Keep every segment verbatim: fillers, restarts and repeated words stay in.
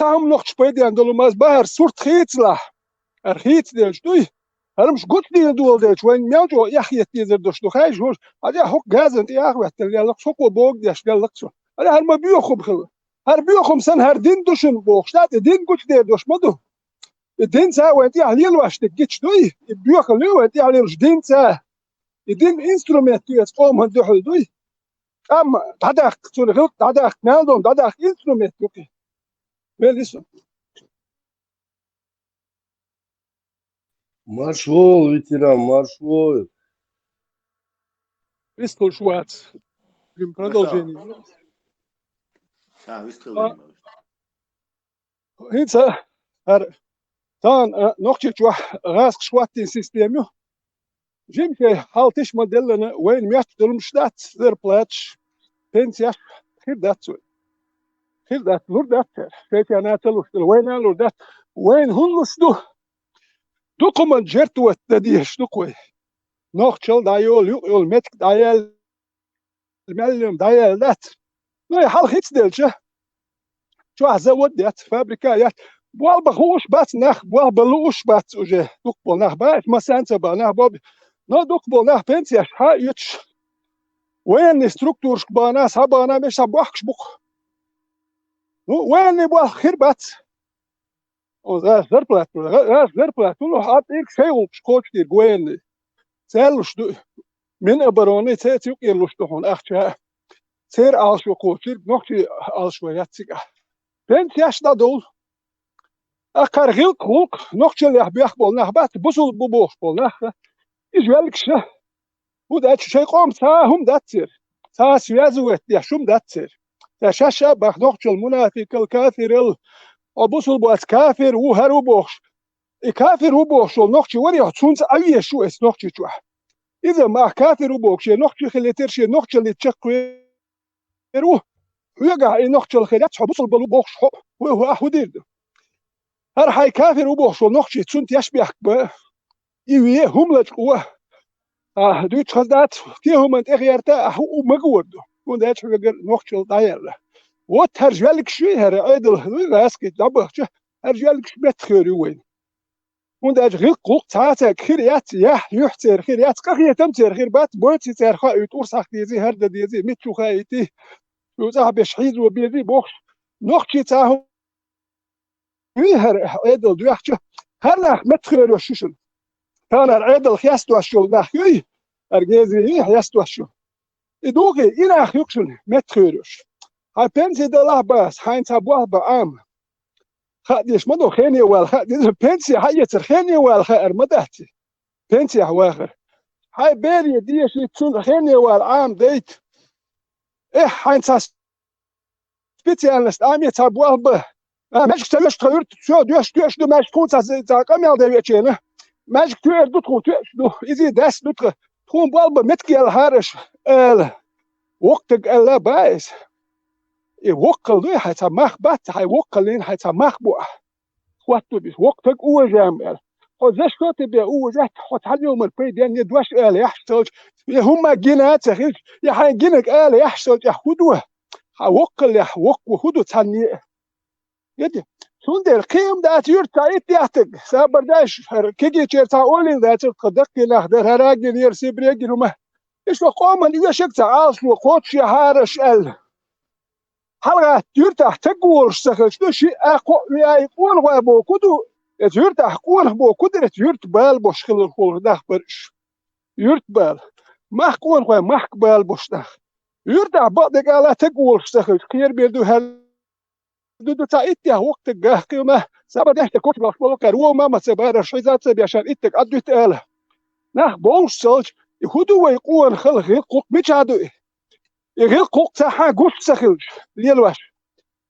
хӀама нохча пайден долу маз бахар сурт хийцалахь, ара хийца делча дуй. ХӀарамаш гуц дийна дола делча, вайн мел чӀогӀа эхь хетта дезар дош ду, хай жуж, хьажа хӀокху газан тӀе ахветтал леллакх, хӀокхо бог деш леллакх цо. Ара хӀара ма боьхум хила. ХӀара боьхум сан, хӀара дин ду шуна бохуш, да, тӀе дин гуч дер дош ма ду. И дин ца вайн тӀехь лелош дерг гича дуй, и боьхал ю вайн тӀехь лелаш дин ца. И дин инструмент ю эца къоман дуьхьал дуй. КӀам дӀадаккха, цуьнан гӀилкъ дӀадаккха, мел долу дӀадаккха инструмент ю кхин. Вел ису. Марш вол, ветеран, марш вол. Вистхуьлуш вац. Продолжение. А, вистхуьлуш. ХӀинца хӀара тахана, а, Нохчийчохь гӀазкхаша хӀоттийна система ю. Жимчохь хьал тиша ма-деллина, вайна моьттуш долуш дац зарплаташ, пенсеш хир дац вай. Хир дац, лур дац цара. Шайтана ца луш дела, вайна а лур дац. Вайна хӀун луш ду? Дукха хӀуманна жертвовать дан дезаш ду-кх вай. Нохчалла дӀайолу, юкъа йолу меттиг дӀаяьлла, мел йолу дӀаяьлла дац. Ну, и хьалха хӀинца делча, чохь завод яц, фабрика яц. Болх бан хууш бац нах, болх бан лууш бац уже. Дукха болу нах бац, массанца бан нах болх бан. Но дукха болу нах пенсеш схьа а оьцуш, военный структурашка бахана, схьабахана, меш схьабохкуш бу-кх. Ну, военный болх хир бац. О, за-, зарплату, за-, за-, зарплату, ну, хьан тӀирг шайн гӀуллакхаш кхочушдийриг военный. Церан луш ду, Минобороны цеций юкъера луш ду хьуна ахча. Церан Ӏалашо кхочушдийриг, нохчий Ӏалашо яц цигахь. Пенсеш дӀадовла. Акхар гӀилкх-гӀулкх, нохчаллехь боьхна болу нах бац, бусулба бу бохуш болу нах. Иза веллигаш а. ХӀунда аьлча шайн къоман цхьа а хӀума дац церан. Цхьа а связывать деш хӀума дац церан. Ша шаьш а баха нохчалла, мунафикъалла, кафиралла, хьо бусулба вац, кафир ву, хӀара ву бохуш. И кафир ву бохуш волу нохчи варе, хьо цунца Ӏан везаш ву эца Нохчийчохь. Иза ма кафир ву бохуш, шен нохчи хилийтира, шен нохчаллица чекхве- эр ву. Хьоьгахь и нохчалла хир яц, хьо бусулба ву бохуш хьо, вай хӀун ахь хӀун дийр ду? ХӀара хьайн кафир ву бохуш волу нохчи цунна теш бехк бан, и ве хӀума лачкъо. А, дуьйцуш хаза дац, кхин хӀуманна тӀе гӀерта, ахь хӀу магор ду. ХӀунда аьлча хьоьгара нохчалла дӀаяьлла. Вот хӀара жвеллигаш ю, хӀара Ӏедал, ну, ваьскит дӀабахча, хӀара жвеллигаш меттахъхьевр ю вайна. ХӀунда аьлча гӀилкх-гӀулкх цхьацаьрга хир яц, яхь, юьхь церан хир яц, къахетам церан хир бац, бойций церан хаийта, урс хьаха дезий, хӀара дан дезий, миччу хаийтий, цу цӀахь беш хьийзо безий бохуш, нохчий цхьа хӀума вий хӀара Ӏедал доьхча, хӀара нах меттахъхьевр йолуш ю шуна. Тахана хӀара Ӏедал хестош йолу нах юй, хӀара гезий хестош йолу. И духий, и нах ю-кх шуна меттахъхьевр йолуш. Хьайн пенси далахь а бац, хьайна цхьа болх бан Ӏама. Хаа дезаш ма ду, хене вала хаа деза, пенси хьаэцар хене вала хаар ма дац и. Пенсехь вахар. Хьайн бере деши цунна хене вала Ӏама дайта. Эхь, хьайна цхьа специальность Ӏаме, цхьа болх бан. А, маьждиг ца веш тхан юрт, всё, доьш, доьш ду, маьждиг тхуна цхьа, цхьа къамел дан веача. Маьждиг тоьар ду тхуна, тоьаш ду, изий дас ду тхан. Тхуна болх бан меттиг яьлла хьара аша, ала. Воккхаг аьлла бан иза. И воккхал дуй, хьайн цхьа мах бац, хьайн воккхаллин хьайн цхьа мах бу ахь. ХӀотто бис, воккхаг уважаем аьлла. Хьо за что тебе уважать, хьо цхьана йоман пайденна я дош ала яхьаш цалча, я хӀумма гина а ца хилча, я хьайн гинаг ала яхьаш цалча, хӀун ду? Хьан воккхаллехь воккхо хӀун ду цхьанне а? Яди? Цундела кхиам дац юьрта цхьа итт яхтаг, сабар дайш, хӀара кегийчера цхьа олийла дацара, тхан даккхий нах дара, хӀара а гина яра, Сибре а гина хӀума. Иштта къоман оьшург цхьа Ӏалашо кхочушъяхьара аша аьлла. Хьалагатта юьртахь таг волуш ца хилча, ду шиъ а кхоъ веа и къонахой боху ду, эца юьртахь къонах боху ду, эца юьрта бала бош хилар хулар нах бара уьш. Юьрта бала. Мах къонахой, махка бала бош нах. Юьртахь бакъдерг ала таг волуш ца хилча, кхерабер ду хӀара ду, ду цхьа иттех воккхаг гахкхийла, саба дехта кочбалх болу кхаьра, вон ма ца бара, ши за ца бешара иттаг Ӏаддуьтта ала. Нах бовш цалча, и хӀун ду вай къонахалла гӀилкхукх мичахь ду и? И гӀилкхукх цхьа хьан гуш ца хилча, лелош.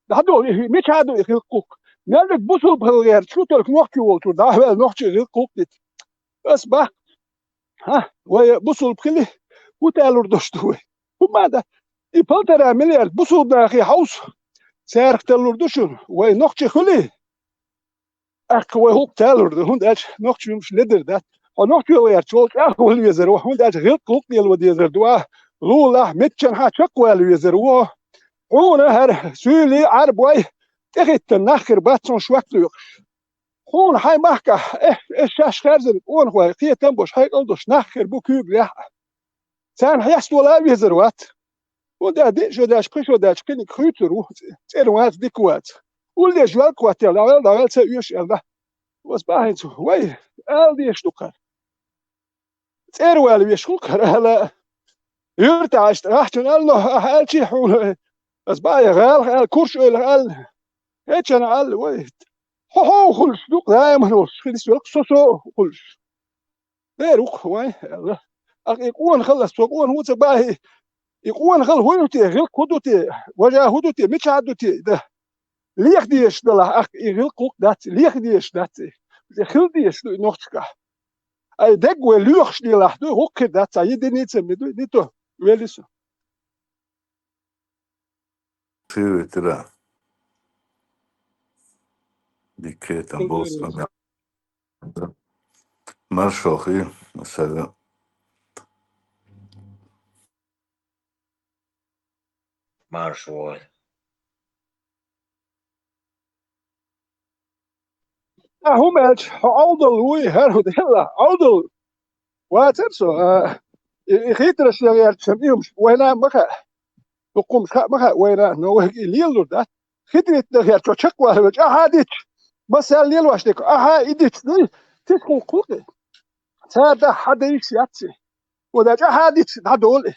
ДӀадолу и мичахь ду и гӀилкхукх? Меллиг бусулба хила гӀерта, шу только нохчо волчуьра дӀа а ваьлла нохчий гӀилкхукх дита. Ас бах, хьа, вай бусулба хили, хӀун талур дош ду вай? ХӀун ма дан? И полтора миллиард бусулба нахе хьовса, царах талур ду шуна, вай нохчий хуьлий? Аккха вай хӀуъ талур ду, хӀунда аьлча нохчий хӀумаш ледар дац. Хьо нохчо гӀерта волчу ахь вала везар ву, хӀунда аьлча гӀилкх-гӀулкх лело дезар ду ахь, лулахь, миччанхьа чекхвала везар ву. Хьуна хӀара суьйлий, Ӏарбой, тӀехӀиттина нах хир бац хьуна шок лоькхуш. Хьуна хьайн махкахь, э, э, шаьш хаьрзина къонахой, кхетам бош, хьекъал долуш нах хир бу куьйгаллехь а. Царна хьесталуш а везар вац. ХӀунда аьлча, диъ шо даьлча, пхи шо даьлча, кхиниг хуьйцур ву, цӀена вац, дика вац. Уллеш жоьлках хӀоттийла, дӀаваьлла, дӀаваьлла, ца оьшу аьлла. Ва бахьинца, вай, ала дезаш ду кхара. ЦӀера вала веш ву кхара ала. Юьртахь иштта гӀахьчун аьлла, но ахьа аьлчи хьуна. Ас баа я гӀалах аьлла, Курш-Эвлах аьлла. ХӀечана аьлла, вай. Хьо-хьо хуьлуш ду, даиман волуш, хилис велкъ со-со хуьлуш. Бер ву-кх вайн, аьлла. Ахь и къона халас, цо къона хӀун ца баьхьи? И къона хала хӀун ю те, гӀиллакх хӀун ду те, важа хӀун ду те, мичахь ду те, да? Леха дезаш далахь, ахь и гӀиллакх гӀуллакх дац, леха дезаш дац и. Хила дезаш ду и нохчашкахь. Ай, дегга вай лоьхуш делахь ду, гӀуллакх хир дац, цхьа единица ма ду, не то, вели со. Ши ветеран. Дикке там болсун. Маршо хи, масала. Маршо. Ахьа хӀума аьлча, хьо Ӏовдал вуй, хӀара хӀу делла, Ӏовдал. Вацара со, а, и, и хитраш ян гӀерташ сан уьмаш, вайна а ма хаьа. Дуккхумаш хаьа ма хаьа вайна, но вайга и лелалур дац. Хитритна гӀерташ чекхвалавелча, ахьа а дитча, масал лелош дерг, ахьа а и дитча, дуй, тиса хӀуллакх хӀуллакх. Цара дахьа хьан дан йиш яц и. Ода чӀахьа а дитча, дӀадолу и.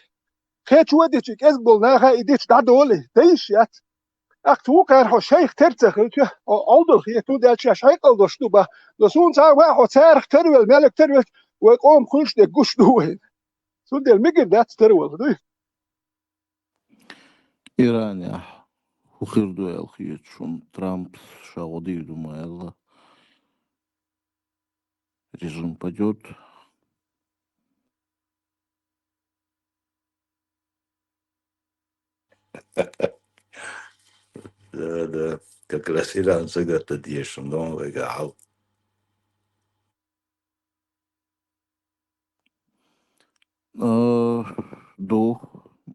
Кхечо а дитча, и кӀезиг болу наха а и дитча, дӀадолу и. Дан йиш яц. Ахьа вукхара хьо шайх тера ца хилча, хьо Ӏовдал хета, хӀунда аьлча шаьш хьекъал долуш ду бах. Но суна цхьа а ваьа хьо царах тера велла, меллиг тера велча, вай къоман хуьлуш дерг гуш ду вайна. Цундела мегар дац тера вала, дуй? Иранехь хӀун хир ду аьлла хеташ хьуна, Трампа ша гӀо дийр ду ма аьлла? Режим падёт. Да, да. Как раз Иран сагатта дешим, да, он вегахьал. Э, ду,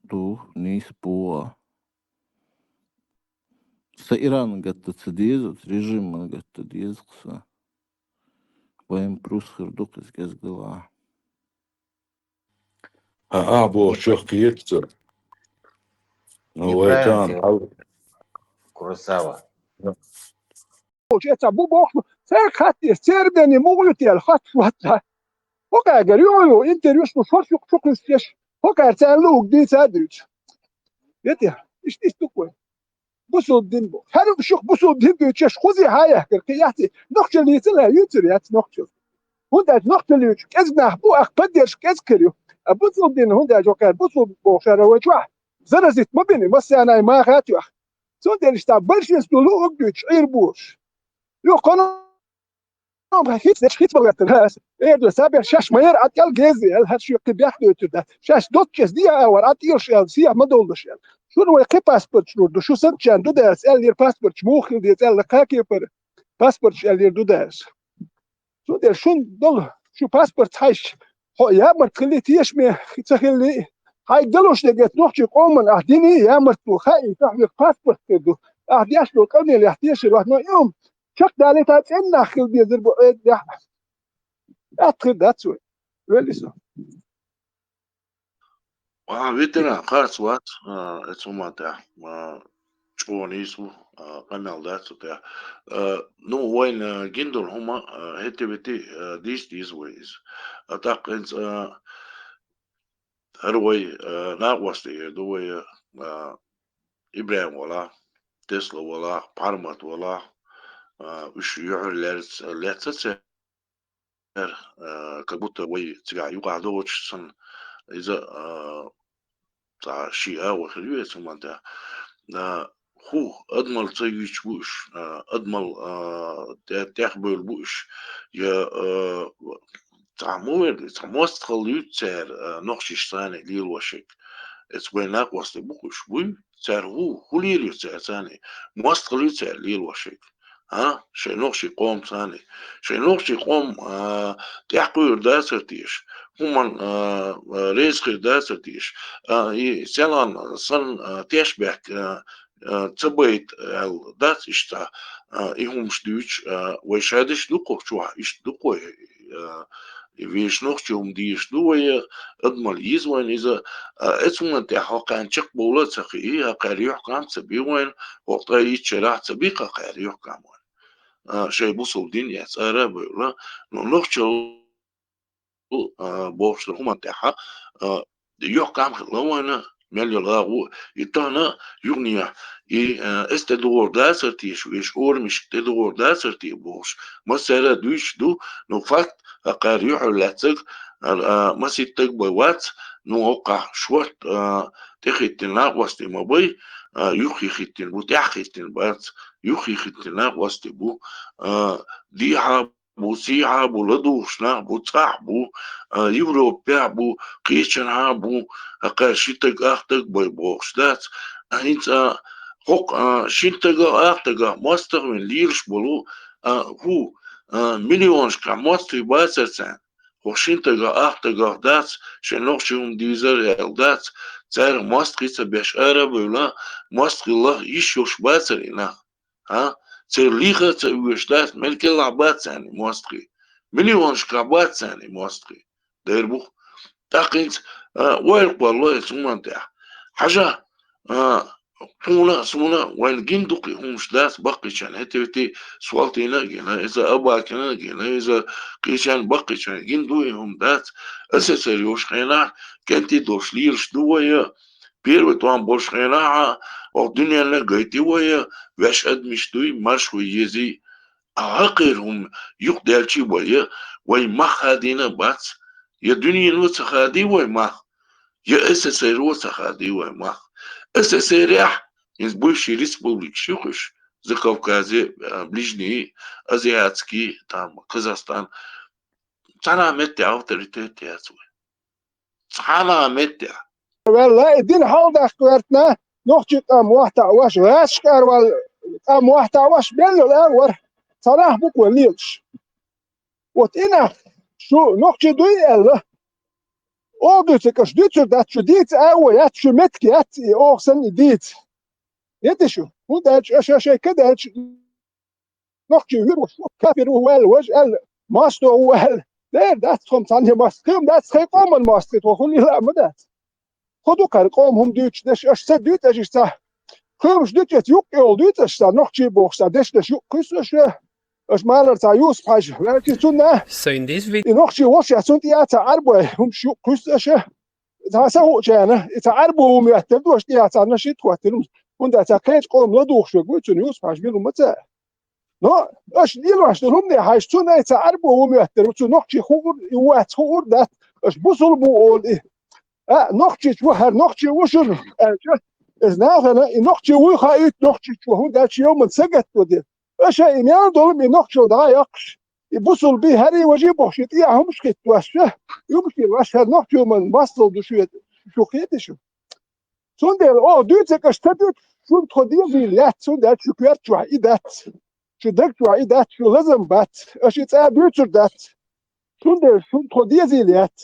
ду, нийса бу. Сан Иран гатта ца деза, режиман гатта деза сан. Вайн плюс хир ду кхуза кӀезгала. А, а, бо, чох кхетца. Ну, вай Ибрахим, тан, ал- Куросава. Оцу эца бу боху, церан хатте, церан бен мугӀуьйту яьлла, хатта ватта. ХӀокхаьгара юху-юху интервьюш ду, шорш юкъа чу кхуьссуш, хӀокхара царна луург дийца а дуьйцу. Ветер, иштта, иштта ду-кх вай. Бусулба дин бу. ХӀара шух бусулба дин дуьйцуш, кхузе хьан яхкара, кхин яц и, нохчалла йийцал а, юьйцур яц нохчалла. ХӀунда аьлча нохчалла юьйцуш, кӀезиг нах бу, ахь поддержка кӀезиг хир ю. А бусулба дин, хӀунда аьлча хӀокхара бусулба бохуш яра вай чохь, заразит ма бина, массарна а маха а тоьхна. Цундела иштта большинство луург дуьйцуш, Ӏийр бу уьш. Юха кхана хӀинца деш хӀинца бала гӀертара аса. Эр ду, сабер шаьш ма яра Ӏа кӀел геза аьлла, хӀара шуьга кхин бехк дойтур дац. Шаьш доцчу эца диа а вара, Ӏа тӀелаш аьлла, сехьа ма доллуш аьлла. Шуна вай кхин паспорташ лур ду, шу санна чан ду дара, аьллера паспорташ муха хила деза аьлла, кхаа кепара паспорташ аьллера ду дара. Цундела шуна долу, шу паспорт хьаьжча, хьо ямарт хилли тешаме ца хилли, хьайга далуш дерг эца нохчийн къоман ахь дини ямарт ду, хаий, тахьвек паспорт хир ду. Ахь деш долу къамелех тешар вац, но и хӀума чекхдалийта цӀена нах хила дезар бу Ӏедалехь а. Атта хир дац вай. Велли со. А, ветеран, харц вац, а, эцу хӀуман тӀехь, а, чӀогӀа нийса ву, а, къамел дац цу тӀехь. А, ну, вайна гина долу хӀума, а, хӀетте-ветте, а, дийца деза вай иза. А, тӀаккха хӀинца, а, хӀара вай, а, накъостий эр ду вай, а, ИбрахӀим вала, Тесла вала, Пхьармат вала, а, уьш юьхьар лаьцна, лаьцна ца Э, как будто вай цигахь юкъахь доцуш санна, иза, а, цхьа ши агӀо хир ю эцу хӀуманна тӀехь. А, хӀу, адамалла ца юьйцуш бу уьш, а, адамалла, а, тӀе-, тӀехбевлла бу уьш, я, а, цхьа ма верг, цхьа мостагӀалла юьйцу цара, а, нохчашца цхьаьна лелош ерг. Эцу вайн накъостий бу-кх уьш, буй? Цара хӀу, хӀу лелайо цара цхьаьна? МостагӀалла ю цара лелош ерг? А? Шайн нохчийн къомца цхьаьна. Шайн нохчийн къом, а, тӀаьхьакхуьур дацара теша. ХӀуманна, а, а, реза хир дацара теша. А, и селхана санна, а, тешнабехк, а, а, ца байта аьлла дац иштта, а, и хӀумаш дуьйцуш, а, вай ша деш ду-кх укх чохь, иштта ду-кх вай, а, и вешан нохчий хӀума дезаш ду вай, адамал йиза вайна иза, а, эцу хӀуманна тӀехь хӀокхарна чекхбовла а ца хии, хӀокхара юьхькам а ца би вайна, хӀокху ткъе итт шарахь ца би-кх хӀокхара юьхькам вайна. А, шайн бусалба дин эцна ара а бевлла, ну, нохчалла а, бохуш долу хӀуманна тӀехь, а, юьхькам хилла вайна, мел йолу агӀо, и тахана юханехь, и, а, эс тӀедогӀур дацара те, вешан орамашка тӀедогӀур дацара те бохуш, массара а дуьйцуш ду, ну, факт, хӀокхара юьхьар лаьцнарг, а, а, масийттаг бен вац, ну, хӀокхахь шорта, а, тӀехӀиттина накъостий ма бай, а, юххе хӀиттина бу, тӀаьхьа хӀиттина бац, юххе хӀиттина накъостий бу, а, дехьа бу, сехьа бу, ладугӀуш нах бу, цӀахь бу, а, Европехь бу, кхечанхьа бу, хӀокхара ши стаг, ах стаг бен бохуш дац. А, хӀинца, а, хӀокху, а, шина стагах, ах стагах мостагӀ вина лелаш болу, а, хӀу, а, миллионашкахь мостагӀий бацара царна. ХӀокху шина стагах, ах стагах дац, шайн нохчий хӀума дийзар аьлла дац, царах мостагӀий ца беш ара а бевлла, мостагӀий лаха йиш йолуш бацара и нах. А? Церан леха а ца оьшуш дац, мел кӀелахь бац царна и мостагӀий. Миллионашкахь бац царна и мостагӀий. Дера бу-кх. ТӀаккха хӀинца, а, ойла кхоллало эцу хӀуманна тӀехь. Хьажа, а, хьуна а, суна а вайна гина ду-кх и хӀумаш дац, баккхийчарна, хӀетте-витте Солтийна а гина, иза Абакина а гина, иза кхечарна, баккхийчарна гина ду и хӀума дац. Ас эсэр йолуш хенахь, кӀентий долуш лелаш ду вай, первый тӀом болуш хенахь а, оха дуьненна а гайти вай, ваьш адамаш дуй, маршо езий. А хӀокхеран хӀума юкъадаьлча а вай, вай мах хадийна а бац. Я дуьнено ца хадий вай мах, я эс эс эс эр-о ца хадий вай мах. Эс эс эс эр-ехь, иза бывший республикаш ю-кх уьш, Закавказье, а, Ближний, Азиатский, там, Казахстан. Цхьана а меттехь авторитет яц вай. Цхьана а меттехь. Ваьлла, и дин хьалдаккха гӀертина, нохчийн къам мохь таӀош, гӀазкхийн къам мохь таӀош, мел йолу агӀор, цхьа нах бу-кх вай лелаш. Вот и нах, шу нохчий дуй аьлла, оха дуьйцург аша дуьйцур дац, шу дийца агӀо яц, шу меттиг яц, и оха санна и дийца. Йита шу, хӀунда аьлча аша шайн ка даьлча, нохчий вуьйр ву, кафир ву аьлла, важа аьлла, мостагӀ ву аьлла. Дера дац тхо-м цхьанне мостагӀий, кхин-м дац тхайн къоман мостагӀий, тхо хӀун лела а ма дац. Тхо ду-кх хӀара къоман хӀума дуьйцуш дерш, аша ца дуьйцу аша цхьа. Кхуьймаш дуьйцу аша, юккъе йолу дуьйцу аша цхьа, нохчий бохуш цхьа дешнаш юккъе кхуьссу аша. Аша малар цхьа Юсуп-Хьаьжа, ваьлчи цунна. Сайн дис ви- И нохчий волуш а цунна тӀе а цхьа Ӏарбой хӀумаш юккъе кхуьссу аша. Цхьа сан хуучарна, и цхьа Ӏарбо ву моьттура ду аша тӀехьа царна шийтта хӀоттийна хӀумаш. ХӀунда аьлча кхечу къоман ладугӀуш верг вуй цунна Юсуп-Хьаьжа мила ма ца. Но аша лелош долу хӀумане хьаьжча, цунна и цхьа Ӏарбо ву моьттура, цу нохчий хуур, и вац хуур дац, аша бусулба ву олу и. А, нохчич ву, хӀара нохчи ву шуна, аьлча, иза нахана, и нохчи вуй хаийта нохчич ву, хӀунда аьлча йоман сагатто де. Аша и мел долу и нохчалла дӀа а йоккхуш, и бусулба, хӀара и важа бохуш, и тӀехьа хӀумаш хӀиттош, ша, хӀумаш хӀиттош, хӀара нохчо ма-, мостагӀа ду шу, шу кхета шу. Цундела оха дуьйцург аша ца дуьйцу, шуна тхо дезийла яц, цундела шу коьрта чохь и дац, шу даг чохь и дац, шу лазам бац, аша и цкъа а дуьйцур дац. Цундела шуна тхо дезийла яц.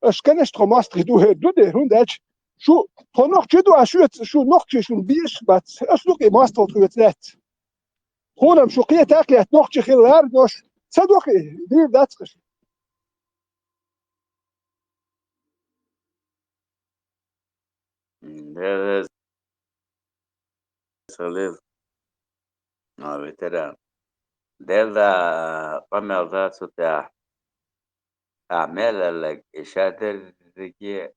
Аша канаш тхо мостагӀий ду хӀара ду де, хӀунда аьлча шу тхо нохчий ду, а шуьца, шу нохчий шуна безаш бац, аша ду-кх и мостагӀалла тхоьца лаьцна. Тхуна-м шу кхета а кхетта нохчий хилла лара, но ша ца доху и, дийр дац-кх аша. Дела салил, а, ветеран. Дела къамел дац цу тӀехь. Ахьа мел аьлларг и ша дерриге,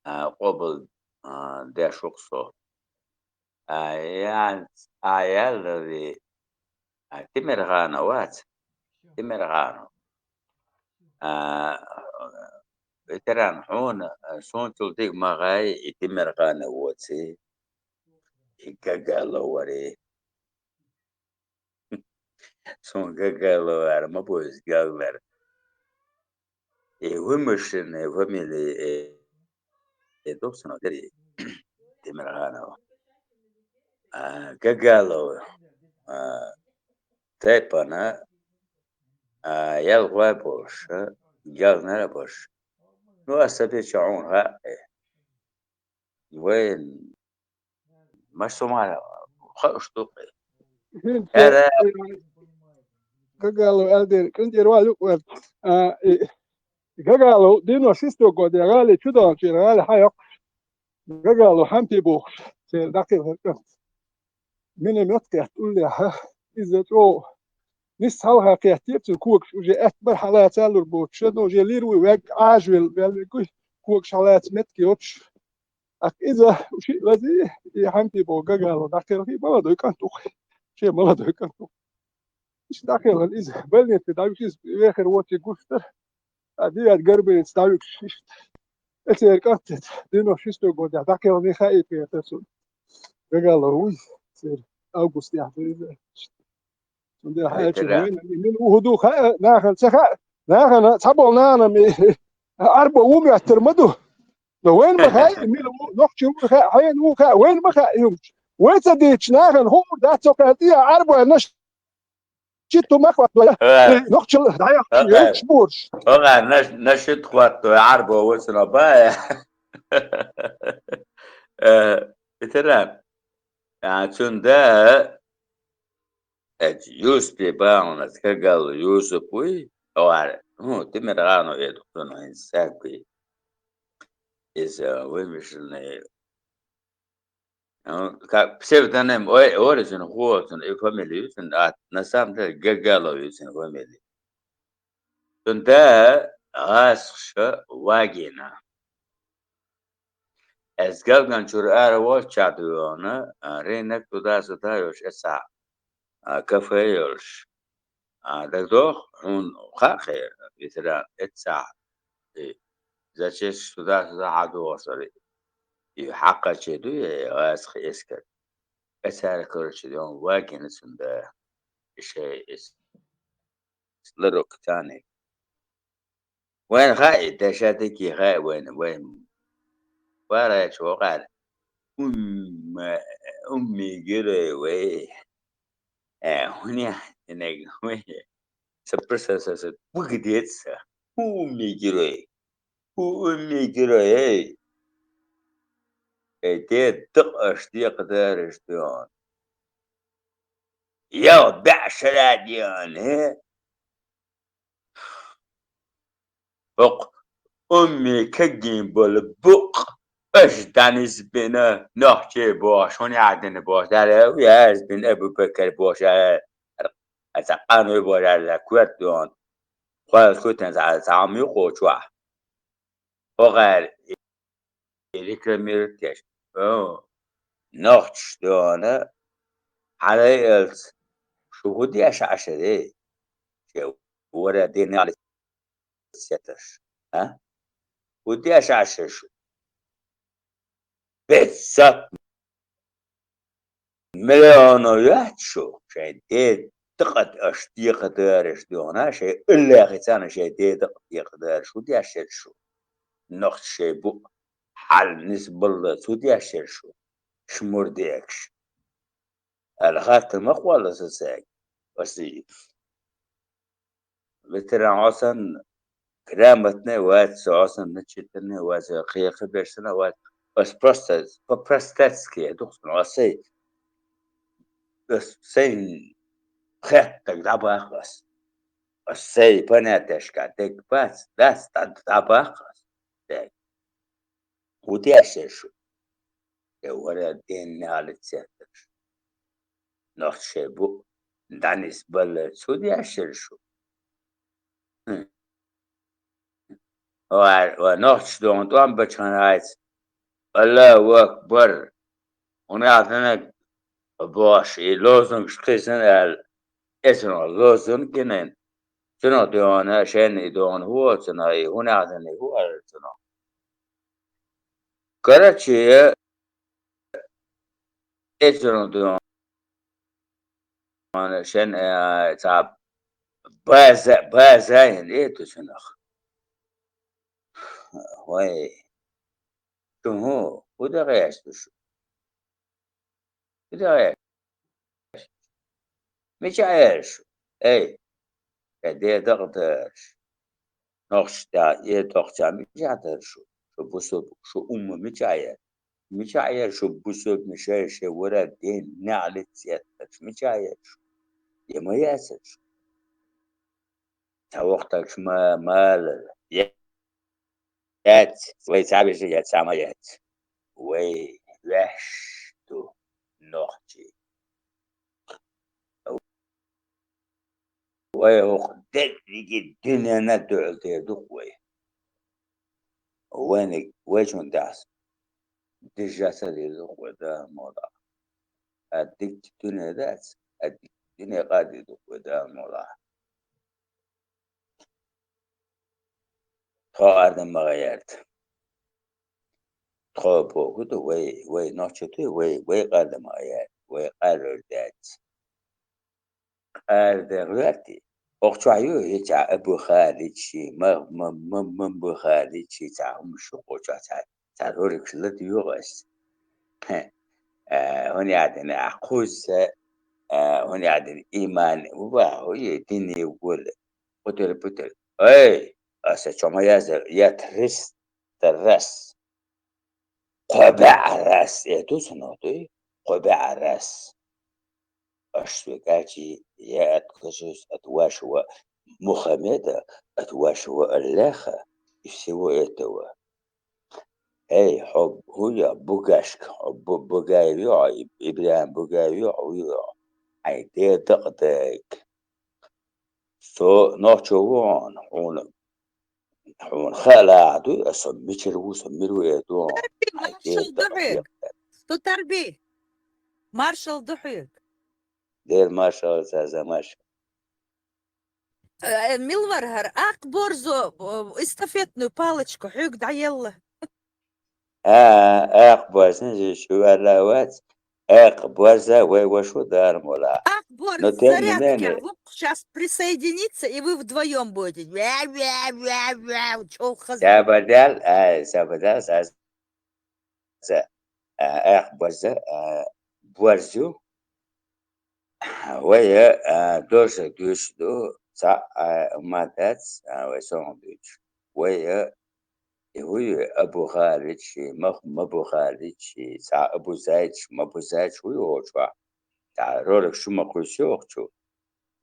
а, къобал, а, деш ву-кх со. А, яц, а, яьлларе, а, Тимирханов вац? Тимирханов. А, ветеран, хьуна, а, суна цул дика ма хаьа и Тимирханов воций, и Гагалов варий. Суна Гагалов аьлла ма бу иза, Гаглар. И вымышленная фамилия, э, э, ду-кх цунах дерриг, Тимирханов. А, Гагалов, а, тайпана, а, ялхой болуш, а, Гаглар а болуш. Ну, аса беча хьуна хаьа, э. Вайн маш сумара хаш тукъе. ХӀинца Ара. Гагало аьлдира, кӀантӀера валу вар. А, и, Гагало, девяносто шестой года, гӀали чу долчу, гӀали хьайоккхуш. Гагало Хьампи бохуш, церан дӀакхелхира кӀант. Миномет кхетта уллехьа, иза чӀогӀа нисса хьалха кхеттера цуьнан, когаш уже аьтта бара хьалаца лур боцуш, но уже лийр ву ваьгга, Ӏажавелла, ваьлла вег вуй, когаш хьалаца меттиг йоцуш. ТӀаккха иза шиъ лазий, и Хьампи боху Гагало дӀакхелхий, молодой кӀант ву-кх. Шен молодой кӀант ву-кх. Иштта дӀакхелхина иза больнице дӀавигаш, иза вехар воций гуш дара. А девятая горбаница дӀавигаш иштта. Эцеран кӀант, девяносто шестой годехь дӀакхелхина, хаийта вехар цунна. Гагало вуй, церан августехь ду иза. Цундела хьаьлча вайна, мила ву хӀун ду хаьа, нахана ца хаьа, нахана цхьаболу нахана ми-, Ӏарбо ву моьттур ма ду. Но вайна ма хаьа, мила ву, нохчи ву хаьа, хьайна ву хаьа, вайна ма хаьа хӀумаш. Вай ца дийцча, нахана хуур дац, цо кхаьрта тӀе Ӏарбойн наш читу ма хӀоттадой. Э. Нохчалла дӀаяхча, Э, э. Вайш бурш. Оха наш, наш читу хӀоттадой, Ӏарбо ву цунах баа. Э, ветеран. А, цунда Эцу Юсупе бахьана, Гагало Юсуп вуй, товар, ну, Тимир гӀано эду, цунах хӀинца саг вуй. Иза вымышленный, ну, как псевдоним, ой, ой, цуьнан хӀу, цуьнан и фамилия ю, цуьнан, а на самом деле Гагало ю цуьнан фамилия. Цуьнан да гӀазкхаша вагийна. Эс галган чуьра ара волччахь дуьйна, а, рынок туда-сюда йолуш эцхьа, а, кафе йолуш. А, дагадогӀу, хьуна хаьа хьера, ветеран, эцхьа, и, зачем туда-сюда хьадогӀуш ара? И хьакхаче ду, я, я, ас хи эскар. Эцара, короче, дон вагина цунда. И шай эс. Ларок тани. Вайн хаьа, дешан дики хаьа вайн, вайн. Варачу вокъар. Умма, умми герой вай. Э, хӀуня, инег вай. Са просто са, са, бугдеца. Умми герой. Умми герой, эй. Эй, де дакъа аш декъа дараш дон. Ял баьшара дон, э? Бокъ, умми кагин бола букъ, аш данис бина, нохче бош, хӀуня дина бош, дара, яз бин Абу Бакар бош, а, а ца къаной бош, а, куьрт дон. Хвал кутен ца, ца ам юкъо чуа. Огар рекламирует деш. О, нохчаш дона, хьалай элц, шу хӀу деш Ӏашаре? Ше вара дина сеташ, а? ХӀу деш Ӏашар шу? Пятьсот миллионов яц шу, шайн де дакъа аш декъа дараш дуьхьа, шайн иллехи царна шайн де дакъа декъа дараш, хӀу деш яра шу? Нохча шайн бу хьал нисбалла, хӀу деш яра шу? Шмур декаш. Аьлла, хаттар ма кхолла аса цаьрга. Аса ветеран Ӏосан грамотный вац, со Ӏосан начитанный вац, кхин-кхин беш санна вац. Ас просто по-простецки дукха сан Ӏосай. Ас сайн хеттаг дӀабаккха ас. Ас сайн понятешка дерг бац, дац, дӀа-, дӀабаккха ас. Дерг. ХӀу деш яра шу? Я вара ден нала цетташ. Нохча шайн бу, данис балла, хӀу деш яра шу? Хм. Ва, ва нохча дон тӀом бачхана айц. Аллаху акбар. ХӀуна динаг бош, и лозунгаш кхийсина аьлла. Эцунах лозунг гинан. Цунах дуьхьана, шен и дуьхьана хӀу, цунах и хӀуна дина хӀу аьлла цунах. Короче, эцунах дуьхьана шен, э, цхьа база, база хӀин э ду цунах. Вай. Шу хӀу, хӀу дагӀеш ду шу? ХӀу дагӀеш? Мича Ӏеш? Эй, ша де дакъа дараш. Нохча тӀа, э, тохча мича дара шу? Шу бусу, шу умма мича яра? Мичахь яра шу бусулба миша, шен вара ден неӀалиц эттарш? Мичахь яра шу? Я ма яцара шу. Цхьа вахтагаш ма, малар. Я-, яц. Вай цхьа вижа яц, цхьа ма яц. Вай ваьш ду нохчий. Вай хӀокху дерриге дуьненна дуьхьал дер ду-кх вай. Вайниг вайчун дас дижа ца дийр ду-кх вай Дала мукъалахь. А дикачу дуьне дац, а дикачу дуьне къа дийр ду-кх вай Дала мукъалахь. Тхо Ӏадам ма гӀерта. Тхо боху ду вай, вай нохчо ду, вай, вай Ӏадам ма гӀерта, вай къарар дац. Къарда гӀоьрти. Оха чохь ю хӀинца Абу Халид ши, ма, ма, ма, ма Абу Халид ши, цхьа хӀума шу кху чохь, цхьа, цхьа роликаш ладуьйгӀу ас. Хе. Э, хӀун яа дина, ахь кхузза, э, хӀун яа дина, иман, ва, хӀу е дини вула. Путар, путар. Эй, аса чу ма яза, я триста раз. Кхо баьӀ раз, э, ду ца нохтуй? Кхо баьӀ раз. Аш соьга аьлчи, я откажусь от вашего Мухаммеда, от вашего Аллаха и всего этого. Эй, хьо хӀун я, Бугашка, хьо Бу-, Бугаев ю хьо, Иб-, ИбрахӀим Бугаев ю хьо, хӀун ю хьо? Хьайн ден дакъа дайг. Со нохчо ву хьуна, хьуна, хьуна хаалахь дуй, аса мичара ву, со мира ву эр ду хьуна. Тарби, хьайн маршал ден ду дакъа хьоьга. Со Тарби. Маршал ду хьоьга. Дера маршал, Заза, маршал. Э, мила вара хӀара? Акх Борзо, э, эстафетную палочку хьоьга дӀаелла. А, Акх Борзо, шу ваьлла вац. Акх Борза вай вашу Дала мукъалахь. Акх Борза, ну, тем не менее. Зарядка, вот щас присоединится, и вы вдвоём будете. Вя, вя, вя, вя, чё хаза? Сабадал, ай, сабадал, саз-, за, а, Акх Борза, а, Борзу. Вай, а, доза дуьйцуш ду, цхьа, а, ма дац, а, вай сонга дуьйцуш. Вай, а, и хӀу ю, Абу Халид ши, мах-, Мабу Халид ши, цхьа Абу Зайд ши, Мабу Зайд ши хӀу ю оха чохь? Цхьа ролик шу ма кхуьссу оха чу.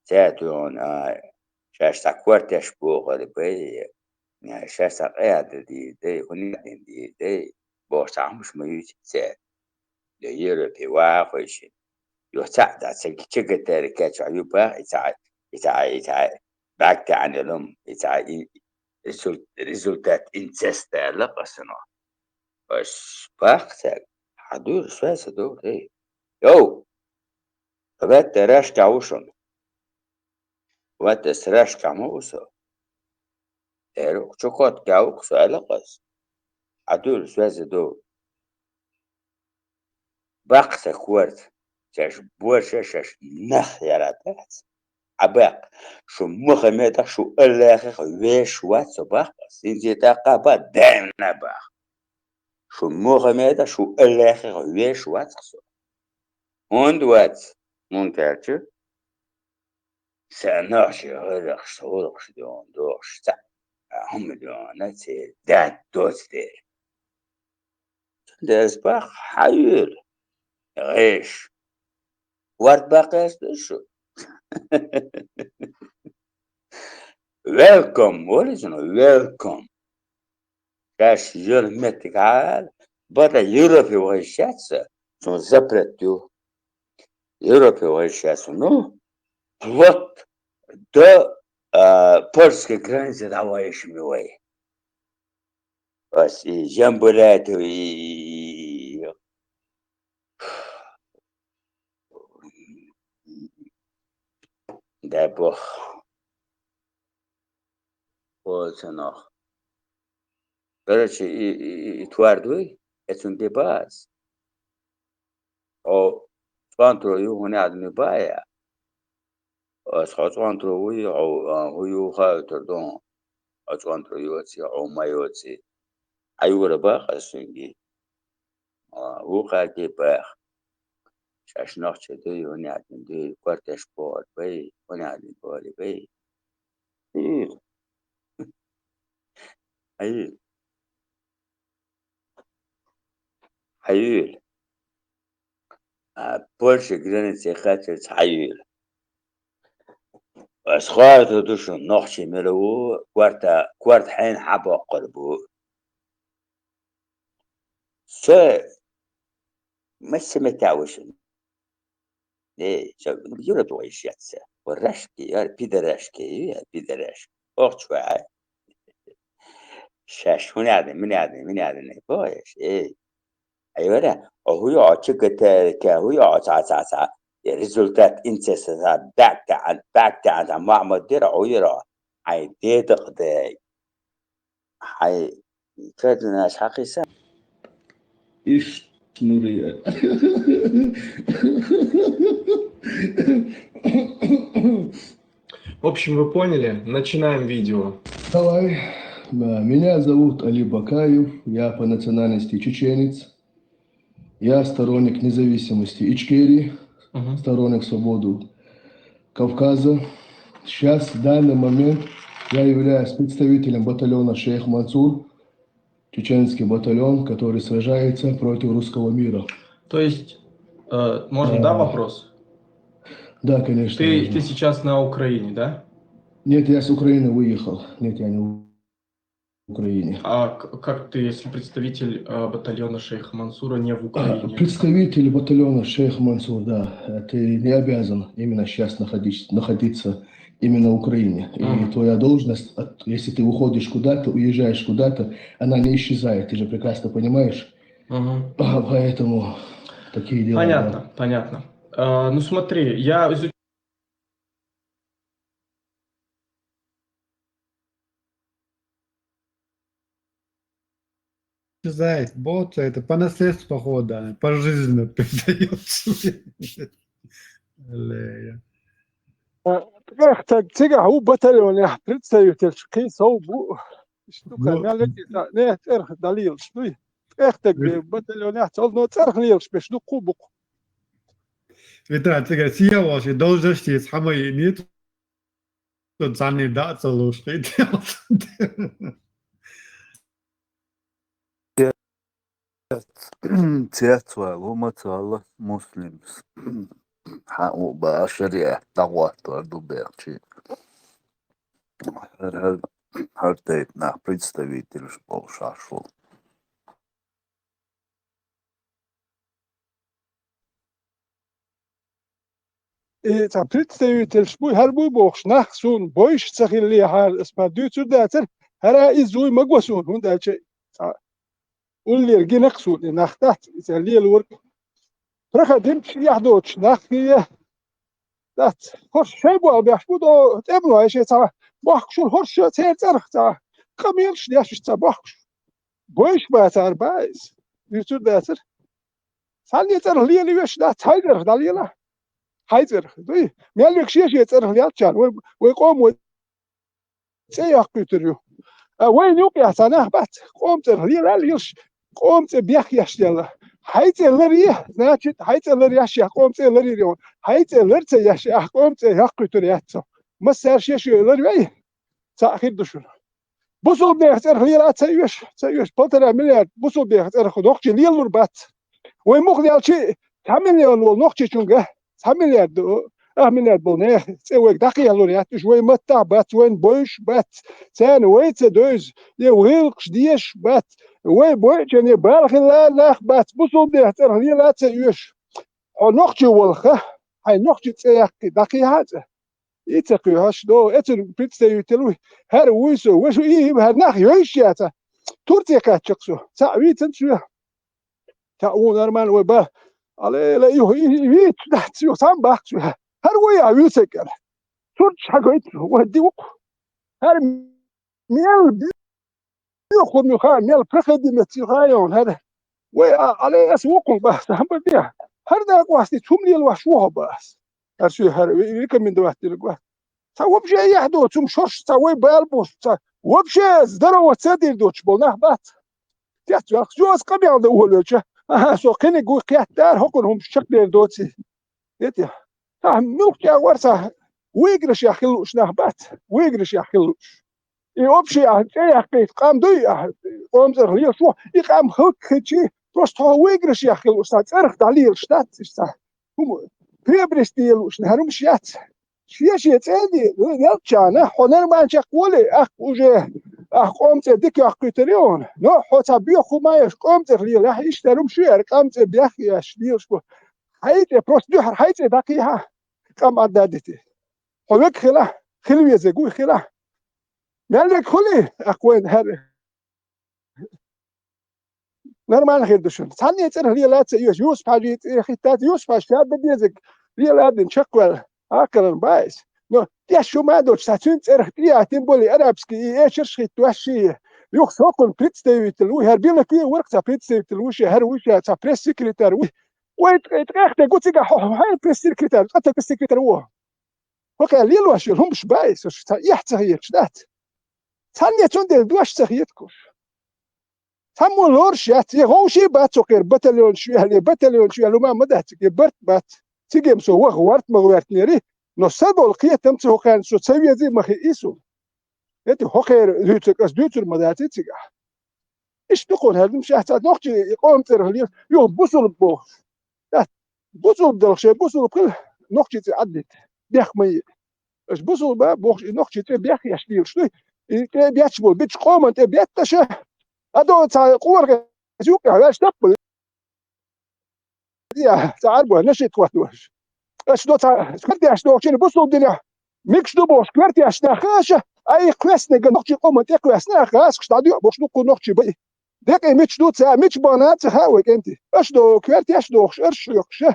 Цаьрца дуьйна, а, шаьш цхьа кортеш бохур бай, а, шаьш цхьа къаьда дийр дай, хӀун дийр дай, бохуш цхьа хӀумаш ма юьйцу цаьрца. Европе ваха вайшин. Юха цхьаъ дац, ца, ца гатера кечвахь ю бах, и цхьа, и цхьа, и цхьа бӀаьг таьӀна йолу, и цхьа и резул-, результат инцеста аьлла къасано. Ас бах цаьрга, хьан дуьйра соьца ду, эй? Йоу! Хьо ваьтта рашкахь ву шуна. Ваьтта рашкахь ма ву со. Эр, чукхоттагахь ву-кх со аьлла къас. Хьан дуьйра соьца ду. Баккха сан корта, шаьш борша шаьш нах яра дац. Хьан баккха, шу Мухаммедах, шу Аллахах веш вац со баккха, синзе тӀаккха бан, даимна баккха. Шу Мухаммедах, шу Аллахах веш вац со. ХӀунда вац? ХӀунда аьлча, сан нохчий гӀиргӀаш, гӀуллакхаш дуьйна дохуш цхьаъ, а, хӀума дуьйна церан даьтта доцу дела. Цундела ас баккха, хьан йоьлу? ГӀеш. Ворд баккхеш ду шу? Welcome, what is it? Welcome. Шаьш йолу меттиг хьала, бада Европе вахийтина яц сан, цунна запрет ю. Европе вахийтина яц, ну, плот до, а, польской границы дӀавахийтина ю вай. Ас и Жамбулатов, и, и, и, дай бог. Оцунах. Короче, и, и, и, и твар дуй, эцун де бац. Хьо цӀонтро ю, хӀун яа дина бая? Ас хьо цӀонтро вуй, хьо, а, хӀу ю хаийтур ду, хьо цӀонтро йоций, хьо ма йоций. Хьан юра бах ас цуьнга? А, вукхаьрге баха. Шаьш нохчий дуй, хӀун яа дина дуй, кортеш бохур бай, хӀун яа дина бохур бай. Ай. Ай. Хьаюйла. А, Польша граница яхачарца хьаюйла. Ас хойто ду шун нохчий мела ву, корта, корта хьайна хьабоккхур бу. Со масса мета ву шун. Э, со юра дугӀа иш яц. Ва рашки, яр пидарашки, яр пидарашки. Ох, чуа. Шаш, хӀунядин, минядин, минядин, боеш, эй. Айвара, о хӀуй, о чиката, ка хӀуй, о ца, ца, ца. Результат инцеста, ца, бакта, ан, бакта, ан, ца, Мухаммад дира, о ира. Ай, дедак дай. Хай, каднаш хакиса. Иш нури. В общем, вы поняли. Начинаем видео. Давай. Да, меня зовут Али Бакаев, я по национальности чеченец. Я сторонник независимости Ичкерии, Мгм. сторонник свободы Кавказа. Сейчас, в данный момент, я являюсь представителем батальона Шейх Мансур, чеченский батальон, который сражается против русского мира. То есть, э, можно, да, Э, вопрос? Да, конечно, Ты, можно. ты сейчас на Украине, да? Нет, я с Украины выехал. Нет, я не в Украине. А к-, как ты, если представитель, э, батальона Шейха Мансура не в А, Украине? Представитель батальона Шейх Мансур, да. Э, ты не обязан именно сейчас находить, находиться именно в Украине. И Мгм. твоя должность, от, если ты уходишь куда-то, уезжаешь куда-то, она не исчезает, ты же прекрасно понимаешь. Мгм. А, поэтому такие дела, да. Понятно, понятно. А, ну смотри, я изучаю Исчезает. Вот это по наследству, походу, она пожизненно передаётся. Лея. Э, эх, так, цигахь ву батальонехь представительш кхин сов бу. Иштта Ну, мел летита, не, цӀерх далийлаш дуй. Эх, так, Вит- батальонехь цал, но цӀерх лелаш беш ду кху бу. Витра, цигахь сиялаш, и должность есть, хьама и нет. Цу царний даа ца луш хӀиттелц. Цец вай ву ма ца валла муслимс. Хьан у ба шариат дӀагӀоттор ду бехчи. ХӀар, хӀар, хӀар тайпа нах представительш болуш Ӏаш ву. И цхьа представительш буй, хӀара буй бохуш, нах суна бойуш ца хиллехьара, ас ма дуьйцур дацара, хӀара иза вуй ма го суна, хӀунда аьлча цхьа уллера гина-кх суна и нах дац, иза лелорг. Проходимцаш эхь доцуш нах хие дац. ХӀорш шайн боху беш бу до, тӀемалой шайн цхьа бохкуш ву, хӀорш церан цӀарах цхьа къамелаш деш уьш цхьа бохкуш. Бойуш бацара бан иза, дуьйцур дацара. Цхьанне цӀарах лелавеш дац, хьайн цӀарах дӀалела. Хьайн цӀарах. Дуй, мел векаш шен-шен цӀарах лелчарна, вай, вай къомо цӀе яккхуьйтур ю. А вайна юкъехь цхьа нах бац, къома цӀарах лела а лелаш, къома цӀе бехъеш делла. Хьайн цӀе ларъе, значит, хьайн цӀе ларъеш яхь, къома цӀе ларйир ю. Хьайн цӀе лар ца еш, ахь къома цӀе яккхуьйтур яц со. Массара шен-шен ларвей, цхьаъ хир ду шуна. Бусулбанех цӀарах лела а ца оьшу, ца оьшу. Полтора миллиард бусулбанех цӀарах нохчий лелалур бац. Вай муха лелчи, цхьа миллион волу нохчичунга, цхьа миллиард, ах миллиард болу нехан цӀе вайга дӀакхехьалур яц, уьш вай маттахь бац, вайна бойуш бац, царна вай ца девза, я гӀиллакхаш дезаш бац, вай бойучарна бала хилла нах бац, бусулбанех цӀарах лела а ца оьшу. Хьо нохчи волуха, хьайн нохчи цӀе яккхий, дӀакхехьа а цӀе. И ца кхоьхьуш до, эцун представитель вуй, хӀара вуй со, ваша и, и, хӀара нах йойуш яца. Турция кхаьчча-кх со, цхьаъ вийцина соьга. Цхьаъ ву нормально вай бан. Алела, и, и, и вийцаш дац, соьга цхьаъ баккха соьга. ХӀара вуй ахь вуьйцург аьлла. Турцаш хьагойту, вай ди ву-кх. ХӀара мел Юххур ю хаьа, мел проходимец ю хаьа йона хӀара. Вай, а, алей ас вукхунг бац, хӀан бан бехьа. ХӀара дакъа вастий, цум лелош ву хьо бац. ХӀара шуьга хӀара ви-, рекомендовать дерг вац. Цхьа вообще яхь доцу, цум шорш, цхьа вай бала бу, цхьа вообще здорово ца дийр доцуш болу нах бац. Цец ваьлла, соьца къамел дан волавелча, аха, со кхиниг вуй кхеттара, хӀокхунна хӀумаш чекхдер доций. Эти. Ахьа муьлххачу агӀор ца выигрышехь хила лууш нах бац, выигрышехь хила лууш. И общий ахьа цӀе яккхийта къам дуй, ахьа къоман цӀарах лелаш ву, и къам хӀаллакьхилчий, Просто хьо выигрышехь хила уж цхьа цӀерах дӀалелаш дац, иштта цхьа хӀума приобрести луш, хӀара хӀумаш яц. Шен-шен цӀе а де, ну, ялчана, хьо нормально чекхволе, ах, уже, ах, къоман цӀе дика йоккхуьйтур ю хьуна. Но хьо цхьа боьха хӀума еш, къоман цӀерах лелахь, иштта хӀара хӀума шу яра, къоман цӀе бехъеш лелаш бу. Хьай цӀе, просто дуьхьара хьай цӀе дӀакхехьа, къам Ӏадда дите. Хьо вег хила, хила везаг вуй хила. Мел вег хули, ах, вайн хӀара. Нормально хир ду шуна. Цхьанне цӀерах лелаца йош, Юсуп-Хьажи цӀе хӀиттац, Юсуп-Хьажа шаьрда дезаг леладина чакхваьлла, аккаран баьс. Но тӀеш шу ма доч, цхьа цуьнан цӀерах тӀе а, тем более арабский и эшарш хӀиттош ши. Юха сокхун представитель ву, хӀара билла куьйгӀа варх цхьа представитель ву ши, хӀара ву ши, цхьа пресс-секретарь ву. Вай ткъе-, ткъех де гу цигахь хьо, хьо хьайн пресс-секретарь, цкъа тха пресс-секретарь ву. ХӀокхаьлла лелош йолу хӀумаш баьс, уьш цхьа эхь ца хеташ дац. Цхьанне цундела дош ца хетакуш. Цхьаммо лоруш яц, я гӀовший бац хӀокхеран батальонаш вехьа, я батальонаш вехьа, лума ма дац, я барт бац. Цига-м со ваха гӀорта ма гӀоьртинери, но са долу кхетам ца хӀокхарна со ца вези а ма хиъий суна. ХӀета хӀокхеран дуьйцург ас дуьйцур ма дац цигахь. Иштта ду кхуна хӀара, шаьш цхьа нохчий и къоман цӀерах лела, юха бусулба бохуш. ТӀаккха бусулба далахь шайн бусулба хила, нохчий цӀе Ӏаддита. Бех ма е. Аша бусулба бохуш, и нохчий цӀе бехъеш лелаш дуй. И тӀе бетташ болу, бичу къоман тӀе бетташа. Адо цхьа къоргӀе юккъехь ваьш таппала. Я, цхьа Ӏарбой, нашид хӀоттош. Аша до цхьа коьртеш дохучун бусулба динехь. Микаш ду бохуш, коьртеш нах аша, а и кхоьссинарг нохчий къоман тӀе кхоьссина, гӀазкхаш дӀадоьӀу бохуш, дуккха нохчий бай. Декъий мича ду ца, мича бахана ца хаьа вай кӀентий. Аша до коьртеш дохуш, аша шоькхуша.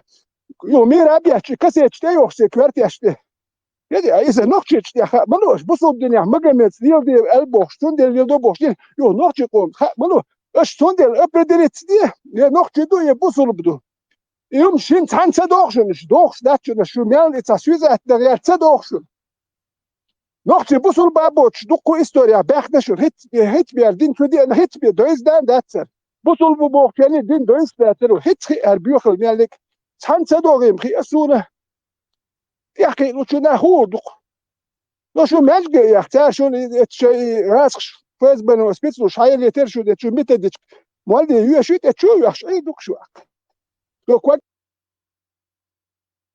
Юха мира а бетташ, кассеташ тӀе йохуш, церан коьртеш тӀе. Хеди, а иза нохчийчу тӀе хаьа ма лу, аша бусулба динехь Магомеда леладе аьлла бохуш, цундела леладо бохуш дина, юха нохчий къоман хаьа ма лу. Аша цундела определиться де, я нохчий ду, я бусулба ду. И хӀума шина цхьаьна ца доху шуна, дохуш дац шуна, шу мел и цхьа суьйза атта дан гӀерта ца доху шуна. Нохчий бусулба а боцуш, дуккха история баьхна шуна, хӀиц-, хӀиц бер дин чу деана, хӀиц бер дойза дан дацара. Бусулба бохучарний дин дойза дацара, хӀиц хиъ хӀара боьхал меллиг. Цхьаьна ца догӀийма хиъа суна. ТӀехкхиъна чу нах хуур ду-кх. Но шу маьжга а яхь, цара шуна и, и, шайн и гӀазкхаш, ФСБ-но спецлуш хьаялетара шуна, и чу методичка. Молли йоьшуьйту, и чу а вехаш, Ӏийр ду-кх шу аккха. Со ког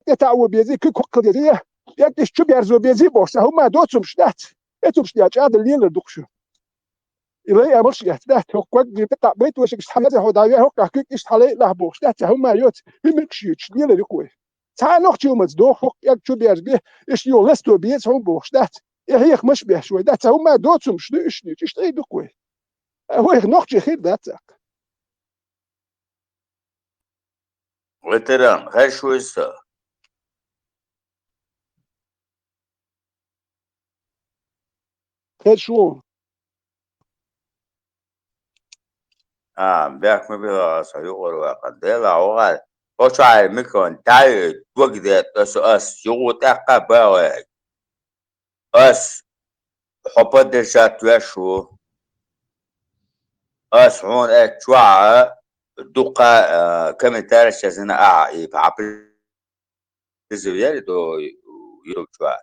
тӀе таӀо безий, куьг хӀоккхал дезий, я, я, иштта чу берзо безий бохуш, цхьа хӀумма доцурш дац. Эцурш дечӀа Ӏадал лелар ду-кх шу. И лай амалш эц, дац, хӀокху ког дийна тӀе кхаъ байта вешигаш, хьан маза хьо дӀаве, хӀоккхахь куьг иштта хьалайалахь бохуш, дац, цхьа хӀумма йоцу, хӀимиркаш юьйцуш лелар ю-кх вай. Цхьа а нохчий вумаца доху, хӀокху кӀаг чу бежа бе, иштта юха ласто беза хьуна бохуш дац. И хьехамаш беш вай дац, цхьа хӀумма доцурш ду, иштта нийса, иштта Ӏийр ду-кх вай. Вайх нохчий хир дац аккха. Ветеран, хеш вуй со? Хеш ву. А, бехк ма била аса юкъара вакъа. Дела, оха, оцу Ӏай микон, дай, дог де, ас, ас, югу тӀаккха бавай. Ас хьо поддержать веш ву. Ас хьуна э чохь дукха, а, комментарий язйина ахьа, и хьан призыв яри до YouTube чохь.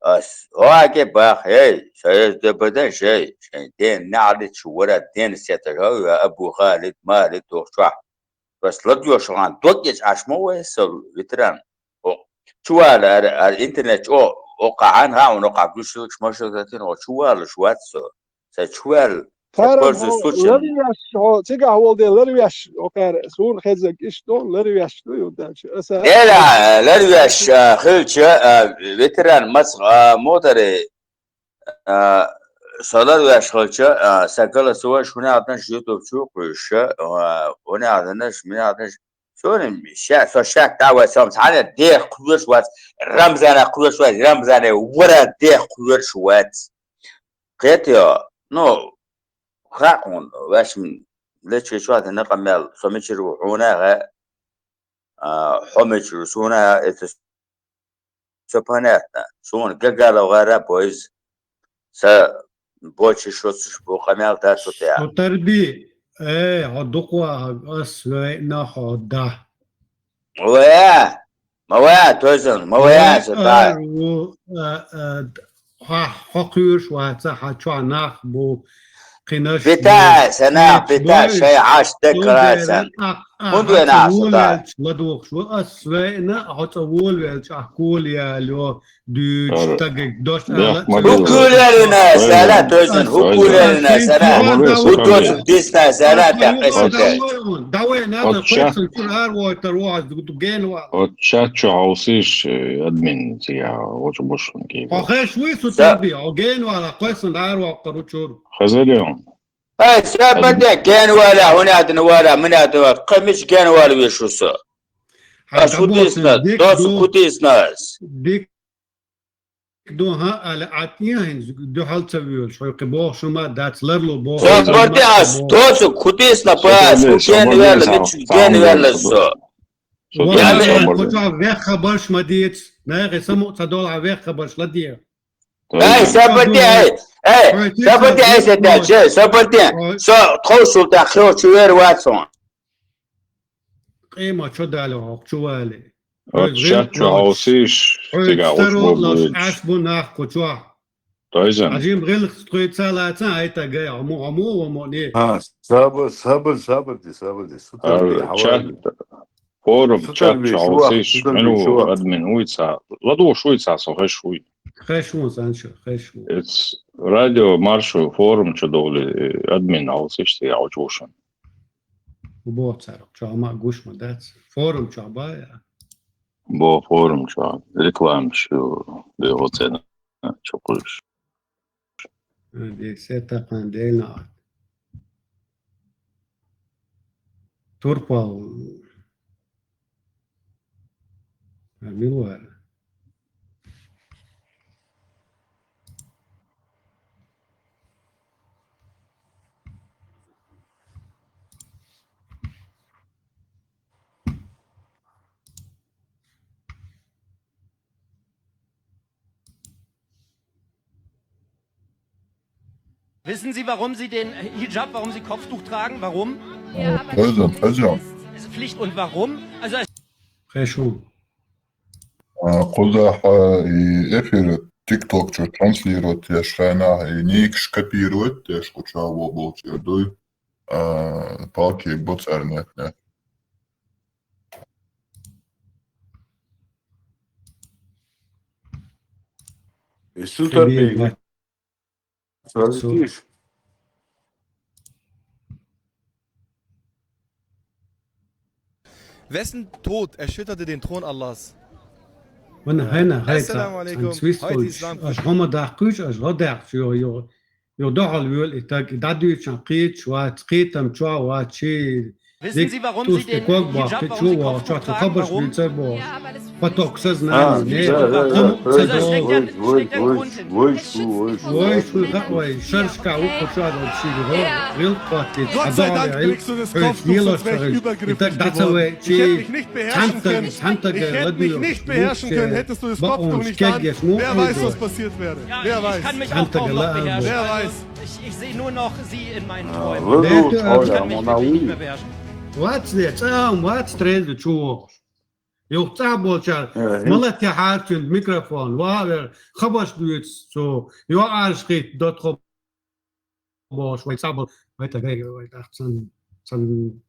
Ас хьоьга бах, эй, со еза де бадан шей, шайн ден наӀаличу вара ден сета жа, я Абу Халид, Малид, дохчохь. Ас ладоьгӀуш ван, дог эцӀаш ма вай со, ветеран. О, чувала, ар, ар интернет, о, о, кхаьхьан, ха, о, кхаьхьан, гуш, машина, о, чувалаш вац со. Ца чувал, ца Тара пользуюсь хьо случаем. Ларвеш, хьо цигахь волу де ларвеш, окхара суна хезаг иштта ду, ларвеш ду, ю дальше. Аса Эла, ларвеш, а, хилча, а, ветеран мац, а, мотаре, а, со ларвеш хилча, а, са голосовой шуна хатанаш YouTube чу кхуьйша, а, уна хатанаш, мина хатанаш, суна ша, со шат давай, сом, цхьана дех кхуьш вац, Рамзана кхуьш вац, Рамзана вара дех кхуьш вац. Кхетайо, ну, хаьа хьуна, ваьш м-, лечкъе чохь дина къамел, со мичара ву хьуна а хаьа, а, хьо мичара ву суна а хаьа, это всё понятно. Суна гагало гӀара бойз, сан бочи шуцаш бу къамел дац цу тӀехь. Хьо тарби, э, хьо дукха ас вейна хьо да. Ма вая, ма вая, тойзан, ма вая, Э, со тай. Ар ву, э, э, хьо, хьо кхуьйруш ваца, хьан чохь нах бу, Кхинаш Бита, санах, бита, шай аш декарацан. ХӀунда вена асу та? Ладугъуш ва ас вайна, хьо цӀа волавелча, ахь кола яло, дуьйцуш, тагиг дош ала. ХӀу кулерина сара, тозан, хӀу кулерина сара. ХӀу доцу дисна сара, тӀаккха. Давай, надо, хойсан чур ар войтар ваз, ген ва. От чат чу хьовсиш, э, админ цига, вочу бушун ки. Хо хеш вуй су таби, о ген ва, хойсан ар воккар учур. Хазалион. Ай, сабаде ген вала, хунадин вала, минадин вала, кхамич ген вала вешуса. Ас худисна, дос худисна ас. Дик ду, ха, ала атьяхин, дуьхьал ца вуьйлуш, хьой кхи боху шума дац ларло боху. Сабарде ас, дос худисна пас, ху ген вала, мич ген вала со. Валлахьи, кху чохь вехха барш ма дийца. Нахе самукъа ца долахь вехха барш ладе. Ай, сабарди, ай, ай, сабарди, ай, сабарди, сабарди. Со тховсул тӀе хьо чу вер вац хьуна. Къема чу дали хьо, чу вали. От чат чу хьовсиш, цига уж бу. Аш бу нах кху чохь. Тойзан. Ажим гӀилх тхуьйца лаца, ай та гай, аму, аму, аму, не. А, сабар, сабар, сабарди, сабарди. Су таби, чат, хьавар. Форум чат чу хьовсиш, муьлха админ вуй ца, ладугӀуш вуй ца, со хеш вуй. Хеш ву, сан шу, хеш ву. Эц радио маршо форум чу довли, э, админ хьовсиш, те хьовчу вушан. Бо цара, чу ма гуш ма дац. Форум чу ба я. Бо форум чу, реклама шу, бе оцена. Чукхуьйсуш. Дерсе такхан дена. Турпал. Милуара. Wissen Sie, warum Sie den Hijab, warum Sie Kopftuch tragen? Warum? Хеза, хеза. Es ist Pflicht und warum? Also es Хешун. А, кхузахь, а, и эфир TikTok чу транслировать деш хенахь, и никаш копировать деш, кху чу во болчу дуй. А, палки боцарнетне. И су тарбига. Су. Wessen Tod erschütterte den Thron Allahs? Ван хьайна, хьайца, Ассаламу алейкум. Сан свист хьойчу, аш хӀума даккхуьйту, аш хӀо даьккхича, йо, йо, йо дохьал вуьйла и таг, и дӀадуьйцучохь кхеташ вац, кхетам чохь вац, чи Wissen Sie, warum Sie den Hijab, warum Sie Kopftuch tragen? Warum? Поток сознания. А, да, да, да, да. Gott sei Dank kriegst du das Kopftuch, sonst wärst du vielleicht übergriffig geworden. Ich hätte mich nicht beherrschen können. Ich hätte mich nicht beherrschen können, hättest du das Kopftuch nicht an. Wer weiß, was passiert wäre. Wer weiß. Ja, ich kann mich auch kaum noch beherrschen. Wer weiß. Ich, ich sehe nur noch Sie in meinen Träumen. Ich kann mich wirklich nicht mehr beherrschen. Вац, вац, треза чу вохуш. Юха цӀа болчара, э, мала тӀе хьарчина микрофон, ва вер, хабарш дуьйцу цо, йо Ӏаш хӀитта до тхо бохуш, вай цӀа бол, вай тагай, вай тӀаккха сан, сан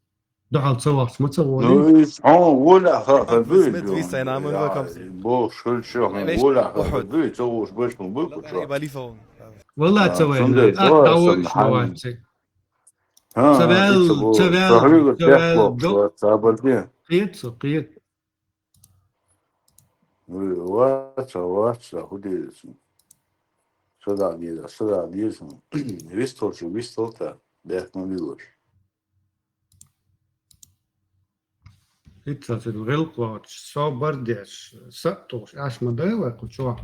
дуьхьал ца вахча, ма ца волий. Ну, и хьо волахь ха дуй, бохуш хилча, хьо волахь ха дуй, ца вуш баш ма буй кху чу. Валла ца вай, а, цундела ат дӀавойтуш ма вац. Ца ваьлла, ца ваьлла, ца ваьлла, ца ваьлла, ца ваьлла. Кхета со, кхета. Вац, вац, хӀу деза. Садагъ деза, садагъ деза. Вистхуьлча, вистхуьлта, бехк ма билуш. ХӀинца цуьнан гӀиллакх воцуш, собар деш, са а тухуш, аш ма дай вай кху чохь.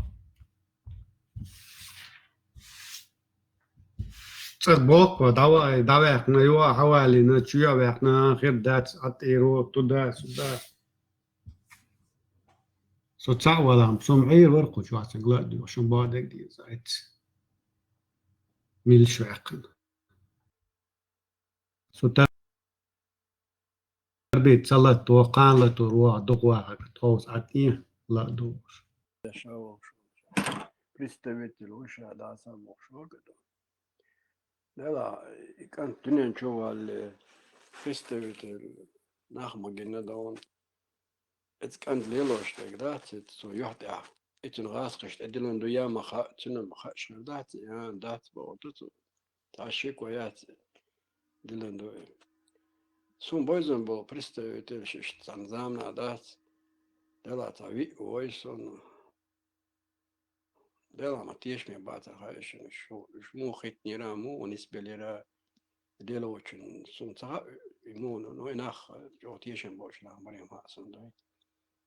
ЦӀа боккхо, дӀава-, дӀаваьккхина, йо, хьавалийна, чу а ваьккхина, хир дац, Ӏа тӀера, туда, сюда. Со цхьаъ валахь, со ма Ӏийр вара кху чохь, сан гла а дуьйхуш, сан боху дерг деза, айц. Милш ваьккхина. Со тарбийта ца латто, кхана латор ваха дукха вахарг тховса Ӏа тӀе ла а догӀуш. Представитель вуша дацам бохуш вара кху. Дела, и кӀант дуьнен чу валле, представитель нах ма гинна дона. Эцу кӀант лелош дерг дац, эцу цо юьхь тӀехь. И цуьнан гӀазкхаша тӀедиллина ду, я ма хаьа, цуьнан ма хаьа, шуьра дац, я дац боху ду цо. Цхьа шеко яц, диллина ду и. Суна бойзан болу представитель шишта цхьана замана дац. Дела цхьа виъ вой суна. Дела ма тешаме бацара хаьа шуна, шу, шу муха хӀиттинера, муха нисбелира, Делочун суна ца хаьа, и муха, ну, и нах чӀогӀа тешам болуш нах барем хаьа суна дай.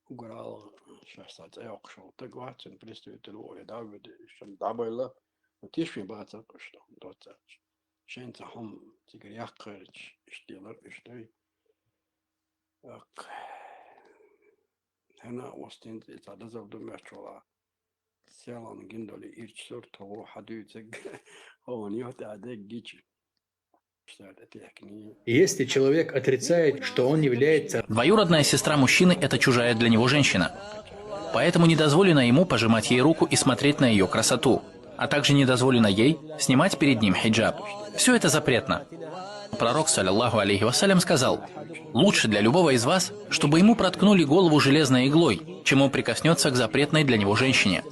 Уграл шаьш цхьа цӀе йоккхуш волу таг вац, цуьнан представитель ву, ой, Давид, шуна дӀабайла, ну, тешаме бацара уьш доццача. Шайн цхьа хӀума цигара яккхарча, иштта делара уьш дай. ТӀаккха хӀана востинца и цхьа дазал ду моьттуш вала. Селан гиндоле ирча сур тхо хьан дуьйцург, хьуна юьхь тӀехь дерг гича. Шта тӀе техкиний. Если человек отрицает, что он является Двоюродная сестра мужчины — это чужая для него женщина. Поэтому не дозволено ему пожимать ей руку и смотреть на ее красоту, а также не дозволено ей снимать перед ним хиджаб. Все это запретно. Пророк, саллаллаху алейхи вассалям, сказал: «Лучше для любого из вас, чтобы ему проткнули голову железной иглой, чем он прикоснется к запретной для него женщине».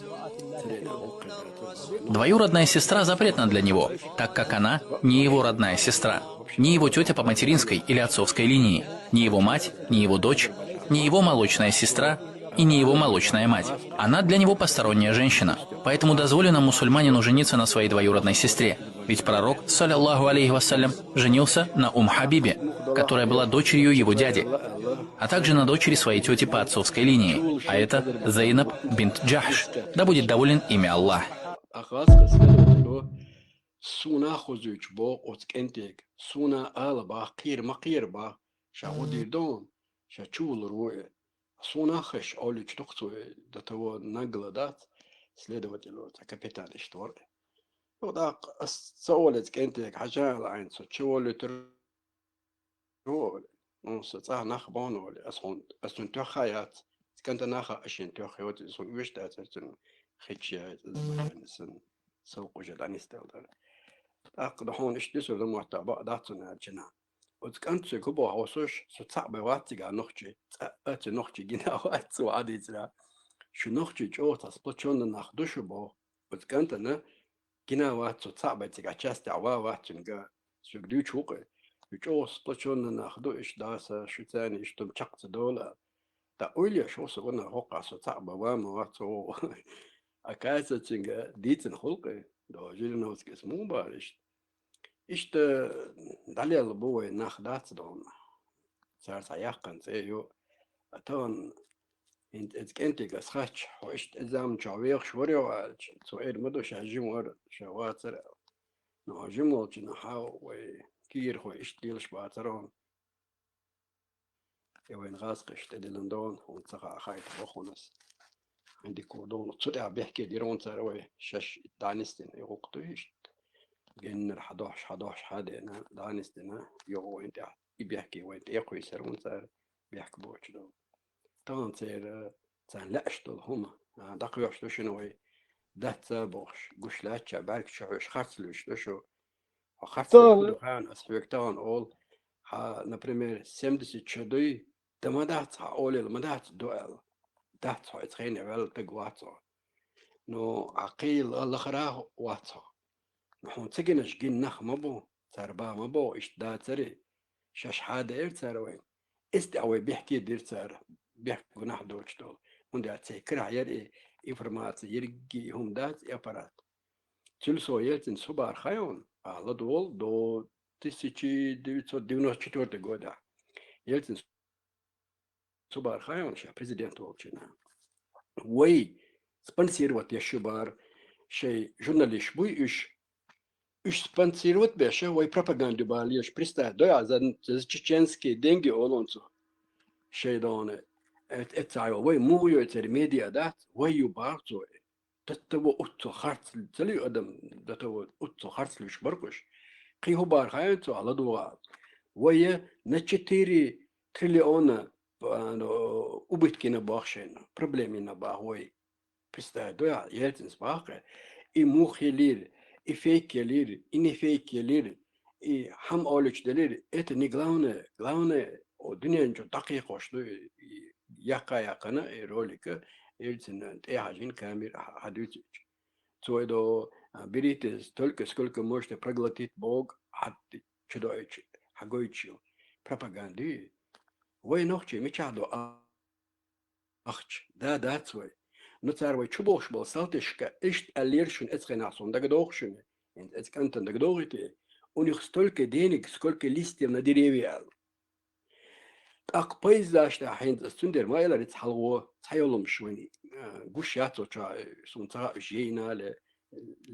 Двоюродная сестра запретна для него, так как она не его родная сестра, не его тетя по материнской или отцовской линии, не его мать, не его дочь, не его молочная сестра и не его молочная мать. Она для него посторонняя женщина. Поэтому дозволено мусульманину жениться на своей двоюродной сестре. Ведь пророк, саллаллаху алейхи вассалям, женился на Ум Хабибе, которая была дочерью его дяди, а также на дочери своей тети по отцовской линии, а это Зайнаб бинт Джахш, да будет доволен ими Аллах. Ахаска следователь, суна хозуьйтуш боху оцу кӀентега, суна ала бах, кхера ма кхера бах, ша гӀо дийр дон, ша чу вулур ву и. Суна хеш олуьйтуш дукха цо, до того нагло дац, следователь вара, цхьа капитан иштта вара. Ну, тӀаккха ас ца олу эцу кӀентега, хьажа ала айна цо, чу волуьйтур ву олий. Ну, со цӀахь нах бохна олий, ас хьуна, ас цуьнан тоьхна яц, кӀанта наха а шен тоьхна йоцу, суна оьшуш дацара цуьнан хечъяйта, сан сов къужа дӀанисдала дара. ТӀаккха да хьуна иштта дисур дан мотта бакъ дац цунна аьлча. Оцу кӀант соьга хӀун боху хьо, сош, со цхьаъ бен вац цигахь нохчий, цкъа а цу нохчий гина вац, цо Ӏадийцира. Шу нохчий чӀогӀа цхьа сплочённый нах ду шу боху. Оцу кӀантана гина вац, цо цхьаъ бен цигахь частехь ван вац цуьнга. Соьга дуьйцуш ву-кх и. Шу чӀогӀа сплочённый нах ду, иштта даса, шу царна иштта хӀума чекх ца долу. Ткъа ойла еш ву со, ванах хӀокхахь со цхьаъ бен ван ма вац цо. Оказывается, цуьнга дийцина хуьлу-кх и, до Жириновскийс муха бара иштта. Иштта дӀалелла бу вай нах дац дона. Цара цхьа яккхана цӀе ю. А тахана хӀинца эцу кӀентега ас хаьттича, хьо иштта и заман чохь вехаш вара йо аьлча, цо эр ма ду, ша жима вара, ша вацара аьлла. Но хьо жима волчунна хьан вай кийрахой иштта лелаш бацара хьуна. И вайн гӀазкхаша тӀедиллина дона, хьуна ца хаьа, хаийта боху хьуна ас. Хьайн дика ву дона. Цу тӀехь бехке дира хьуна цара вай, шаьш дӀанисдина, и гӀуллакх ду иштта. Геннара хьан дохьуш, хьан дохьуш, хьан дена, дӀанисдина, йо вайн тӀехь. И бехке вайн тӀе кхуьйсура хьуна цара, бехк боцуш дона. Тахана церан, царна лаьаш долу хӀума, а, дӀакхоьхьуш ду шуна вай, дац а бохуш, гуш лаьттача бӀаьрг чу хьоьжуш харц луьйш ду шу. Хьо харц луьйш ду хаьа, ас хьоьга тахана олу, хьан, например, семьдесят чо дуй, дан ма дац, хьан олийла ма дац ду аьлла. Дац, хьо эцу хенахь ваьлла таг вац хьо. Ну, хьан кхийла лахара вац хьо. Ну, хьуна ца гинарш гина нах ма бу, цара бан ма боху, иштта дацари. Шаьш хьан деара цара вайн. Эс тӀехь вай бехке дира цара, бехк гунахь доцуш долу. ХӀунда аьлча церан карахь яра и информация, ерриге и хӀума дац и аппарат. Цуьлсо Ельцин субар хайон, а, ладогӀал до тысяча девятьсот девяносто четвёртого года. Ельцин субар хайон ша президент волчина. Вай спонсировать еш ю бара, шайн журналист буй уьш, уьш спонсировать беша, вай пропаганду бала еш, представь, дой а за, за чеченские деньги олонцо. Шайн дона, эт, эт цайо, вай муха йой церан медиа дац, вай ю бара цо. До того уццо харц ца луьй адам, до того уццо харц луьйш баркъуш. Кхин хӀу бара хаьа цо ладугӀа. Вай на четыре триллиона, а, ну, убытки на бахшена, проблемы на бах вай. Представь, да, Ельцинс бахкъе. И муха хилийла, и фейк ялира, и не фейк ялира, и хӀама олучу делира, это не главное. Главное, о, дуьнен чу дӀакхайкхош ду и, и яккха-яьккхина и ролика, Ельцина тӀе хьажийна камера хьа-, хьадуьйцуьйтуш. Цо и до, а, берите столько, сколько можете проглотить Бог, хьа-, чудоуьйтуш, хьагойтуш. Пропаганда ю. Вай нохчий мичахь ду а-, ахча? Да, дац вай. Ну, цара вай чу бохуш болу салташка иштта аьллера шуна, эцхенахь суна дагадогӀу шуна, хӀинца эцу кӀантана дагадогӀий те? У них столько денег, сколько листьев на деревья аьлла. ТӀаккха пайзаш тӀехь хӀинца ас цундела ма элира, эца хьалхо цхьа йолумаш вайн, а, гуш яц оцу чохь, э, суна ца хаьа, уьш йийна ле,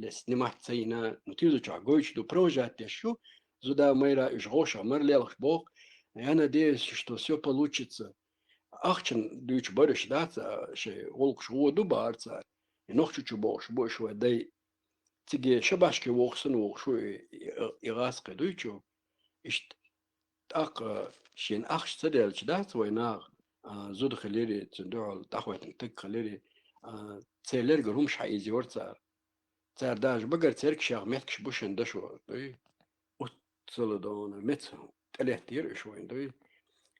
ле снимать ца йина, ну, тиза чохь гойтуш ду, провожать деш ю, зуда майра уьш гӀошах мара лелхаш боху, я надеюсь, что всё получится. Ахчана дуьйцуш бара уьш, дац, а, шайн гӀуллакхаш гӀо ду бахара цара. И нохчу чу бохуш бу уьш вай дай. Циге шабашке воху санна вохуш ву и, и, и гӀазкхи дуьйцу. Иштта тӀаккха шена ахча ца делча, дац вай наха, а, зуда хилира, цуьнан дуьхьал дӀахӀоьттина стаг хилира, а, церан лергара хӀумаш хьаийзайора цара. Цара даже багара цергашех меттигаш бу шуна дашо, дуй? Уццала дона меца тӀелеттера уьш вайна, дуй?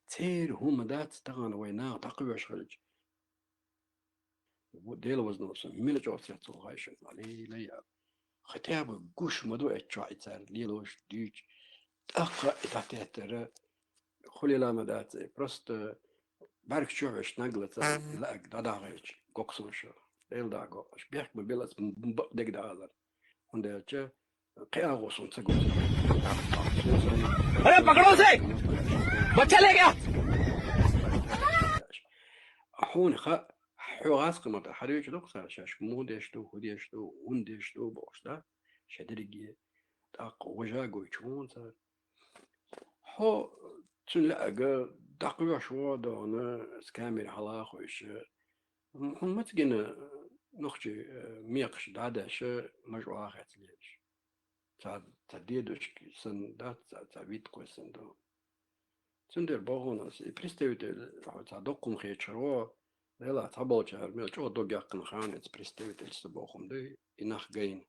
Церан хӀума дац тахана вай наха дӀакхоьхьуш хилча. Делан возано сан, мила чӀогӀа цецвала хай шуна, лай, лай, а. Хотя бы гуш ма ду эцу чохь и цара лелош, дуьйцуш. ТӀаккха и дӀатеттара, хӀун лела ма дац и, просто бӀаьрг чу вешнаг лаца, лаьаг дӀадахьийча, гоксун шу. Эла дӀа гокъаш. Бехк ма билац, м-, м-, бакъ дег дӀаалар. ХӀунда аьлча, кхин агӀо суна ца гуш. Аре, пакъало усе! Бачалега! Хьуна хаьа, хьо гӀазкхи ма-, хьадуьйцуш ду-кх цара шаьш, муха деш ду, хӀун деш ду, хӀунда деш ду бохуш, да? Шадерриге тӀаккха вожа гойтуш ву хьуна цара. Хьо цуьнан лаьага дӀакхоьхьуш ву дона, с камера хьала а ховшуш. М-, хьуна маца гина нохчий, э, мекхаш дӀа а деш, мажа охьа а хецна лелаш. Цхьа, цхьа дедушка санна дац, цхьа, цхьа виткхой санна ду. Цундела боху ас, и представитель, хьо цхьа доккхум хеташ хир ву, делахь цхьаболчара мел чӀогӀа дог яьккхина хаьа, эца представитель сан боху хӀума ду, и нах гайна.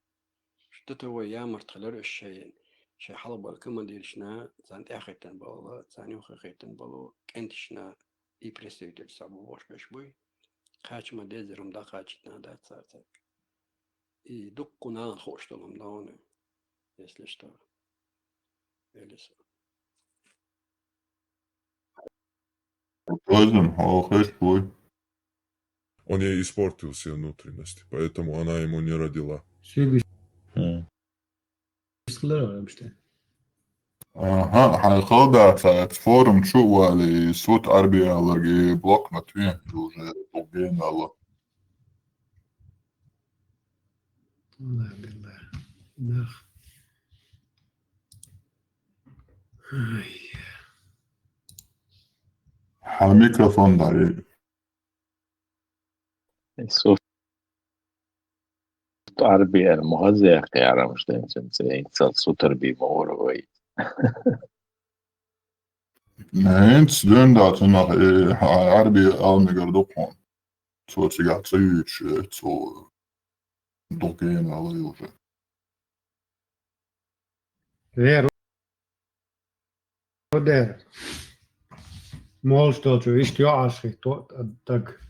Что-то вай ямарт хилар уьш шайн, шайн хьалхабар командиршна, царна тӀаьхьахӀиттина болу, царна юххехӀиттина болу кӀенташна и представитель сан бу бохуш берш буй. Кхача ма дезара хӀума дӀакхачийтина дац цара цаьрга. И дуккха нахана хууш долу хӀума ду, если что. Или со. Поздно, хьо хеш вуй. Он ей испортил все внутренности, поэтому она ему не родила. Ши гуш. Хм. Ишколера вообще. Аха, хьайн хала дац, цхьа форум чу а валий, сут Ӏарби аларг и блок ма тве, уже долгена ала. Аллах билла. Нах. Ай. Хьан микрофон дӀа. Сут Ӏарби эр ма хаза яхкъе, арамаш ден цуьнца, цал сутар би ма вара вай. ХӀинца дуьйна дац нах, э, Ӏарби ала мегар ду хьуна. Цо цигахь ца юьйцуш, э, цо долгена ала уже. Вер. Дер. Молуш долчу иштта йоӀаш хӀитто даг.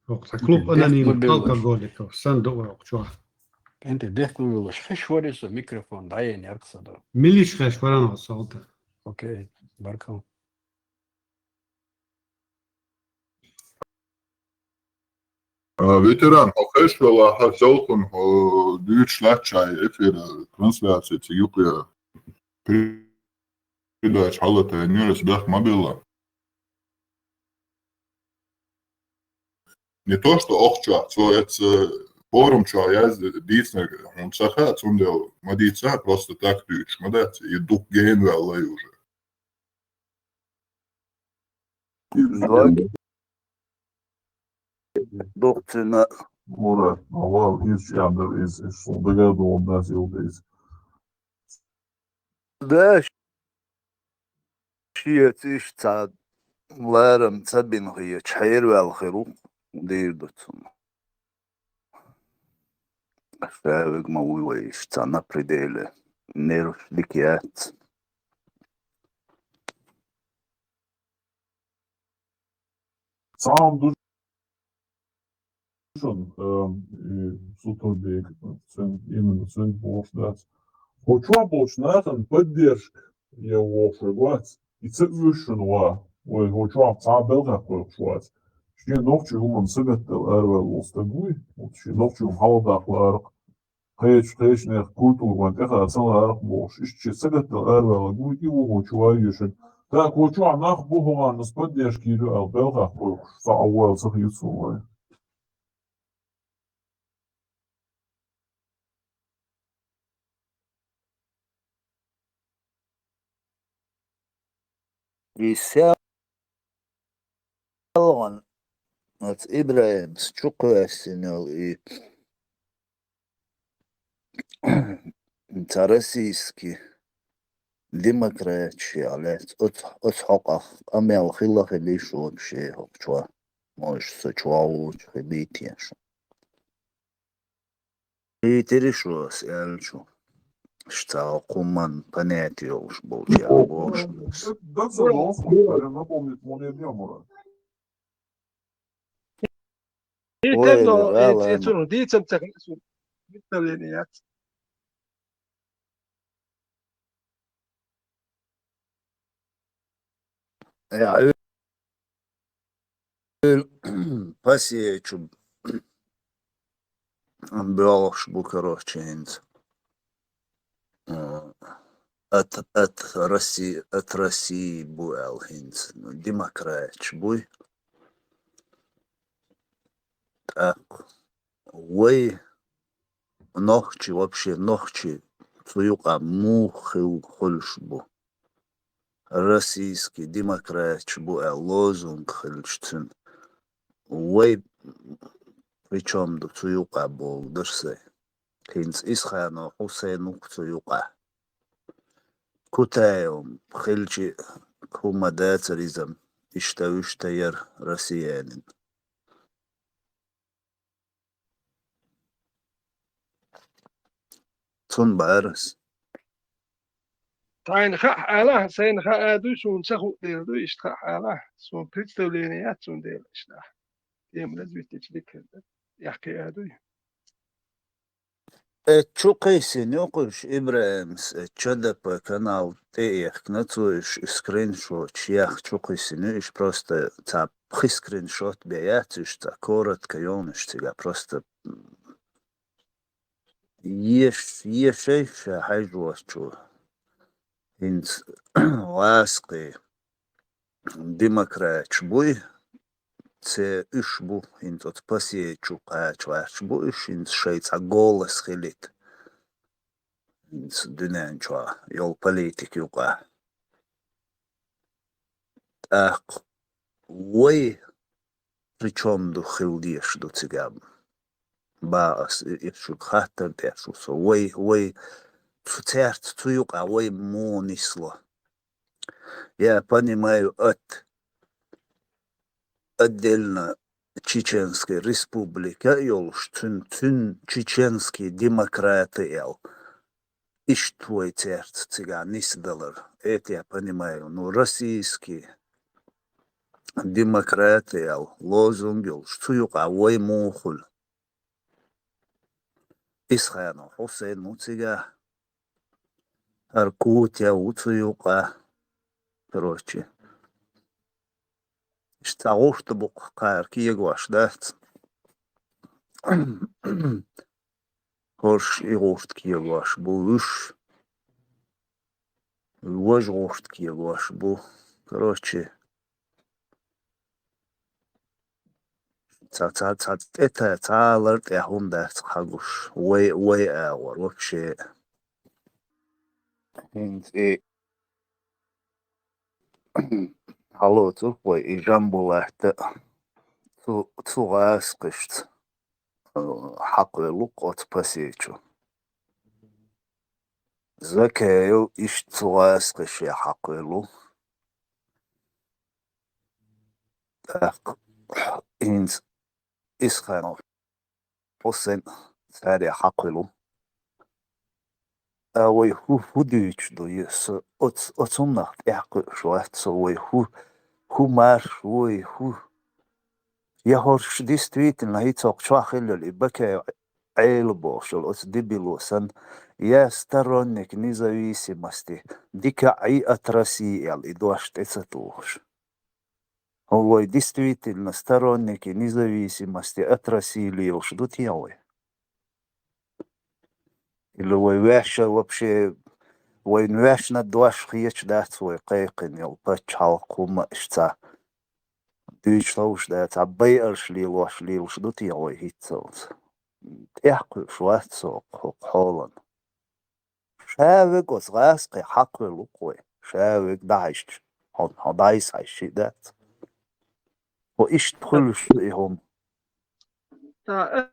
ХӀокху цхьа клуб анонимных алкоголиков санна ду вай хӀокху чохь. КӀентий, дехкал волуш хиш вари со, микрофон дӀаена ярх со ду. Милиш хеш варан хьо, Солта? Окей, баркал. А, ветеран, хьо хеш велахь, хьан селхун, хьо дуьйцуш лаьттачу эфира трансляция цига юкъе передача хьала тайнера, ас бехк ма билла. Не то, что охчохь, цо эца форум чохь яз дийцинарг хьуна ца хаьа, цундела ма дийца, просто так дуьйцуш ма дац, и дукха гена ваьлла уже. Иза дог дукха цуьнан. Мура, авал, иза чӀагӀдар, иза, иза, шул дагадогӀу дас юлда иза. Даш, шеца иштта цхьа ларам ца бина хеташ, хьераваьлла хир ву, дийр ду цунна. Шаьвиг ма вуй вай иштта на пределе. Нерваш дика яц. Цхьа хӀума ду шуна, э, и Сутурбек, цун, именно цун бохуш дац. Кху чохь болчу нахана поддержка я вохуш вай вац, и ца оьшу шуна ван. Вай кху чохь цхьа а белхах кхойкхуш вац. Шен нохчийн хӀуманна сагатдала араваьлла волу стаг вуй, вот шен нохчийн хӀума хьаладаккха лааракх. Кхечу, кхечу нехан культура вайн тӀехь а ца лааракх бохуш, иштта шен сагатдала араваьлларг ву, и ву кху чу ван йоьшург. ТӀаккха кху чохь нах бу хӀокхарна поддержка йийр ю аьлла, белхах кхойкхуш, цхьа а ваьлла ца хета суна вайн. И селгӀан оцу ИбрахӀимс чукхоьссина йолу и ца российский демократия лаьцна оцу, оцу хьокъах къамел хила хилийша вообще хӀокху чохь, может, со чохь вуьйцуш хилийта еш. Хийтира шу ас аьллачу. Ша цхьа кхуман понятие йолуш болчу яхь бохуш. Ой, напомнить, Мунир Ямура. Хийтира, но вала, и цунах дийцам ца хилла, представление яц. Я, Пасечу боьлхуш бу, короче, хӀинца. Э, от, от России, от России бу аьлла хӀинца. Ну, демократаш буй. ТӀаккха вай нохчий, вообще нохчий цу юкъа муха хил хуьлуш бу? Российский демократаш бу аьлла лозунг хилча цуьнан. Вай при чём ду цу юкъа боху дара сайн. ХӀинца Исханов Хьусайн ву-кх цу юкъа. Кутаев хилча хӀума дацара иза, иштта-вуьшта яра россиянин. Цунна бахара ас. Тхайна хаьа алахь, сайна хаьа дуй, суна ца хууш дела дуй, иштта хаьа алахь, суна представление яц цундела иштта. Тема развития дика хир ду, яхкхи а дуй. Э, чу кхийсина ю кхуьш ИбрахӀимс, э, Ч Д П канал тӀе а яхкина цо, уьш скриншоташ яхна чу кхийсина ю, уьш просто цхьа пхи скриншот бен яц уьш, цхьа коротко йолуш цигахь, просто, м, еш-, ешай ша хьаьжа воцчо. ХӀинца гӀазкхий демократаш буй, церан уьш бу, хӀинца оцу Пасечу кхача гӀерташ бу уьш, хӀинца шайн цхьа голос хилийта. ХӀинца дуьнен чохь йолу политика юкъа. ТӀаккха вай при чём ду хила дезаш ду цигахь? Бах ас, и, и шуьга хаттар тӀе шу со. Вай, вай, цу цаьрца цу юкъа вай муха нисло? Я понимаю, от отдельно Чеченская республика а йолуш, цуьнан, цуьнан чеченские демократы аьлла. Иштта вай цаьрца цигахь нисдалар. Это я понимаю. Ну, российские демократы аьлла лозунг йолуш, цу юкъа вай муха хуьлу? Исханов Хьусайн ву цигахь, хӀара Кутаев ву цу юкъа. Короче, иштта цхьа гӀурт бу-кх кхара кегош дац. ХӀорш и гӀурт кегош бу, уьш важа гӀурт кегош бу. Короче, ца, ца, ца тӀе та, цхьа а лар тӀехь хӀума дац хьагуш. Вай, вай агӀор вообще. ХӀинца и хьалоцург вай и Жамбулатта цу, цу гӀазкхашца, э, хьакхоьллу-кх оцу Пасечу. Закаев иштта цу гӀазкхаша хьакхоьллу. ТӀаккха хӀинца Исханов Хьусайн царех хьакхуьлу. А вай хӀу, хӀу дуьйцуш ду, я со оц-, оцуннах тӀаьхьакхуьуш вац со, вай хӀу, хӀу марш, вай хӀу. Я хӀорш действительно, хӀинца хӀокху чохь хилла йолу и Бакаев Ӏела бохуш йолу оцу дебило санна, я сторонник независимости, дика Ӏий от России аьлла, и дош тӀе ца тухуш. ХӀун вай действительно сторонники независимости от России лелаш ду те вай? Или вай ваьшша вообще, вайн ваьшна дош хеташ дац вай кхайкхина йолу пачхьалкх хӀума иштта дуьйцуш ловш дац, а байарш лелош лелаш ду те вай хӀинццалц? ТӀаьхьакхуьуш вац со хӀокху хьолан. Ша вега оцу гӀазкхе хьакхуьлу-кх вай. Ша вега дӀахьаьжча, хьо, хьо дӀасахьаьжча и дац. Хьо иштта хуьлуш ду и хӀума. Ца,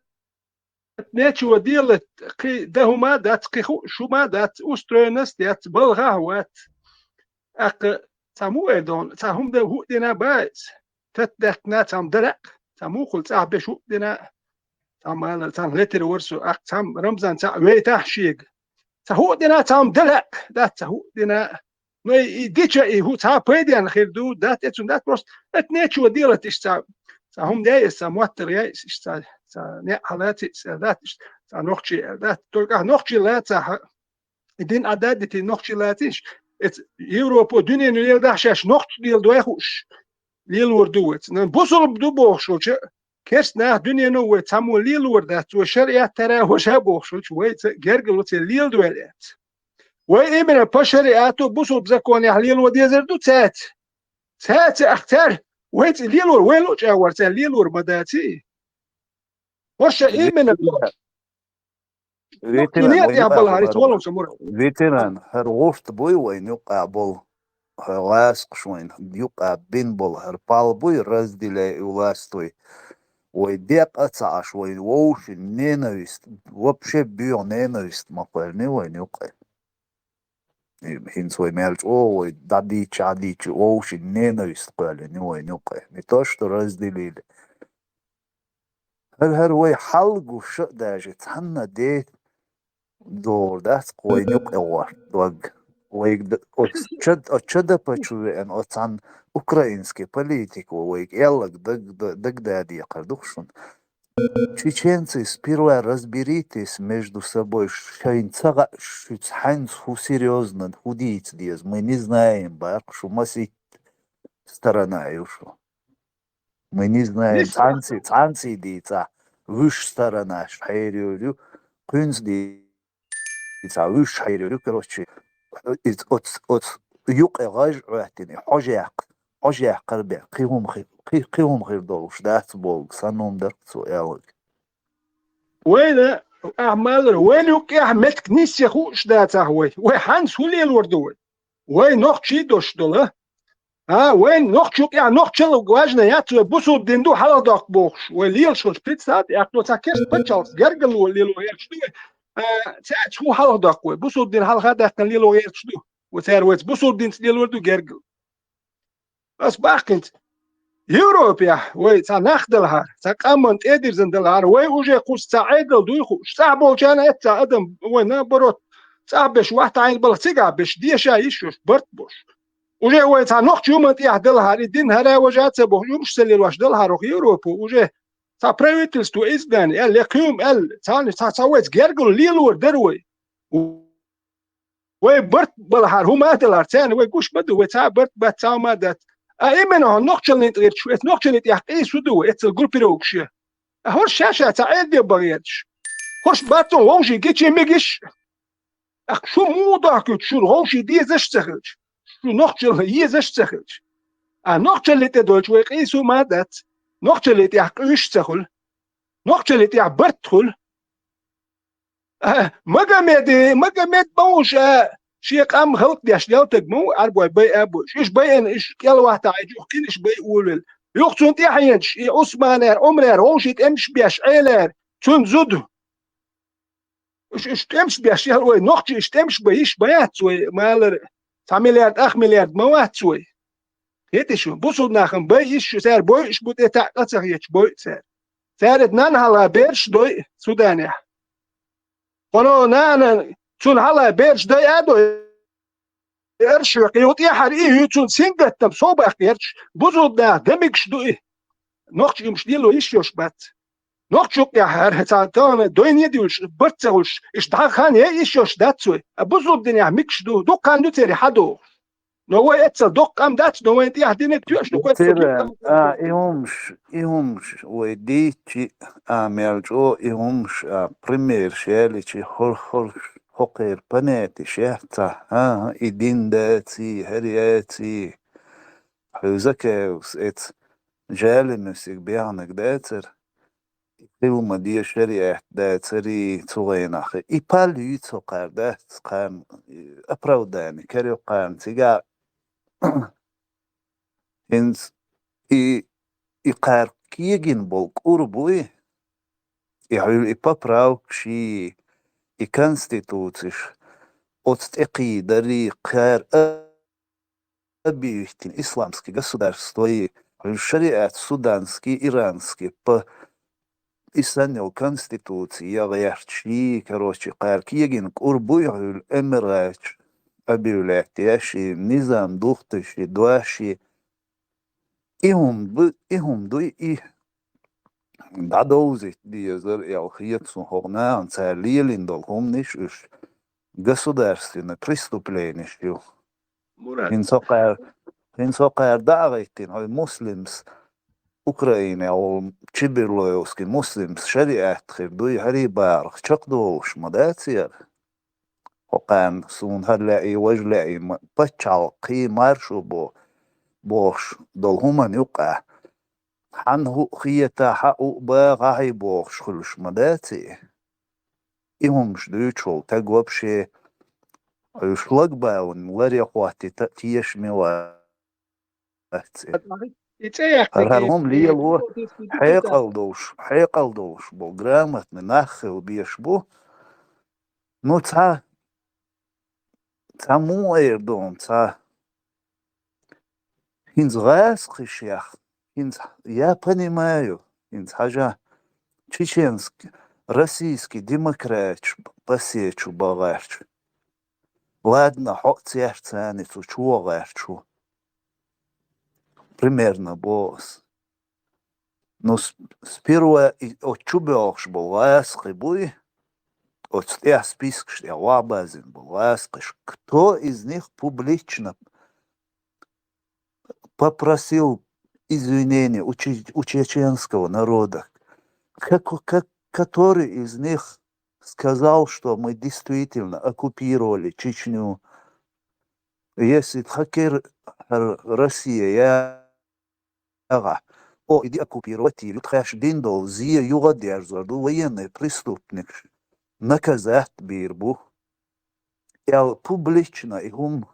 нечего делать, кхин дан хӀума а дац, кхин хууш хӀума а дац, устроенность яц, балхахь а вац. ТӀаккха цхьа муха эр доху, цхьа хӀума дан хӀуъа дина бац. Тат даьккхина цхьа хӀума дан лаьа, цхьа муххал цӀахь беш хӀуъа дина, цхьа малар, цхьа летар вара со, тӀаккха цхьа Рамзан цхьаъ вейтахь шега. Цхьа хӀуъа дина цхьа хӀума дан лаьа, дац цхьа хӀуъа дина. Ну, и, и дича и хӀу цхьа пайденна хир ду, дац эцун дац, просто это нечего делать иштта цхьа, цхьа хӀума яй аса, цхьа моттар яй аса, иштта цхьа, цхьа неӀ хьалаций аса, дац иштта цхьа нохчий аьлла, дац. Только ахь нохчий лацахь, и дин Ӏа даддитий нохчий лацийша, эца Европо дуьнено леладахь шаьш нохчий леладой хууш, лелор ду вайца. Но бусулба ду бохуш волча, керста нах дуьнено вай цхьаммо лелор дац, вай шариат тара важа бохуш волча, вайца гергало церан леладой аьлла. Вай именно по шариату бусулба законехь лело дезар ду цаьрца. Цаьрца ах цаьрца вайца лелор, вай ло чӀагӀвар цаьрца лелор ма даций. ХӀорша именно Ветеран, вайн юкъа болу хӀара, ветеран, хӀара гӀурт буй вайн юкъа болу, хӀара гӀаскхаш вайн юкъа бин болу, хӀара пал буй, разделяй и властвуй. Вай декъа а ца Ӏаш, вайн вовшийн ненавист, вообще боьха ненавист ма кхоьллина вайн юкъа. И хӀинца вай мел чӀогӀа вай дӀадийча, дӀадийча, вовшийн ненавист кхоьллина вайн юкъа. Не то, что разделили. ХӀара, хӀара вай хьал гуш а даже цхьанна де догӀур дац кху вайна юкъа гӀорт дог. Вайга д-, оцу чад-, оцу ЧДП чу веана, оцу цхьана украинский политико вайга аьлларг даг-, д-, дагададекхар ду шуна. Чеченцы, сперва разберитесь между собой, шайна ца хаьа шуьца хьаьнца хӀу серьёзно, хӀу дийца деза. Мы не знаем, баккха шу масийтта сторона ю шу. Мы не знаем, цхьанций, цхьанций дийца, вуьш сторонаш хьерийр ю, кхуьнца дийца, вуьш хьерийр ю, короче, иза оц-, оц-, юкъе гӀаж Ӏоьттина, хьожа яккха, хьожа яккхар бен, кхин хӀума хи-, кхин, кхин хӀума хир долуш дац боху, сан хӀума дара цо аьлларг. Вайна, ахь ма аллара, вайна юккъехь меттиг нисъе хууш дацахь вай. Вай хьанца хӀун лелор ду вай? Вай нохчий дош долу. А, вайн нохчу юкъехь нохчалла важна яц вай, бусулба дин ду хьалхадоккху бохуш. Вай лелаш волчу представьте, аьлла цхьа керста пачхьалкх гергало лело гӀерташ ду вай. А, цаьрца хӀун хьалхадоккху вай? Бусулба дин хьалха а даьккхина лело гӀерташ ду. Вай цара вайца бусулба динца лелор ду гергал. Ас бахкинца. Европехь вай цхьа нах далахьара, цхьа къаман тӀедирзина далахьара, вай уже кхуьнца цхьа Ӏедал дуй хууш. ЦӀахь болчарна эццахь адам, вай наоборот, цӀахь беш вахтахьийна балха цигахь беш, деша йиш йолуш, барт болуш. Уже вай цхьа нохча хӀуманна тӀехь далахьара, и дин хӀара важа а ца бохуш, уьмаш ца лелош далахьара хӀокху Европо, уже цхьа правительство изгнания аьлла, я кхин хӀума аьлла, цхьана, цхьа, цхьа вайца гергало лелор дара вай. Вай барт балахьара, хӀума а далахьара, царна вай гуш ма ду, вай цхьа а барт бац, цхьа хӀума а дац. А именно хьо нохчаллин тӀе гӀерташ, эцу нохчаллин тӀехь къийса хӀу ду вай, эццал группировкаш я. А хӀорш ша-ша цхьа Ӏедал бан гӀерташ. ХӀорш бац хьуна вовшийн гича мегаш. Ах, шу муха дохкуьйту, шуна вовшийн дезаш а ца хилча, шу нохчалла езаш а ца хилча. А нохчаллин тӀе дойтуш вай къийса хӀума а дац, нохчаллин тӀехь къуьйсуш а ца хуьлу, нохчаллин тӀехь барт хуьлу. А, Магомеде, Магомед ма ву ша, шен къам халкъ деш ялтаг ма ву, Ӏарбой байа а бойуш. Уьш байина, уьш кӀел вахтахь, и чух кхин уьш бай олавелла. Юха цунна тӀаьхьенаш, и Ӏусманера, Ӏумрера, вовшийн тӀемаш беш, Ӏелера, цуьнан зуда. Уьш, уьш тӀемаш беш ял вай, нохчий уьш тӀемаш бай, йиш бан яц вай, малар, цхьа миллиард, ах миллиард ма вац вай. ХӀетий шу, бусулба нахана бай йиш ю, цара бойуш бу тӀе таӀ къа ца хеташ, бойу цара. Цара нанна хьалха бераш дой, Суданехь. Хьуна нана, цунна хьалха бераш дай а дой, эрш векъ, юха тӀехьара и ю, цунна сингаттам со баккха ерчаш, бузулба нах, дан мегаш ду и. Нохчий имаш лело йиш йолуш бац. Нохчий юкъехь хӀара цхьа тахана дойне а дуьлуш, барт ца хуьлуш, иштта дӀа хан яй йиш йолуш дац вай. А бузулба динехь мегаш ду, дукха хан ду церан хьадогӀуш. Но вай эццал доккха къам дац, но вайн тӀехь динарг тоьаш ду, кхоьца Церан, а, и хӀумаш, и хӀумаш вай дийцчи, а, мел чӀогӀа и хӀумаш, а, примерш яличи, хӀор-, хӀорш, хӀокхеран понятеш яц цхьа, а, и дин даций, хӀара яций. Хьуьза кевс эца жалимусиг бехнаг дацара. Хила ма де шариат дацарий цу гӀенах. И пал юьйцу кхара дац, кхарна, э, оправдание карайо кхарна цигахь. ХӀинца и, и кхара кегина болу кӀур буй, и хьуьлла и поправкаш, и, и конституцеш, оцу тӀекхийдарий кхара а объявить йина исламский государство, и шариат суданский, иранский, по и санна йолу конституций я гӀерташ, и, короче, кхара кегина кӀур буй хьуьлла эмиргӀачу объявлять еш, и низам духтуш, и дош, и, и хӀума бу, и хӀума дуй, и дӀадовзийта дезара аьлла хета суна хӀокху нахана цара лелийна долу хӀуманаш уьш государственный преступленеш ю. Мурад. ХӀинца хӀокхара, хӀинца хӀокхара дӀа а гӀиттина, хьо муслимс Украинехь волу Чеберлоевский муслимс шариат хир дуй, хӀарий бахарх чекхдолуш ма дац яра. ХӀокхарна суна хӀара лаьий, важа лаьий, ма, пачхьалкхий маршо бо-, бохуш долу хӀуманна юкъахь. Хьан хӀу хета, хьан хӀу баха, хьан хьий бохуш хуьлуш ма дац и. И хӀумаш дуьйцуш волу таг вообще шлагбаун ларе хӀоттийта тешаме вац. И цӀе яьккхи хӀара хӀума лело, хьекъал долуш, хьекъал долуш болу грамотный нах хила беш бу. Ну, цхьа, цхьа муха эр ду, цхьа ХӀинца гӀазкхишех, хӀинца я понимаю, хӀинца хьажа, чеченский, российский демократаш пасечу бахарчу. Ладно, хьо а церца царна цу чу вахарчу. Примерно боху ас. Ну, с-, сперва и оцу чу боьлхуш болу гӀазкхи буй, оцу тӀехь спискаш тӀехь вахбазина болу гӀазкхиш. Кто из них публично попросил извинения у че-, у чеченского народа? Как, как, который из них сказал, что мы действительно оккупировали Чечню? Если тхакер Россия я агӀа. О, и деоккупировать йийр ю, тхаьш дина долу зе юха а дерзор ду, военный преступникаш наказать бийр бу. Аьлла публично и хӀума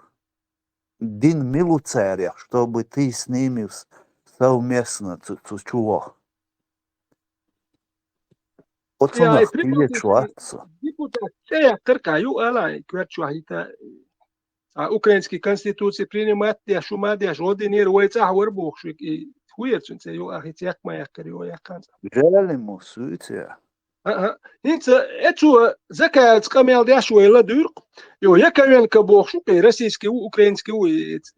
дина мила ву царех, чтобы ты с ними с-, совместно цу, цу чу ваха. Оцунах кхечу вац со. Депутат цӀе яккхар кхай ю, ала, и коьртачохь хӀита. А украинский конституция принимать деш, шу ма деш, гӀо динера вай цӀахь вара бохуш, и хӀун яра цуьнан цӀе ю, ахи, цек ма яккхара ю, яккхана цӀа. Жалимус вуьйцу я? А-а. ХӀинца эцо Закаевца къамел деш вай ладуьйру-кх. Йо, Яковенко бохуш ву-кх, и российский ву, украинский ву, и ц-,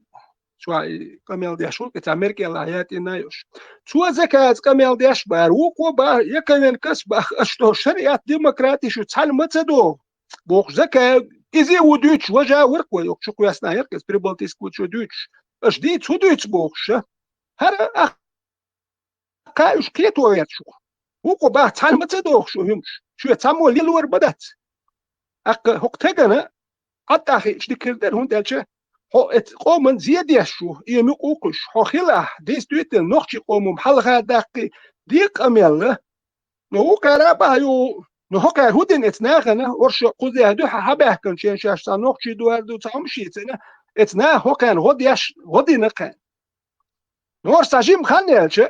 чохь и къамел деш ву-кх, и цхьа меркӀелахь ятӀина йолуш. Цо Закаевца къамел деш бара, вукхо баха, Яковенкос баха, аш до шариат демократиш ю цхьаьна ма ца догӀу. Бохуш, Закаев, иза а ву дуьйцуш, важа а вара-кх вай, оха чу кхоьссина яра-кх иза, Прибалтийск ву чу дуьйцуш. Аша дийца хӀун дуьйцу бохуш, а? ХӀара ах-, кхай уьш кхето верчух. ВукхӀо бах цхьаьна ма ца дохуш шу хӀумаш. Шоьца цхьаммо лелор ма дац. Аккха хӀокху тегана Ӏад а хиъча дика хир дара, хӀунда аьлча хьо эцу къоман зе деш ву, и муьтӀахь ву кхуьш. Хьо хилахь, действительно, нохчий къоман хьалха даккхий, декъа къамел а. Но вукхара а баха ю, но хӀокхара хӀун дина эцу нахана, оршо кхузахь дуьхьа хьабаьхкина шен шаьш цхьа нохчий дуьхьал ду, цхьа хӀума шийцина, эцу наха хӀокхарна гӀо деш, гӀо дина кхарна. Норса жима хан яьлча,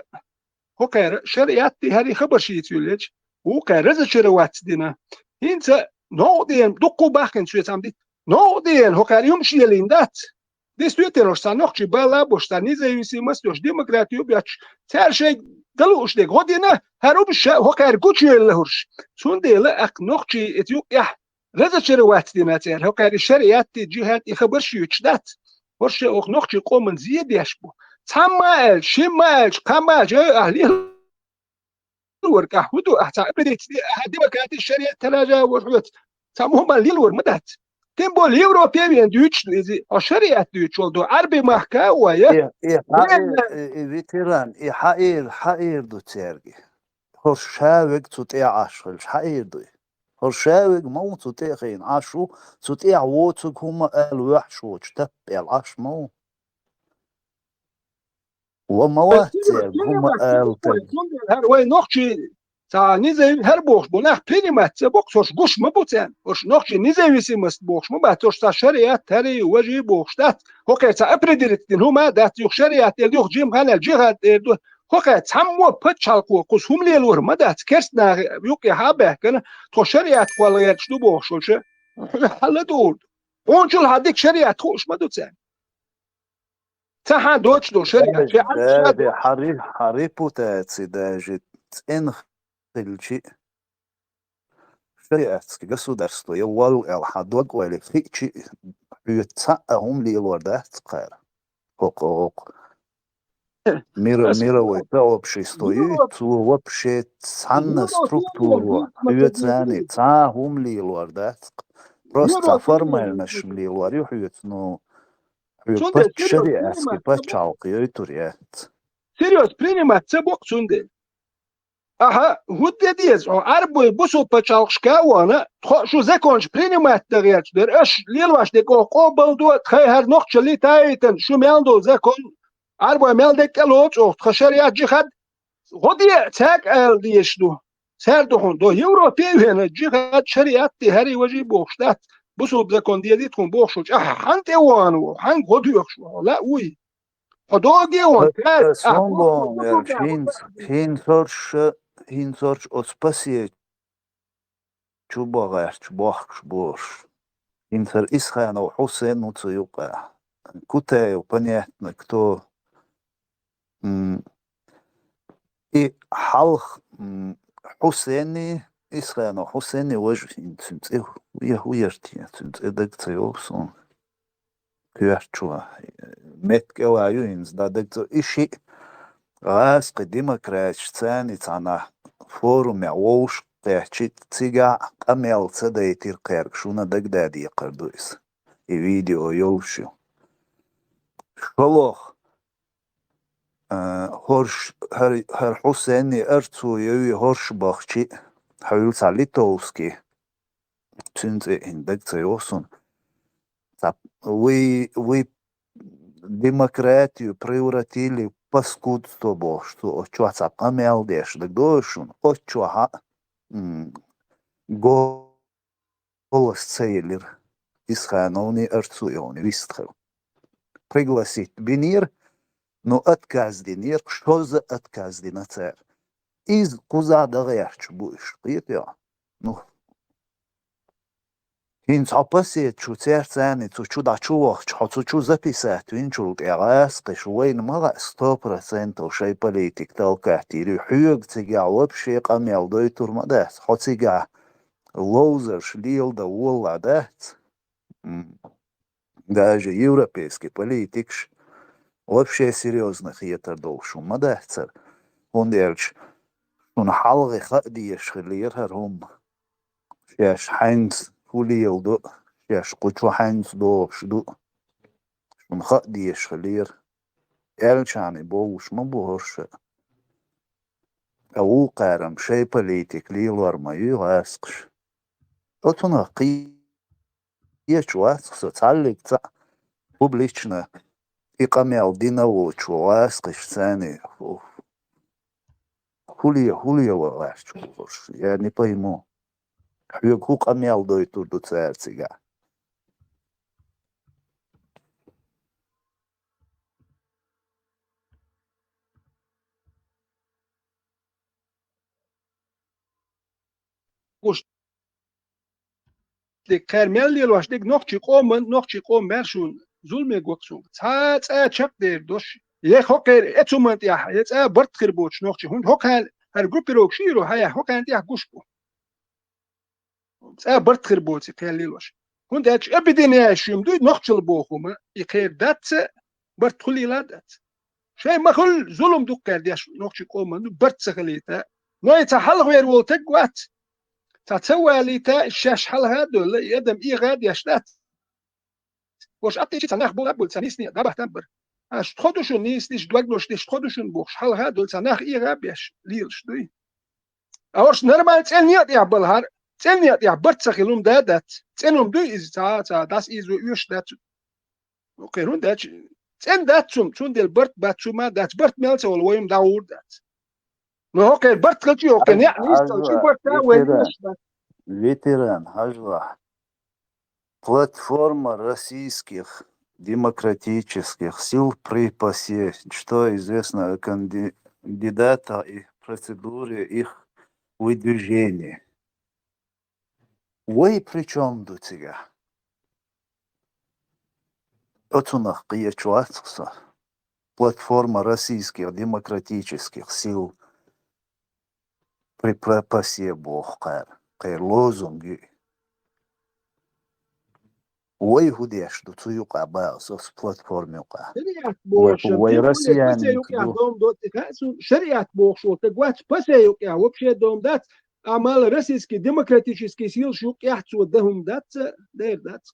хӀокхара шариатти хӀарий хабар шийца юьллеча, вукхара разочароваться дина. ХӀинца новкъа дена, дуккха а бахкина соьца хӀама ди, новкъа дена хӀокхара юмаш елийна дац. Действительно, уьш цхьа нохчий бала а беш, цхьа независимость йолуш, демократи ю бетташ, цара шайга дан лууш дерг гӀо дина, хӀара хӀумаш ша хӀокхара гучуевлла хӀорш. Цундела аккха нохчий эца юкъехь разочароваться дина цара, хӀокхара и шариат, и джихад, и хабарш юьйцуш дац. ХӀорш оха нохчийн къоман зе деш бу. Цхьамма а аьлча, шимма а аьлча, кхамма а аьлча, ай, ахьа лелавар кхы хӀун ду, ахьа цхьа оппозици, ахьа демократи, шариат таража вар хьоьца. Цхьа мухӀаман лелавар ма дац. Тем более Европе вен дуьйцуш ду иза, хьо шариат дуьйцуш волу ду, Ӏарби махка а вай, я? И, и, хьаэр, Венна и, и ветеран, и хьаэр, хьаэр ду цаьрга. ХӀорш ша вега цу тӀе Ӏаш хилча, хьаэр ду и. ХӀорш ша вега ма ву цу тӀе а хиъна Ӏаш ву, цу тӀехь воцург хӀума ала ваьхьаш воцуш таппа аьлла Ӏаш ма ву. Ва ма вац церан хӀума ала тера. ХӀара вай нохчий цхьа низави-, хӀара бохуш бу нах, принимать ца боккху, хӀорш гуш ма бу царна. ХӀорш нохчий независимость бохуш ма бац, хӀорш цхьа шариат, хӀара важа бохуш дац. ХӀокхара цхьа определить дина хӀума а дац, юха шариат эр ду, юха джимхана джихад эр ду. ХӀокхара цхьаммо пачхьалкхо кхуза хӀума лелор ма дац, керста нахе юккъехьа а баьхкина, тхо шариат кхолла гӀерташ ду бохуш волча, хьала дуур ду. Хьуначул хьан дика шариат хууш ма ду царна. Ца хьан доцуш долу шариат. Даже, даже хьан ре-, хьан репутаци даже цӀена хилчи, шариатский государство я валла аьлла хьан дог ойла хиъчи, хьоьца цхьа а хӀума лелор дац кхара. ХӀокху, хӀокху. Мира-, мировой сообщество ю, цо вообще цхьанна структуро, хьоьца цхьа а хӀума лелор дац. Просто цхьа формальность лелор ю хьоьца, ну, хьоьга пачча шариатский пачхьалкх йойтур яц. Серьёзно, принимать ца боккху цундела. Аха, хӀун де деза, хьо Ӏарбой бусул пачхьалкхашка а вахана, тхо шу законаш принимать дан гӀерташ дара, аша лелош дерг оха къобалдо, тхай хӀара нохчаллий таитан, шу мел долу закон, Ӏарбой мел дерг кӀелоцу оха, тхан шариат, джихад, гӀо де, цаьрга ала дезаш ду. Цаьрга ду хьуна, до Европе а вена, джихад, шариат, хӀара важа бохуш дац, бусул закон дезий тхуна бохуш волчу, ахьа хьанна тӀе вахана ву, хьанга гӀо доьхуш ву, хьо лаа вуй? Хьо доге вон, ас, ас хӀун боху, хӀинца, хӀинца хӀорш, хӀинца хӀорш оцу пасе чу богӀарчу бохкуш бош. ХӀинца хӀара Исханов Хьусен ву цу юкъа. Кутаев, понятно, кто. М, и хьалха, м, Хьусени, Исханов Хьусени важа хӀинца цуьнан цӀе хӀу-, я хӀу яра те, цуьнан цӀе дага ца йолу суна. Коьртачо, меттиг кӀела ю хӀинца, дӀадагца и шиъ гӀазкхи демократаш царна цхьана форумехь вовшах кхаьччи, цигахь къамел ца дайтира кхаьрга, шуна дагададекхар ду иза. И видео йолуш ю. ШолгӀа, а, хӀорш, хӀара, хӀара Хьусенни Арцуеви хӀорш бахчи, хьуьлла цхьа литовский, цуьнан цӀе хӀинца дага ца йо суна. Цхьа, вы, вы демократию превратили в паскудство бохуш, цо оцу чохь цхьа къамел деш дагадогӀу шуна. Оцу чохьа, м, голос ца елира. Исхановни Арцуевни вистхила. Пригласить бинера, но отказ динера, шозза отказ дина цара. Иза кхузахь дан гӀерташ бу уьш, кхетий хьо? Ну, хӀинца хьо пасе чу церцани цу чу дӀа чу вахча, хьо цу чу записать винчул тӀаьхьа гӀазкхиш вайна ма хаьа сто процентов шайн политика талкатийр ю, хьоьга цигахь вообще къамел дойтур ма дац, хьо цигахь ловзарш леладан волла дац. М. Даже европейский политикаш вообще серьёзно хетар долуш хӀума ма дац хӀара, хӀунда аьлча шуна хьалхе хаа дезаш хиллера хӀара хӀума. Шаьш хьаьнца хӀу леладо, шаьш кху чу хьаьнца догӀуш ду, шуна хаа дезаш хиллера. Аьлча а бовлуш ма бу хӀорш а. Ткъа вукхарам шайн политика лелор ма ю гӀазкхаш. Оцунах кхи- Кхеташ вац со цхьаллиг цхьаъ публично и къамел дина воцуш ву гӀазкхиш царна. ХӀу ле, хӀу ле ван гӀерташ ву хӀорш? Я не пойму. Хьоьга хӀун къамел дойтур ду цара цигахь? Уж дерг кхаьра мел лелош дерг нохчий къоман, нохчий къоман маьршонан зуламе го-кх суна. Цхьа цӀа чекхдер дош, я хӀокхеран эцу хӀуманна тӀехь, я цӀа барт хир боцуш нохчий, хӀунда хӀокхарна хӀара группировка шиъ йолу хьаяхь, хӀокхарна тӀехь гуш бу. цӀа барт хир боций кхел лелош. ХӀунда аьлча эпидемия шуьйма дуй, нохчалла боху хӀума, и кхера дац, барт хулийла а дац. Шай ма хуьлу, зулам дуккхаьр деш нохчи къоман ду, барт ца хилийта. Но и ца хьалхавер волу таг вац. Ца ца валийта, шаьш хьалха а долла, и адам эгӀа а деш дац. Ош атти ца нах бу а буьлу, ца нийсне а дӀабахтан бара. Аш тхо ду шун нийсдиш, догнуш диш, тхо ду шун бохуш, хьалха а долу ца нах эгӀа а беш, лелаш дуй. А ош нормально цӀен некъа тӀехь балахьара, цӀен некъа тӀехь барт ца хилум да а дац. ЦӀен хӀума дуй иза, ца, ца, дас изо оьш дац. Кхин хӀунда аьлча, цӀен дац цум, цундела барт бац цума а дац, барт мел ца волу вай хӀума дӀагӀур дац. Но хӀокхеран барт хилчи, хӀокхеран яа нийсдалчи барт а вай оьш дац. Ветеран, хьажа вахь. Платформа российских демократических сил при ПАСЕ, что известно о кандидатах и процедуре их выдвижения. Вай при чём ду цигахь? Оцунах кхечу вац со. Платформа российских демократических сил при ПАСЕ боху кхара, кхеран лозунг ю. Вай хӀун деш ду цу юкъа баха со, оцу платформа юкъа? Шариат бохуш, вай россияне юкъа дом доцу хаьа суна, шариат бохуш волу таг вац, ПАСЕ юкъа вообще дом дац, амма российский демократический силаш юкъехь цо дан хӀума дац, дер дац.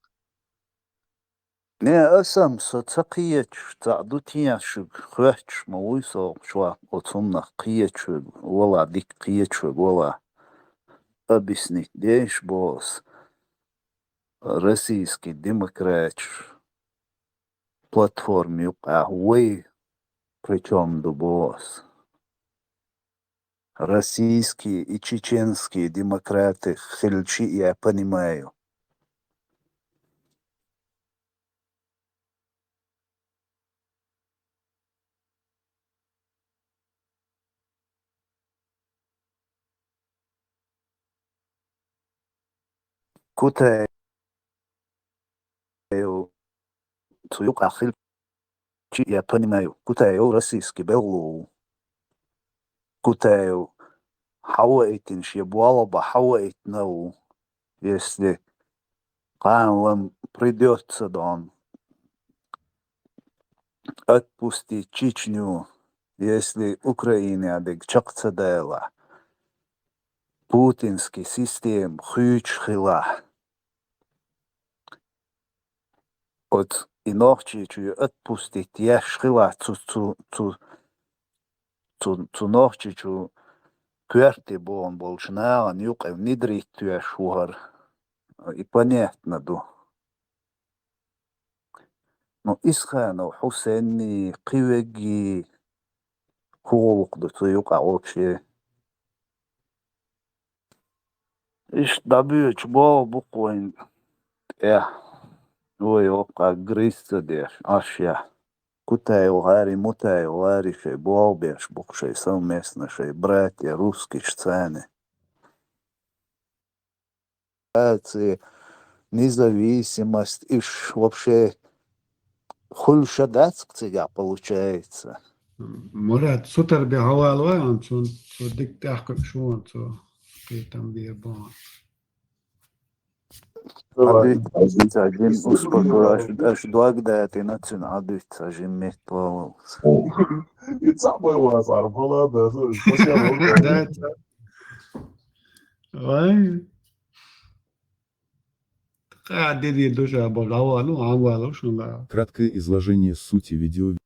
Не, аса-м со ца кхечуш, цхьаъ ду тешаш, хоьттуш ма вуй со, чохь оцу хӀуманах кхечуьнга вала, дика кхечуьнга вала. Объяснить деш боху аса, российский демократаш платформа юкъахь вай при чём ду боху аса. Российские и чеченские демократы хилчи, я понимаю. Кутаев цу юкъахь хилчи, я понимаю, Кутаев российский белхало ву. Кутаев хьаваийтина, шен болх бан хьаваийтина ву, если кхана ван придётся дон отпустить Чечню, если Украинехь дерг чекх ца далахь, путинский система хуьйцуш хилахь. Оцу и Нохчийчу отпустить еш хилахь, цу, цу, цу, цу, цу Нохчийчу коьрте бохун болчу нахана юкъа внедрить веш ву хӀара. И понятно ду. Ну, Исханов Хьусенний, кхин верригий хӀун гӀуллакх ду цу юкъахь вообще? Иштта дӀабоьдуш болх бу-кх вайн тӀехь. Вай хӀокху грызца ца деш, Ӏаш яхь. Кутаев гӀари, Мутаев гӀари шайн болх беш бу-кх, шайн совместно, шайн братья русскийш царна. Независимость, иш вообще хуьлуш дац-кх цигахь, получается. Мурад, сутара бен хьавалавай хьуна, цунна, цо дика тӀаьхьакхуьуш ву хьуна, цо кхетам бийр бу хьуна. Ца жима, успокой, аш, аш дог дайтина, цуьнан Ӏадуьтта ца жима меттаваллалц. И цхьаъ бай вацара, хала а бацара, спасибо. Да, ца. Вай. Ткъа дерриг душа бо, лавалу, амвалу шуна. Краткое изложение сути видео.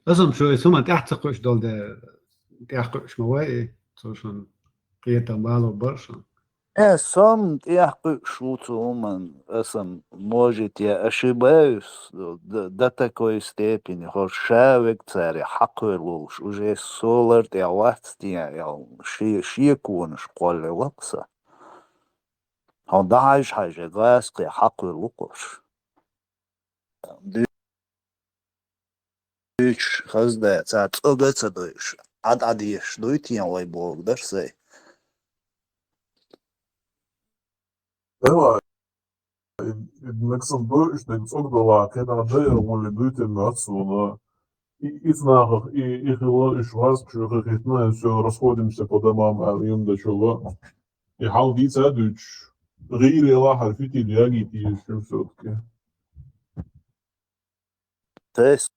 Аса-м шуьца хӀума тӀаьхьа ца кхуьуш долу де, тӀаьхьа кхуьуш ма вай, цо шуна кхетам бало бара шуна. Э, со-м тӀаьхьа кхуьуш ву цу хӀуманна, аса-м, может, я ошибаюсь, до, до такой степени, хӀорш ша верг царех хьакхоьлуш, уже со лар тӀехь вац те, аьлла, ши-, шеконаш кхоллаелла-кх сан. Хьо дӀахьажа-хьажа, гӀазкхе хьакхоьлу-кх уьш. Дуьйцуш хаза дац, цара цӀога а ца дойуш, Ӏад-Ӏад еш дуй те вай бохург дара сайн. Давай, и, и, мексам дойуш дерг цӀога далахь, кхидӀа дайа гӀулле дуьйтина дац суна. и, и цу нахах, и, и хилла, уж гӀазкхаша хӀама хӀиттина, всё, расходимся по домам, аьлла, юхадоладелла. И хьал дийца а дуьйцуш, гӀийла елахь, хӀара фитиль ягийта езаш ю всё-таки. Тесла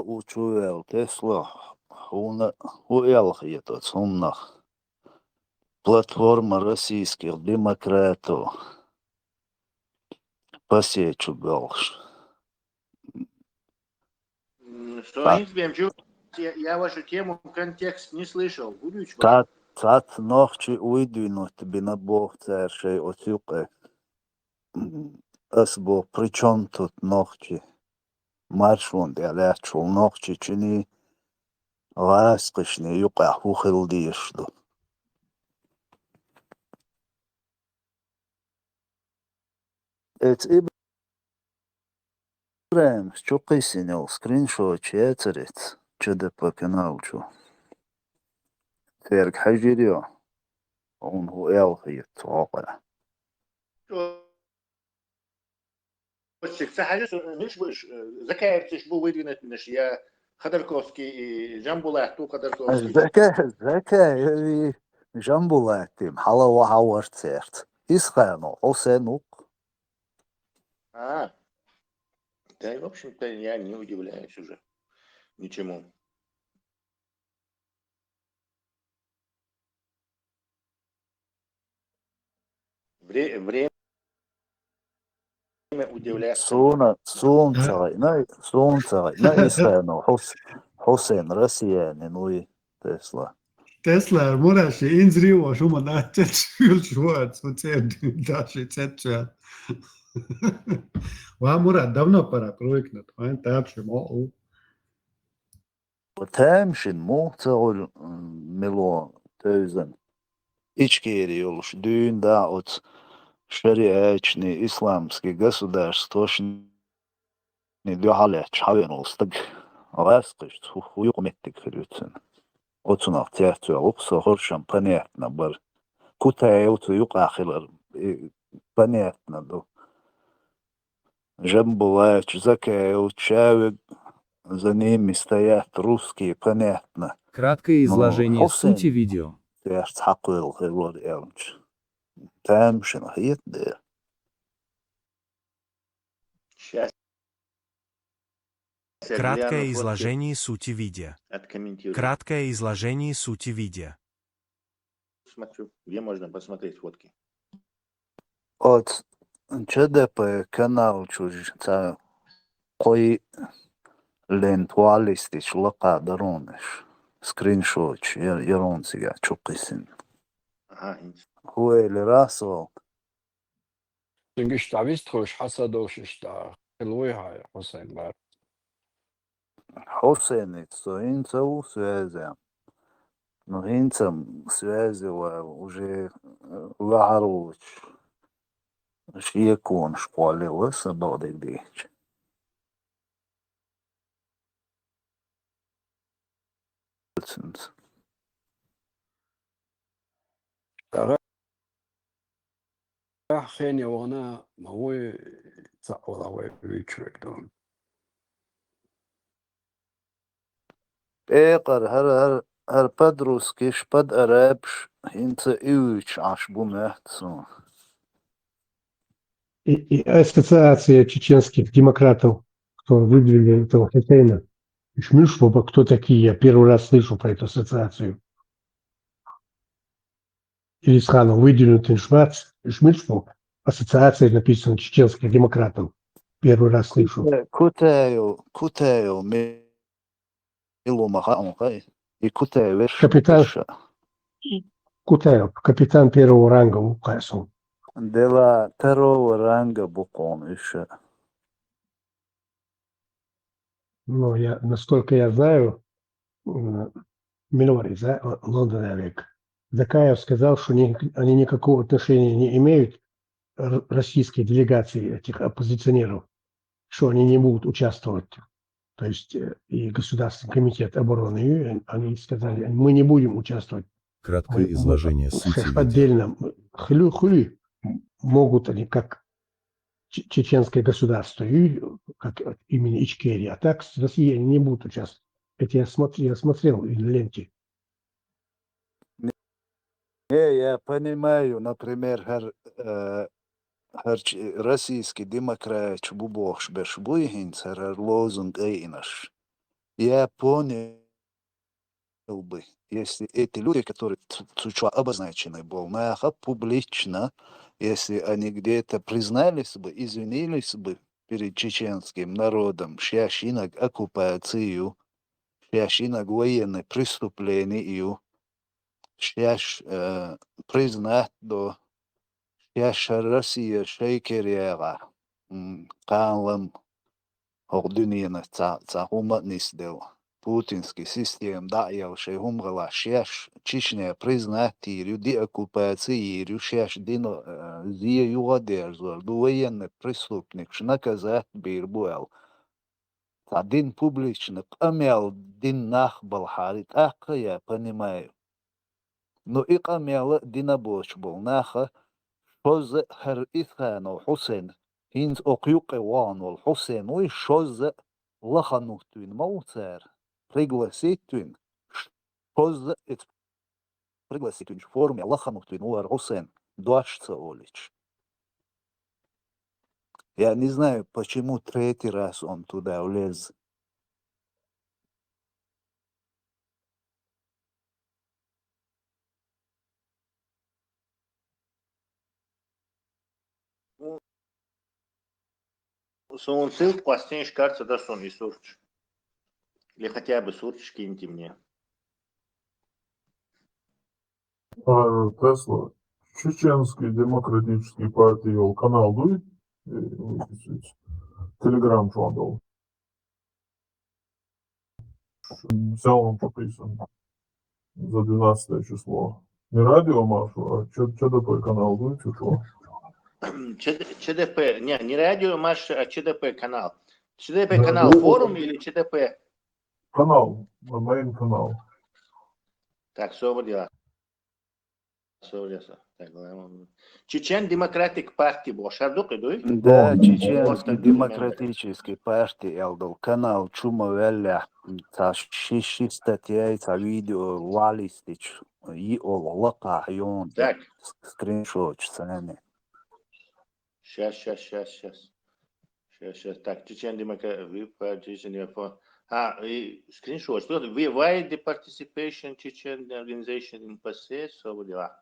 у чу вел, Тесла, хьуна хӀун аьлла хета оцу хӀуманах? Платформа российских демократов. Пасечу белхаш. М, что Ца- они тебе, чё? Я, я вашу тему, контекст не слышал. Будучи Ца-, цац нохчи уйдуьнут бина боху цара шайн оцу юкъе. М, ас боху, при чём тут нохчи? Маршонна тӀехь лаьтташ волу нохчичунний, гӀазкхашний юкъахь хӀун хила дезаш ду? Эца ИбрахӀимас чу кхиссина йолу скриншоташ яцара эца ЧДП канал чу. Цаьрга хьажийра йо, хьуна хӀун аьлла хета цу хьокъехь. Ца хьажа, миш бу уьш, э, закаевцаш бу выдвинутинаш, я Ходорковский и Жамбулат ду Ходорковский. Зака-, Закаев и Жамбулат, им, хьала вахьа вара церца. Исханов Хьусен ву-кх. А. Да, в общем-то, я не удивляюсь уже ничему. Вре-, время удивляться. Суна, суна ца гайна, суна ца гайна, Исханов Хьус-, Хьусен россиянин вуй, Тесла. Тесла, Мурат, ши инзри ва шу мана цец шуьл шу ва, цу церди, да, ши цец ша. Ва, Мурат, давно пора привыкнуть, ва, там ши мо у. Тамашийна муха ца гӀуьллу, м, мило тевзан? Ичкери йолуш дуьйна да оцу шариатчунний, исламский государствошний дуьхьал лаьтташ хьавеана волу стаг. ГӀазкхашца хӀу-, хӀу юкъаметтиг хир ю цуьнан? Оцунах цецваьлла ву-кх со, хӀоршам понятно бара. Кутаев цу юкъахь хилар, и, понятно ду. Жамбулатович, Закаевич, ша вег, за ними стоят русские, понятно. Краткое изложение сути видео. Церца хьакхоьлла хир вара аьлча. Тамашийна хета дера. Щас. Краткое изложение сути видео. Краткое изложение сути видео. Смотрю, где можно посмотреть фотки? Оцу ЧДП канал чу цхьа кхо лента валистича лакха даронаш, скриншоташ, я-, ярон цигахь чу кхиссина. Ага, хӀинца. ХӀу элира со? Цуьнга иштта вистхуьлуш хьан са долуш иштта хила вуй хьан, Хьусайн, бара? Хьусайница со хӀинца а ву связя. Ну, хӀинца-м связя ваьлла, уже, э, лахьар волчу шеконаш кхоллаелла сан бакъдерг дийцича. Цуьнца. Ахь хене вахана ма вуй, цхьаъ вала вай вуьйцург ду. Пекъар, хӀара, хӀара, хӀара подрусскиш, подарабаш хӀинца и вуьйцуш Ӏаш бу моьтту суна. И, и ассоциация чеченских демократов, кто выдвинул этого Хусейна. Уж муьлш бу, кто такие? Я первый раз слышу про эту ассоциацию. Илисханов выдвинут иншвац, уж муьлш бу, ассоциация написано чеченских демократов. Первый раз слышу. Кутаев, Кутаев, ми-, мила ву ма хаьа хьуна, хай. И Кутаев вешан капитан, вешан. Кутаев, капитан первого ранга ву кхаьа суна. Дела второго ранга бу кхуна уьш. Ну, я, насколько я знаю, м, Милорис, да, Л-, Лондон Эрик, Закаев сказал, что ни-, они никакого отношения не имеют, р-, российской делегации этих оппозиционеров, что они не будут участвовать. То есть, э, и Государственный комитет обороны, и они сказали, мы не будем участвовать. Краткое Мы, мы изложение сути видео. Отдельно, м, хлю-, хлю, м, могут они как че- чеченское государство, и как имени Ичкерии. А так с Россией они не будут участвовать. Это я смотр-, я смотрел в ленте. Не, я понимаю, например, хӀара, э, хӀара ч-, российский демократаш бу бохуш берш буй хӀинца, хӀара, хӀара лозунг айинарш. Я понял бы, если эти люди, которые ц-, цу чу обозначены болу наха, публично, если они где-то признались бы, извинились бы перед чеченским народом, шаьш йинарг оккупаци ю, шаьш йинарг военный преступлени ю, шаьш, э, признать до, шаьш хӀара Россия шайн кара ягӀахь, м, кхана-м хӀокху дуьненах цхьа, цхьа хӀума а нисделла. Путинский система дӀа а елла, шайн хӀума хилахь, шаьш Чечня признать йийр ю, деоккупаци йийр ю, шаьш дина, э, зен юха а дерзор ду, военный преступникаш наказать бийр бу аьлла. Цхьа дина публично къамел дина нах балахьара, тӀаккха я понимаю. Ну, и къамел а дина боцуш болу наха, шозза а хӀара Исханов Хьусен, хӀинца окху юккъе вахана волу Хьусен вуй, шозза а лахана хӀуттийна ма ву цара, пригласить вина, шозза а эцу пригласить винчу форме лахана хӀуттийна ву хӀара Хьусен, дош ца олуьйтуш. Я не знаю, почему третий раз он туда влез. Ну, суна ссылка къастийна, кажется, да, суна и сурташ. Или хотя бы сурташ киньте мне. А, Тесла, Чеченский демократический партия йолу канал дуй? Э, Telegram чохь долу. Взял он подписан за двенадцатое число. Не радио Маршо, а Ч-, ЧДП канал дуй, чё? Ч Д П, не, не радио Маршо, а Ч Д П канал. Ч Д П канал форум или Ч Д П? Канал, main канал. Так, всё, вот дела. Чечен Democratic Party бохуш, хӀара ду-кх и, дуй? Да, Чеченский демократический парти аьлла долу канал чу ма ваьллехь, цхьа ши, ши статьяй, цхьа видео валистича, йиъолгӀа лакхахь йона тӀе скриншоташ царна. Щас, щас, щас, щас. Щас, щас. Так, Чечен Демока-, ви-, по-, Чечен Демока-, а, и скриншот. Что это? Why the participation Chechen organization in P S S? Что вы дела?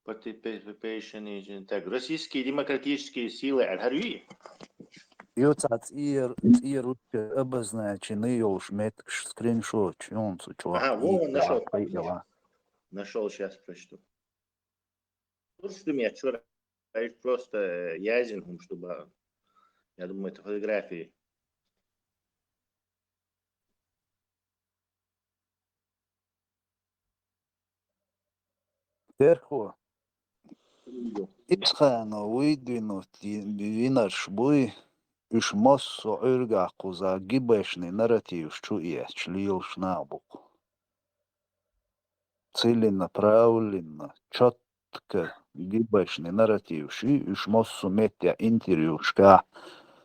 Participation in, так, российские демократические силы. Архарви? Ю цхьа цӀера, цӀера обозначенный йолуш меттигаш, скриншот, юн цу чохь. Ага, во, нашёл. Нашёл, щас прочту. Слушай, ты меня, чё, а их просто, э, язен, м, чтобы, а, я думаю, это фотографии. Терхо. Исханов вуй дуьйна винарш буй, уьш массо а Ӏуьргахь кхуза гибешный нарративаш чу эцча лелаш нах бу-кх. Целенаправленно, чётко гибешный нарративаш ю, уьш массо а меттехь интервьюшкахь,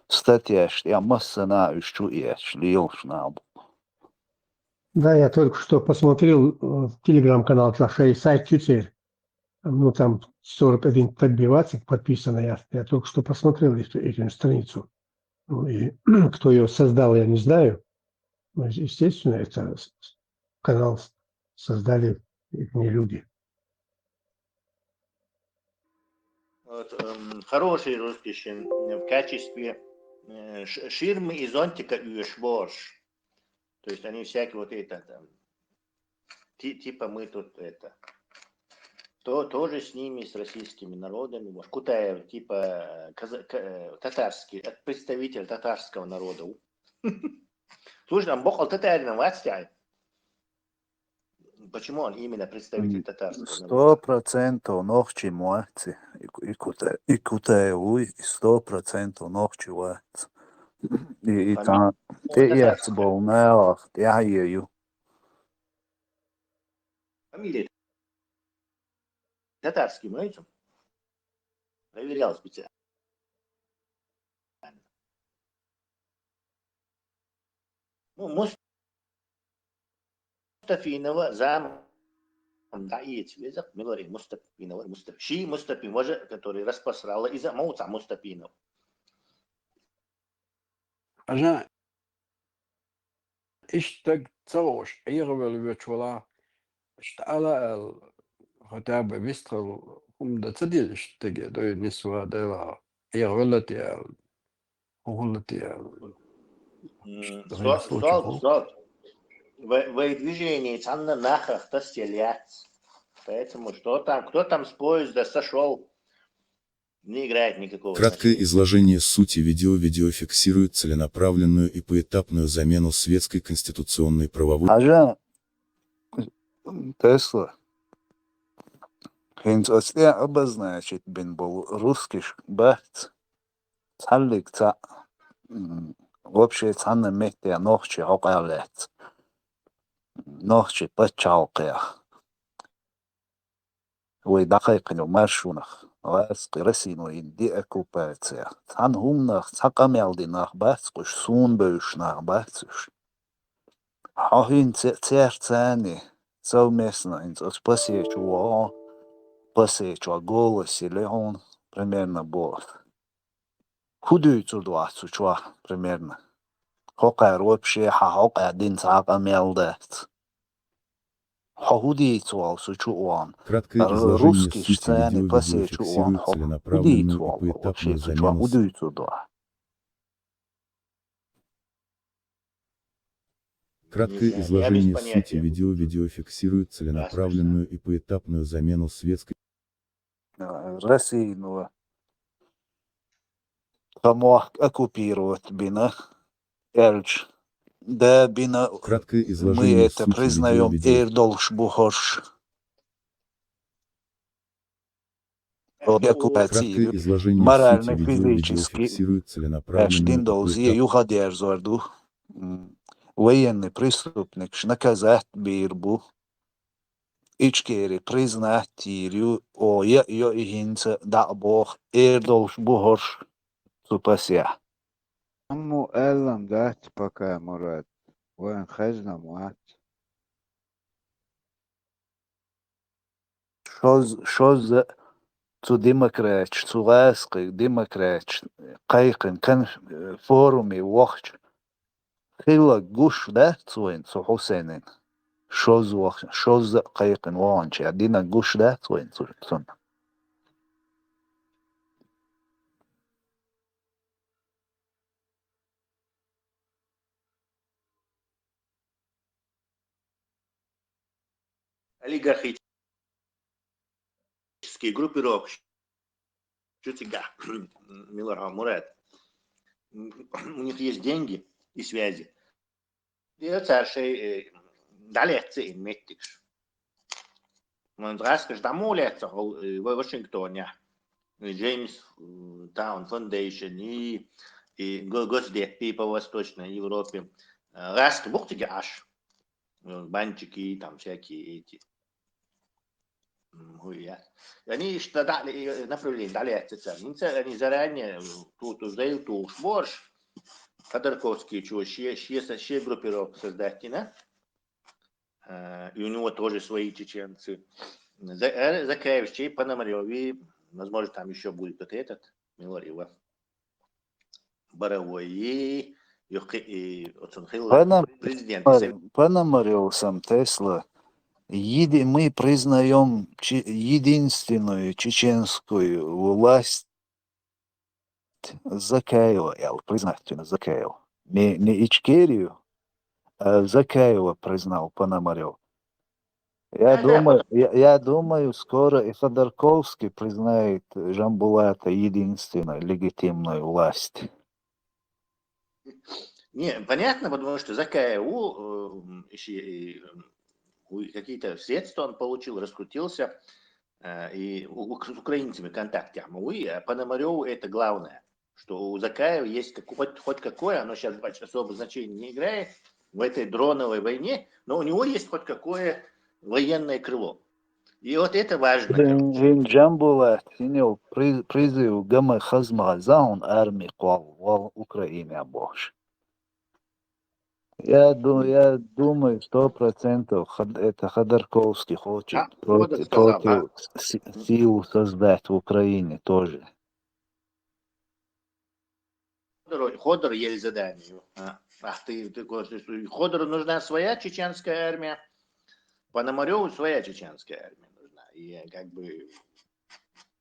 статьяш тӀехь массанхьа уьш чу эцча лелаш нах бу. Да, я только что посмотрел, э, в Telegram-канал, шайн сайт чуьцер. Ну, там сорок один подбиваться подписано, я, я только что посмотрел эту, эту страницу. Ну, и кто её создал, я не знаю. Но, естественно, это с-, с-, канал с-, создали их не люди. Вот, эм, хороший русский шин, э, в качестве, э, ш-, ширмы и зонтика уьш борш. То есть они всякие вот это там, ти-, типа мы тут это, то, тоже с ними, с российскими народами, может, Кутаев, типа, э, каза-, ка-, э, татарский, э, представитель татарского народа. Слушай, там боккъал татарин вац тяй. Почему он именно представитель татарского народа? Сто процентов нохчи ма вац и, и Кута-, и Кутаев вуй, и сто процентов нохчи вац. И, и там тӀеэцна болу нахах тӀаьхье ю. Фамилия татарский ма ю? Проверял специально. Мустафинова заман дӀаэца веза, милари Мустафинова, Мустаф-, ши Мустафин важа, который распространял из-, мовца Мустафинов. Хьажа, иштта ца вовш, Ӏехавелла веча вала, иштта ала аьлла, хотя бы вистхал хӀума дан ца деза иштта теге, дой нисва дела, Ӏехавелла те аьлла, хӀугӀулла те аьлла. М, Иштта со-, вай случай со-, хул. со-, вай, вай движение цхьанна нахах тасъяла яц. Поэтому что там, кто там с поезда сошёл, не играет никакого Краткое значения. Изложение сути видео. Видео фиксирует целенаправленную и поэтапную замену светской конституционной правовой Хьажа, Тесла, хӀинца оцу тӀе обозначить бина болу русскиш бац, цхьаллиг цхьаъ, м, вообще цхьанна метте нохчи хьокъехь лаьцна, нохчи пачхьалкхех. Вай дӀакхайкхина маршонах, гӀазкхи Россино йина деоккупациях. Цхьана хӀуманах цхьа къамел дина нах бац уьш, суна бевзаш нах бац уьш. Хьо хӀинца церцани совместно хӀинца оцу пасечу вогӀу, пасечу голос или хьуна, примерно боху. ХӀун дуьйцур ду ахь цу чохь, примерно? ХӀокхара вообще хьан хьокъехь дина цхьа а къамел дац. Хьо хӀун дийца волу цу чу а вахана? Краткое изложение сути видео. Видео фиксирует целенаправленную и поэтапную замену с- Краткое изложение сути видео. Видео фиксирует целенаправленную и поэтапную замену светской Россино тхан мохк оккупировать бина, аьлча, да, бина, мы это признаем, эр долуш бу хӀорш. Оккупацию морально, физически, аьш дин долу зе юхадерзор ду. М, военный преступникаш наказать бийр бу. Ичкери признать йийр ю, о, я, я, и хӀинца дӀа а боху, эр долуш бу хӀорш цу пасехь. Амма аьллам дац пока, Мурад, вайн хезна вац. Шоз-, шозза цу демократаш, цу гӀазкхи демократаш кхайкхина кон-, форуме вахча, хилла гуш дац вайн цу Хьусейнин? Шозза вах-, шозза а кхайкхина ваханча, дина гуш дац вайн цу-, цунна? Олигархические группировки. Чу цигахь, мила хьо, Мурад. У них есть деньги и связи. И цара шайн, э, дӀалецна и меттигаш. Вайн гӀазкхаш дӀа муха лецна хьо, э, Ва-, Вашингтонехь? И Джеймс, э, Таун Фондейшн, и, и Го-, Госдеп по Восточной Европе. Э, гӀазкхи бу-кх цига Ӏаш? Э, банчики, там всякие эти. М, хуя. Они иштта дӀа-, э, направление дӀалецна цара. ХӀинца они заранее, э, тут уже тухуш борш. Ходорковский чу шен, шен со-, шен группировка создать дина. Э, и у него тоже свои чеченцы. За-, э, Закаев, чей Пономарёв, возможно, там ещё будет вот этот, мила хьо. Боровой, и, и, и оцун хилла Пономарёв, президент. Пономарёв сам Тесла. Еди-, мы признаём че-, единственную чеченскую власть Закаева, аьлла, признать дина Закаева. Не, не Ичкерию, а Закаева признал Пономарёв. Я думаю, я, я думаю, скоро и Ходорковский признает Жамбулата единственной легитимной власть. Не, понятно, потому что Закаеву, э, м, ещё и, м, у-, какие-то средства он получил, раскрутился, э, и у-, у-, с украинцами в контакте. А мы, а Пономарёву это главное, что у Закаева есть как-, хоть, хоть какое, оно сейчас особо значения не играет в этой дроновой войне, но у него есть хоть какое военное крыло. И вот это важно, короче. ХӀин Жамбулат, хӀинел при-, призыв гама хазма заун арми кхол вал Украина бохуш. Я, ду- я думаю, сто процентов Ход- это Ходорковский хочет А, против, Ходор сказал, против с- силу создать в Украине тоже. Ходор, Ходор еле задание. А, ах ты, ты говоришь, что Ходору нужна своя чеченская армия, Пономарёву своя чеченская армия нужна. И как бы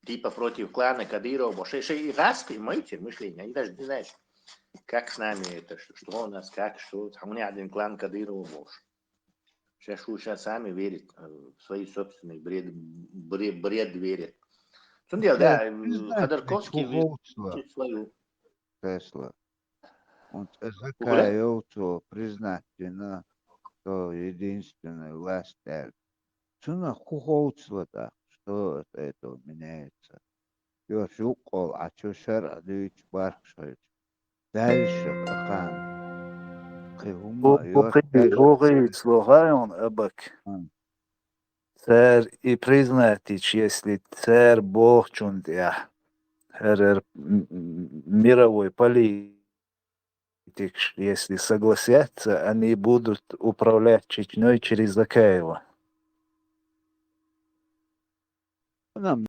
типа против клана Кадырова. Больше, и раски, мои те мышления, они даже не знают, как с нами это, что, что у нас, как, что. А у меня один клан Кадырова больше. Сейчас, сейчас сами верят э, в свои собственные бред, бред, бред верят. Сунде, да, э, Ходорковский Куховцла, свою. Тесла. Он закаевцо признать вина, что единственная власть. Цуна куховцла так, что от этого меняется. Ёш юкъол, а чё шар дуйч барк шойч. Дальше какан. Кыхума ёш дальше. Бухи слугай он абак. М. Цар и признатич, если цар бохчун я. Херер м- м- мировой политик, если согласятся, они будут управлять Чечнёй через Закаева. Нам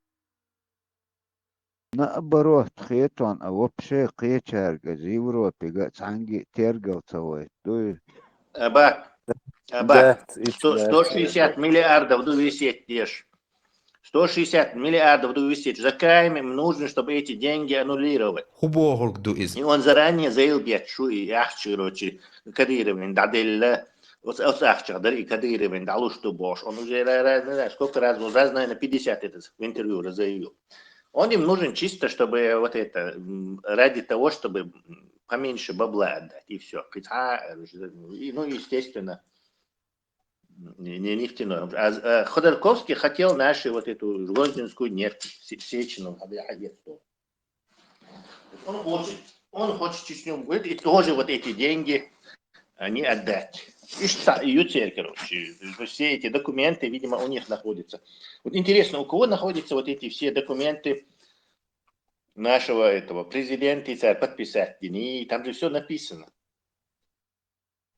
наоборот, хетон, а вообще кечарга из Европе га цанги тергалцевой. Дуй. Абак, абак, Да, и сто- да, 160 миллиардов ду висеть деш. 160 миллиардов ду висеть. Закаевым нужно, чтобы эти деньги аннулировать. Хубогург ду из. И он заранее заявил, бьет шу и ахчи, короче, Кадыровин, да, делла. Вот ахча, да, и Кадыровин, да, луш ту бош. Он уже ра- ра- не знаю, сколько раз, вот раз, наверное, 50 это в интервью раз заявил. Он им нужен чисто, чтобы вот это, м, ради того, чтобы м, поменьше бабла отдать, и все. И, ну, естественно, не, не нефтяной. А, а Ходорковский хотел нашу вот эту грозненскую нефть, се- Сечину, а я- а я что? Он хочет, он хочет Чечню, говорит, и тоже вот эти деньги они отдать. И что, и ЮЦЕР, короче, все эти документы, видимо, у них находятся. Вот интересно, у кого находятся вот эти все документы нашего этого президента, и царь подписать, и там же все написано.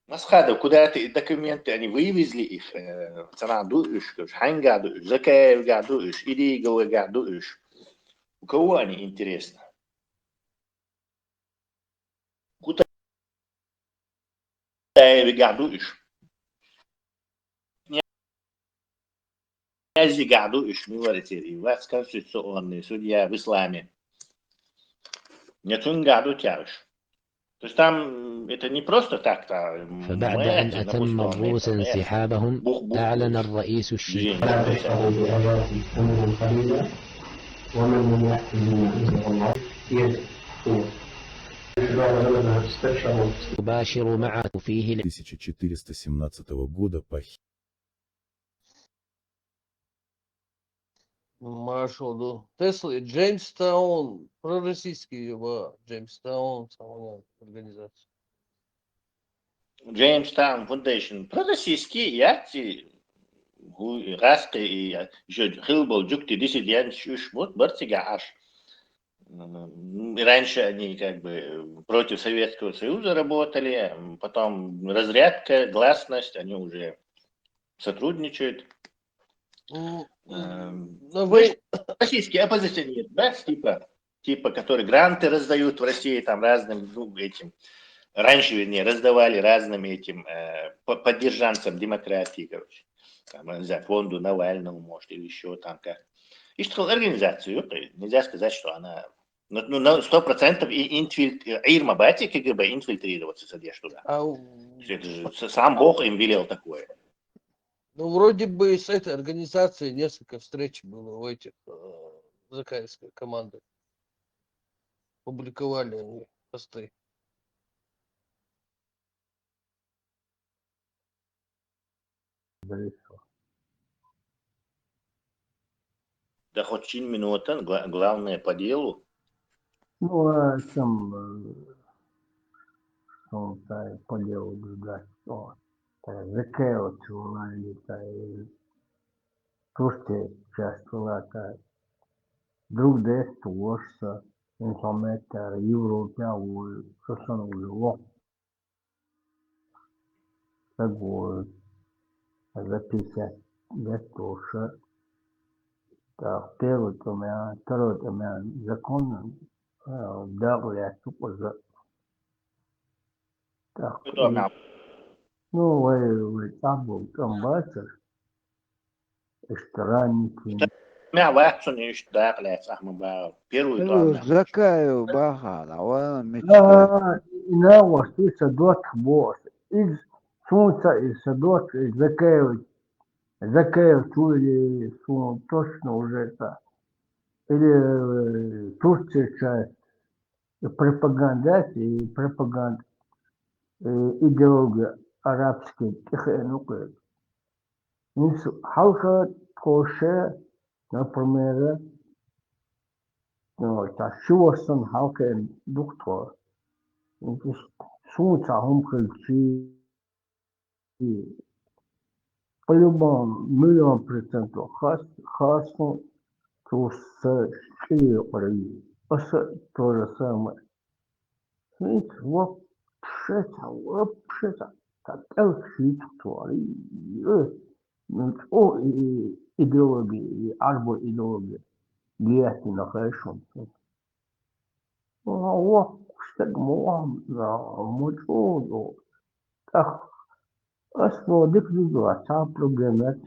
Масхадов, куда эти документы, они вывезли их, э, Цанаду иш, Хангаду иш, Закаевгаду иш, Идиговгаду иш. У кого они, интересно? Кутаевгаду иш. Князьгаду иш, миларитери, вас конституционный судья в исламе. Нетунгаду тяж. То есть там это не просто так-то. فبعد أن أتم الروس انسحابهم، أعلن الرئيس الشيعي ومن لم يحكم بما أنزل الله يجب يباشر معه فيه 1417 года по Маршал, да. Тесли, Джеймстаун, пророссийский, ба, Джеймстаун, самая организация. Джеймстаун Фундейшн. Пророссийский, я ти гу- раски и жо хилбол джукти диссидент шуш мут барцига аш. М, и Раньше они как бы против Советского Союза работали, м, потом разрядка, гласность, они уже сотрудничают. М, Эм, Ну, то есть вы, российские оппозиционеры, да, типа, типа, которые гранты раздают в России там разным, ну, этим, раньше, вернее, раздавали разным этим э, по- поддержанцам демократии, короче. Там, не знаю, фонду Навального, может, или еще там как. И что организацию, нельзя сказать, что она ну, ну, на сто процентов и инфильтр... Ирма Бати КГБ инфильтрироваться, садишь туда. А, у- То есть это же с- сам Бог им велел такое. Ну, вроде бы с этой организацией несколько встреч было у этих э, закаевской команды. Публиковали они посты. Да хоть чин минутан, гла- главное по делу. Ну, а чем э, что он тай по делу гуляет? О, тай закео чулайли тай турте часть была тай. Друг дес туошса информатор Европе, а у сосон улюло. саг волу, за пятьдесят лет волуш, тӀаккха первый тӀеман, второй тӀеман закон, а, дакъа лаьцна укхаза. ТӀаккха, ну, вай, вай цӀахь болу тӀом бацара, иштта раненый. Мя вац цунна иштта дакъа лаьцна, ахма бала. Первый тӀом мя. Закаев бахьана, вай мича. А, и нагӀош, и сан доттагӀа боху аса. Иза суна ца, иза сан доттагӀа, иза Закаев, Закаев чу или суна точно уже ца. Или, э, Турция часть, и пропаганда, и пропаганда, э, идеология арабская, тӀехеана ву кхуьнга. Иза хьалха тхо ше, например, ну, цхьа ши ваьш санна хьалха ду-кх тхо. Иза суна цхьа хӀума хилчий, по-любому, миллион процентов хас-, хасну цу сан чӀир юкъара. Аса то же самое. ХӀинца вообще цхьа, вообще цхьа, цхьа кӀел шийца тхо, ай, э, ну, чӀогӀа и, и идеология, и Ӏарбойн идеология лаьттина хай шуна. Воккхачу стага ма вахана, ма чӀогӀа. ТӀаккха ас ма дика дузу, цхьа проблема яц,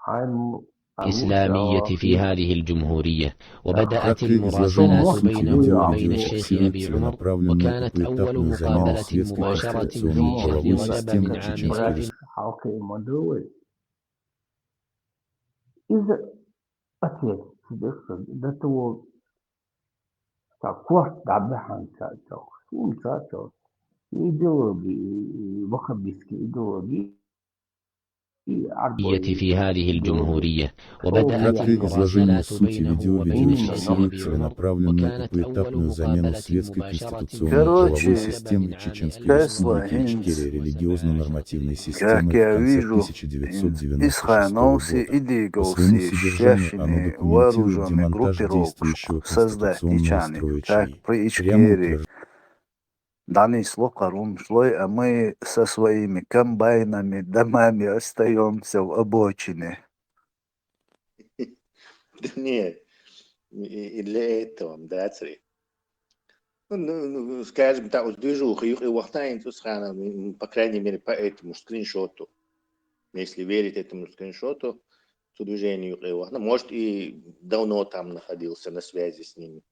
хьайна ма الإسلامية في هذه الجمهورية، وبدأت المراسلات بينه وبين الشيخ أبي عمر، وكانت أول مقابلة مباشرة في شهر رجب من عام. Хьалха ма ду вай. Иза ответ, до того, цхьа корта дӀабаьхьна цхьа чӀогӀа, суна цхьа чӀогӀа. Идеология, и ваххабистский идеология, и Ӏарбойн في هذه الجمهورية، وبدأت المراسلات بينه وبين الشيخ أبي عمر، وكانت أول مقابلة مباشرة في شهر رجب من عام ألف وتسعمية. Короче, Тесла хӀинца, как я вижу, хӀинца исхьа новсий идиговсий шаьшшиннан вооружённый группировка создать дича, как при Ичкерии. ДӀанисло кхара хӀумнаш лой, а мы со своими комбайнами, домами остаёмся в обочине. Да нет, и, и для этого, да, цари. Ну, ну, ну, скажем так, уж движуха юкъе вахана, ин цу схьана, м, по крайней мере, по этому скриншоту. Если верить этому скриншоту, цу движению юкъе вахана. Может, и давно там находился на связи с ними.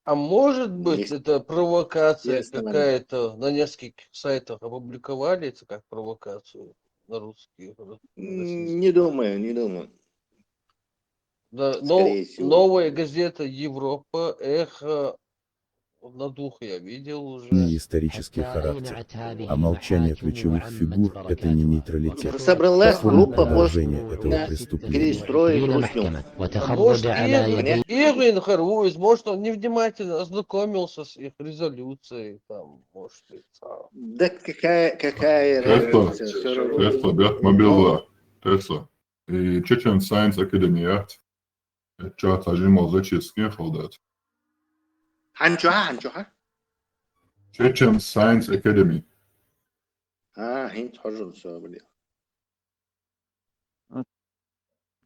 А может быть, это провокация какая-то, на нескольких сайтах опубликовали это как провокацию на русские, на российские? М, не думаю, не думаю. Да, но Скорее всего. Новая газета Европа, Эхо, на духе я видел уже. Исторический характер. А молчание ключевых фигур — это не нейтралитет. Собралась группа после этого преступления. Перестроили Русню. Может, их, их информует, может, он невнимательно ознакомился с их резолюцией, там, может, и там. Да какая, какая разница, всё равно. Тесла, бехк ма билла. Тесла. И Chechen Science Academy яц. Чохь цхьа жимма зачистка хьал дац. Хьан чохь, хьан чохь? Chechen Science Academy. А, хӀинца хьожур со, бля.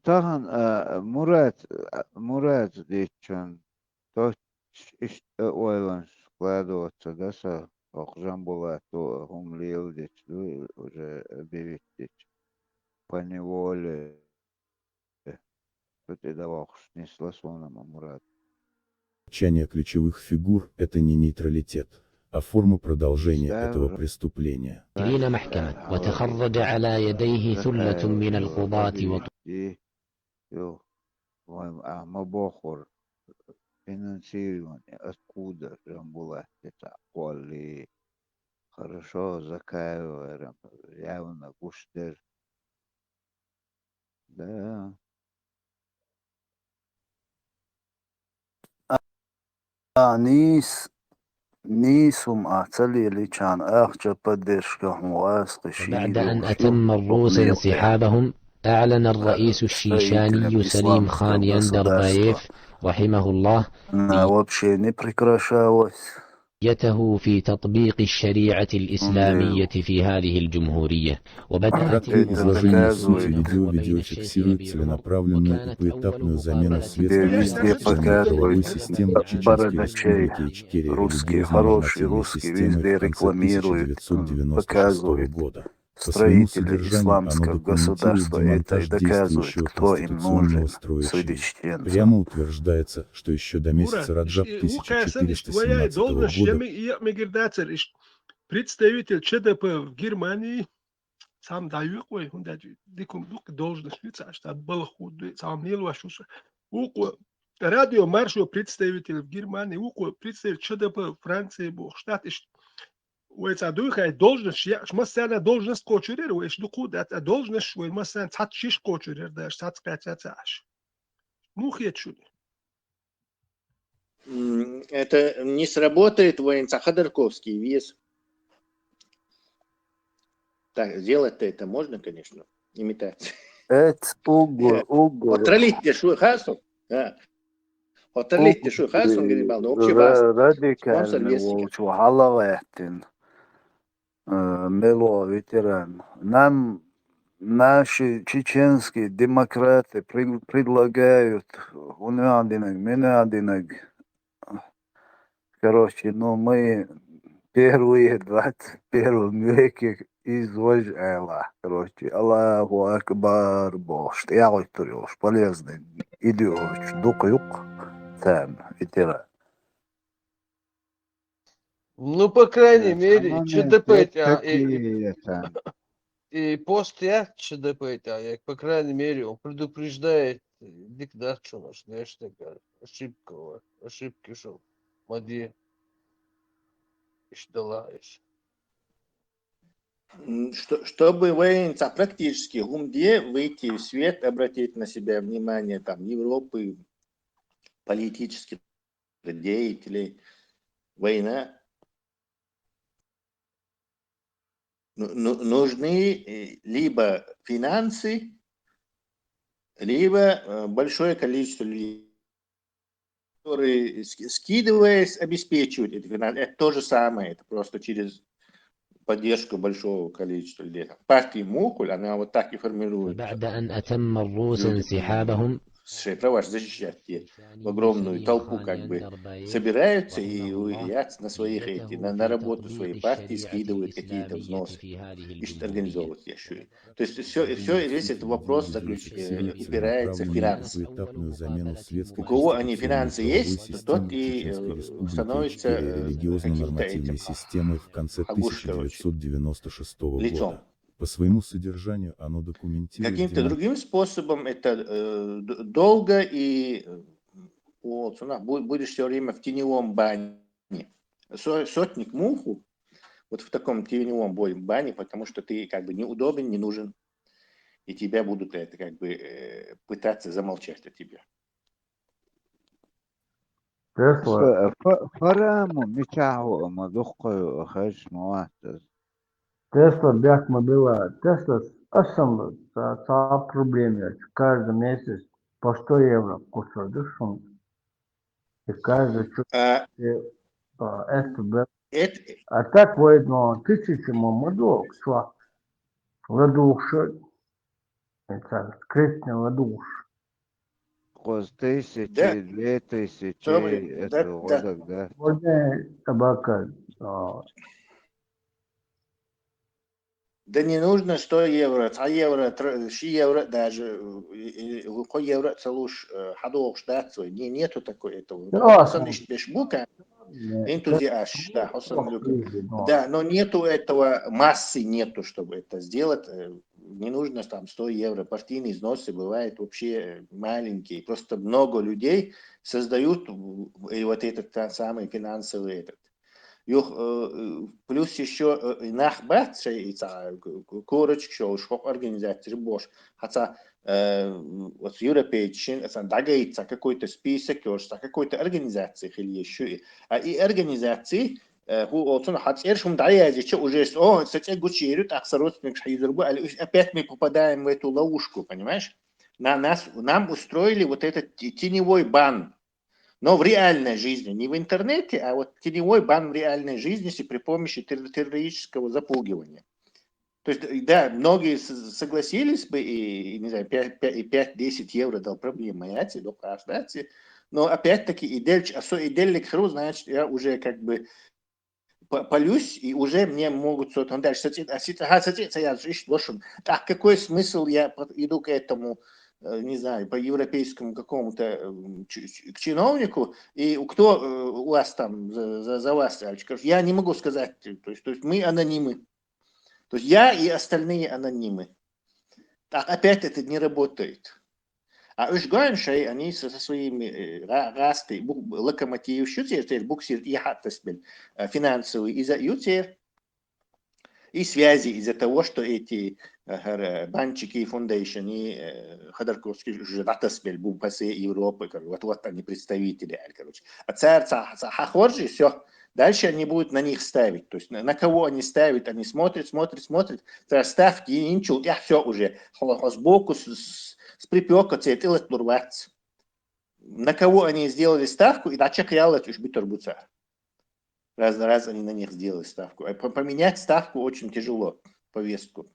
Тахана, а, Мурат, а, Мурат дийцчан, тос иштта ойланаш складываться да сан, хӀокху Жамбулата хӀума леладича ду, уже объявить дича. Поневоле. Цу тӀе дӀавохуш нисла суна ма Мурат. Молчание ключевых фигур — это не нейтралитет, а форма продолжения этого преступления. محكمة، وتخرج على يديه ثلة من القضاة و- Ди, ю, вайн ахь ма бохура, финансирование откуда Жамбулат тӀе цхьаъ кхоллий? Хорошо, Закаева явна гуш дерг. Да. А, нийса, нийса хӀума ахь ца лелийча, ахча поддержка хьуна вац кхин шийла. وبعد أن أتم الروس انسحابهم، أعلن الرئيس الشيشاني سليم خان يندربايف رحمه الله. Она вообще не прекращалась. في تطبيق الشريعة الإسلامية في هذه الجمهورية. وبدأت Краткое изложение сути видео видеофиксирует целенаправленную и поэтапную замену светской конституционной правовой системы Чеченской Республики Ичкерия религиозно-нормативной системой в конце тысяча девятьсот девяносто шестого года. По своему содержанию оно документирует демонтаж действующего конституционного строя Шии. Прямо утверждается, что еще до месяца Раджаб тысяча четыреста семнадцатого года. Представитель ЧДП в Германии, сам даю вай, хунда дикум дук должность лица, что было худ, сам лил вашуса. Уку радио Маршо представитель в Германии, уку представитель ЧДП в Франции, бог штат, иш вай ца дуй хай должность, я, ш массана должность кочурер, вай ш дукуда, а должность вай массана цат шиш кочурер, да, цат кача цаш. Мухе чули. М, Это не сработает, воин Ходорковский вес. Так, сделать-то это можно, конечно. Имитация. Эц угу, угу. Отралить те шу хасу. Да. Отралить те шу хасу, говорит, балда. Общий бас. Спонсор Радикальный есть. Волчу Халаватин. Э, Мело ветеран. Нам наши чеченские демократы при- предлагают унадинаг, минадинаг. Короче, ну мы первые в двадцать первом веке из Вожайла. Короче, Аллаху Акбар, бог, что я вот полезный идиот, дука юк, там, ветеран. Ну, по крайней мере, ЧДП тя и, и пост я ЧДП тя, я, по крайней мере, он предупреждает диктатор, знаешь, такая ошибка, ошибки шел. Мади. Ишдала иш. М, что- Чтобы военца практически гумде выйти в свет, обратить на себя внимание там Европы, политических деятелей, война. Ну- ну- Нужны э, либо финансы, либо э, большое количество людей, которые, ски- скидываясь, обеспечивают эти финансы. Это то же самое, это просто через поддержку большого количества людей. Партия Мухуль, она вот так и формирует بعد أن أتم الروس انسحابهم свои права защищать те в огромную толпу как бы собираются и уезжают на своих эти, на, на работу своей партии, скидывают какие-то взносы. Ишт организовывать я ещё. То есть все, все, весь этот вопрос заключ- э, упирается в финансы. У кого они финансы есть, то тот и э, становится э, каким-то этим системой в конце Агуш, короче, тысяча девятьсот девяносто шестого лицом. года. По своему содержанию оно документирует Каким-то демон- другим способом это э, д- долго и э, вот, ну, бу- будешь все время в теневом бане. Со- Сотник муху, вот в таком теневом бой- бане, потому что ты как бы неудобен, не нужен, и тебя будут это как бы э, пытаться замолчать о тебе. Тесла, фараму мичаху ма духкаю хаш маватас. Тесла бяк ма била, Тесла асам ца проблема, каждый месяц по сто евро кусо душун. И каждый чу- А, э, а, это бе- это, А так воедно тысячи ма мадок, чуа. Ладуша. Это крестный ладуш. Коз тысячи, Да. две тысячи, Добрый, это да, вот так, да. Можно табака, а, Да не нужно сто евро, ца евро, тр- ши евро даже, э, э, э, евро целуш хадуш дацой. Не, нету такой этого. Да, Асан да. Ишт бешбука, не, энтузиаст, да, Асан плохо Люка. выглядит, но Да, но нету этого массы, нету, чтобы это сделать. Э, Не нужно там сто евро. Партийные взносы бывают вообще э, маленькие. Просто много людей создают в- и вот этот та- самый финансовый этот. Юх, э, э, плюс еще нах бат шей и ца корочек шоу шхок организатор бош. Хаца э, вот Европейчен, это дагайца какой-то список, ёш, какой-то организации хили еще. А и организации э, ху олцун хац эршум даязи че уже с- о сете гучи ерют ахса родственник шхайдербу, али уж опять мы попадаем в эту ловушку, понимаешь? На нас, нам устроили вот этот те- теневой бан. Но в реальной жизни, не в интернете, а вот теневой бан в реальной жизни, если при помощи терр- террористического запугивания. То есть, да, многие согласились бы, и, не знаю, пять-десять евро дал, проблема, но опять-таки и дальше, а со и дальше, значит, я уже как бы полюсь, и уже мне могут что-то дальше. А ситуация, я лошадь. Так какой смысл я иду к этому, не знаю, по европейскому какому-то к чиновнику, и кто у вас там за, за, за вас, я не могу сказать, то есть, то есть мы анонимы. То есть я и остальные анонимы. Так опять это не работает. А уж гоншей они со, со своими э, расты, локомотив, шутер, буксир и хаттасбель, э, финансовый из-за ютер и связи из-за того, что эти э, банчики, фундейшн и э, Ходорковский уже датасбель, бу по всей Европе, вот, вот они представители, короче. А царь, царь, царь, все, дальше они будут на них ставить. То есть на, на кого они ставят, они смотрят, смотрят, смотрят. Ставки, ничего, я все уже. Сбоку с, с, с припека цветилась лурвац. На кого они сделали ставку, и дальше крялась уж битер буцар. Раз, раз они на них сделали ставку. А поменять ставку очень тяжело, повестку.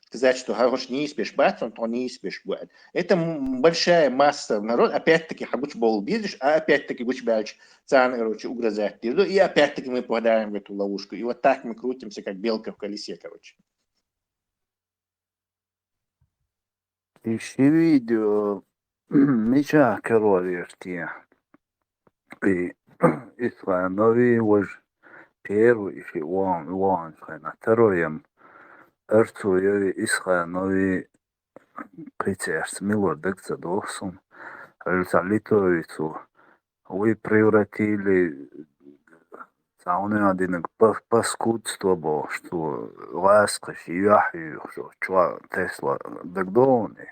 Сказать, что хорош не испеш бац, он то не испеш будет. Это большая масса народ, опять-таки, хабуч бол бизнес, а опять-таки гуч бяльч цан, короче, угрожать дирду, и опять-таки мы попадаем в эту ловушку. И вот так мы крутимся, как белка в колесе, короче. И ши видео мича керор иртия. И исланови вож первый и ши вон, вон шайна. Второем арцуеви исланови кыцерс милор дагца дохсун. Рельса литовицу вы превратили сауны адинг паскудство бо, что ласкаш яхи, что чуа Тесла дагдоны.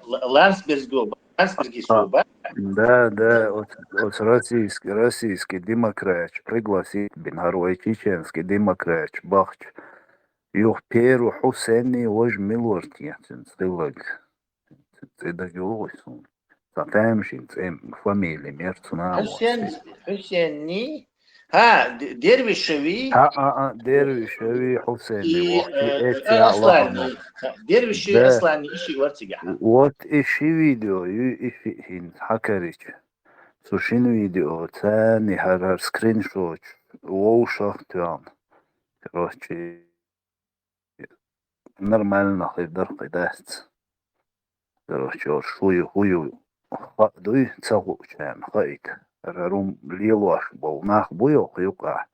Лансбергу, Лансберги суба. Да, да, вот, вот российский, российский демократ пригласит бин, гарвай чеченский демократ бахч. Юх Перу Хусейни вож милортия цин цилаг. Цин цилаг юлгой сун. Сатамшин цин фамилия мерцуна. Хусейн, Хусейни. Ха, Дервишеви. А, а, а, Дервишеви Хусейни. И Аслани. Дервишеви Аслани иши варцига. Вот иши видео, иши хин хакарич. Сушин видео, цани харар скриншот, воу шахтуян. Короче, нормально хай дар хай дац. Короче, шую, хую, ха, дуй, цагу чан, хайт. Рарум лилуаш бол, нах буйо, хуюка.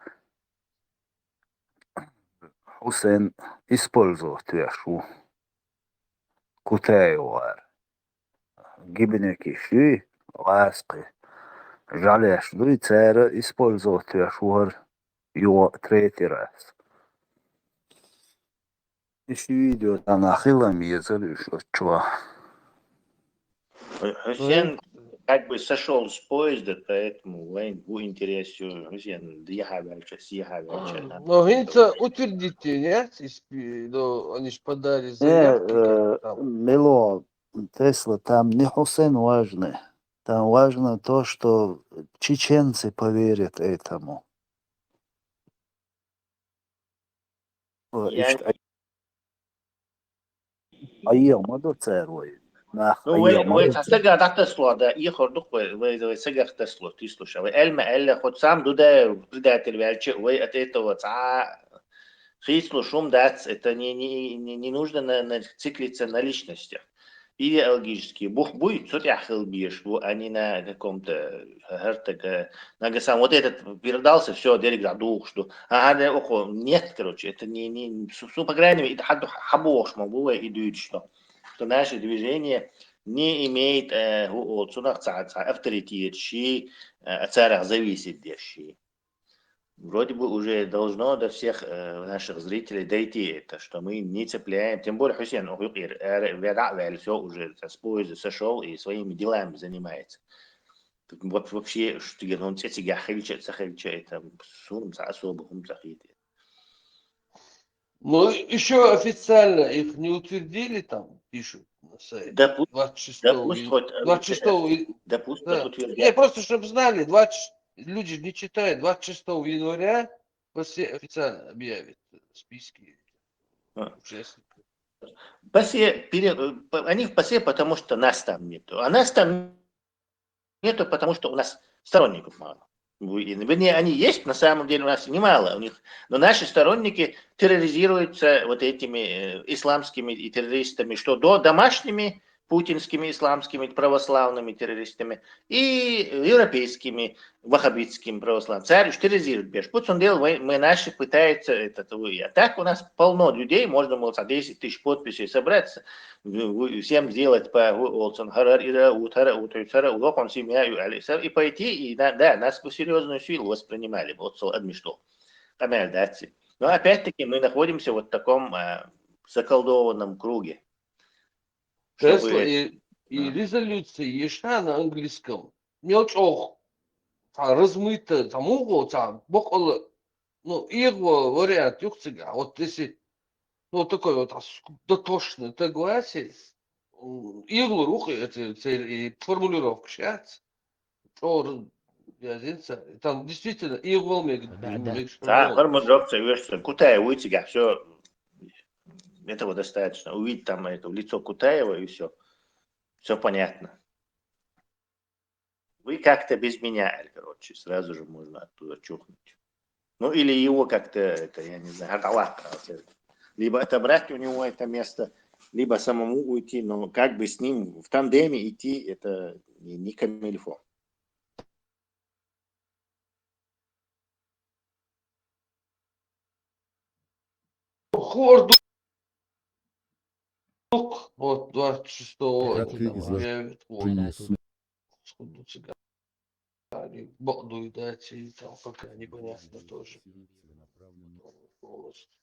Хусейн использовать вяшу. Кутаевар. Гибнеки ши, ласки. Жаляш дуй, цера использовать вяшуар. Юо третий раз. Иши видео тана хилам езер ишо чуа. Хусен как бы сошел с поезда, поэтому вайн бу интерес Хусен дияха вялча, сияха вялча. Но хинца утвердите, нет? Испи-, но они ж подали заявку. Мело, Тесла, там не Хусен важный. Там важно то, что чеченцы поверят этому. Айя ма до царвай. Ну, вай, вай, ца сага датасло, да, и хордук вай, вай, вай, сага хтасло, ты слушай. Вай, эльма, эльма, хоть сам Дудаев предатель вяльче, вай, от этого ца хисло шум дац, это не, не, не, не нужно на, на циклиться на личностях. Идеологические. Бух буй, цот я хыл бьешь, бу, а не на каком-то, э, гартака, на гасан. Вот этот передался, все, дерек задух, что. Ага, да, охо, нет, короче, это не, не, су, су, по крайней мере, это хабу охшма, бу, и дуть, что. Что наше движение не имеет, э, у, у, цунах ца, ца, авторитет, ши, э, от царя зависит, дерши. Вроде бы уже должно до всех, э, наших зрителей дойти это, что мы не цепляем, тем более Хусен, ох, юкъир, э, вяда вяль, всё, уже с поезда сошёл и своими делами занимается. Так вот вообще, что тебе, он цеци гахильча, цахильча, это сунца особо, хум цахите. Ну, ещё официально их не утвердили, там пишут. Допу- двадцать шестого, допусть хоть, э, двадцать шестого и- допусть, да, хоть утверждать. Не, просто чтобы знали, двадцать, люди же не читают, двадцать шестого января по всей официально объявят списки участников. По всей, пере- э, по- они в ПАСЕ, потому что нас там нету. А нас там нету, потому что у нас сторонников мало. Вы- и- Вернее, они есть, на самом деле у нас немало у них, но наши сторонники терроризируются вот этими э, исламскими и террористами, что до домашними путинскими исламскими православными террористами и европейскими ваххабитскими православными. Царь уж терроризирует беш. Пусть он делал, мы, мы наши пытаются это, а так у нас полно людей, можно было за десять тысяч подписей собраться, всем сделать по Олсен Харар, Ира, Утара, Утара, Утара, Улокон, семья, и пойти, и да, да, нас бы серьезную силу воспринимали, вот сол адмишто. Камердаци. Но опять-таки мы находимся вот в таком э, заколдованном круге. Тесла и, и резолюция ешна на английском. Мелчох. Та размыто, та муго, та бокола. Ну, его вариант юхцига. Вот если, ну, такой вот ас- дотошный, так говорится, м, иглу рухи, это, это и формулировка сейчас. Тоже, я извиняюсь, там действительно иглу мег- Да, да. мег- Та формулировка. Кутая уйти, все. Этого достаточно. Увидеть там это лицо Кутаева и все. Все понятно. Вы как-то без меня, короче, сразу же можно оттуда чухнуть. Ну, или его как-то, это, я не знаю, аталак, либо отобрать у него это место, либо самому уйти, но как бы с ним в тандеме идти, это не, не камильфо. Хордук. Вот двадцать шестого. Как ты из-, объявят, вот. Принесу. Сходу цыгане. Бокдуй, да, и там пока непонятно тоже. Полностью.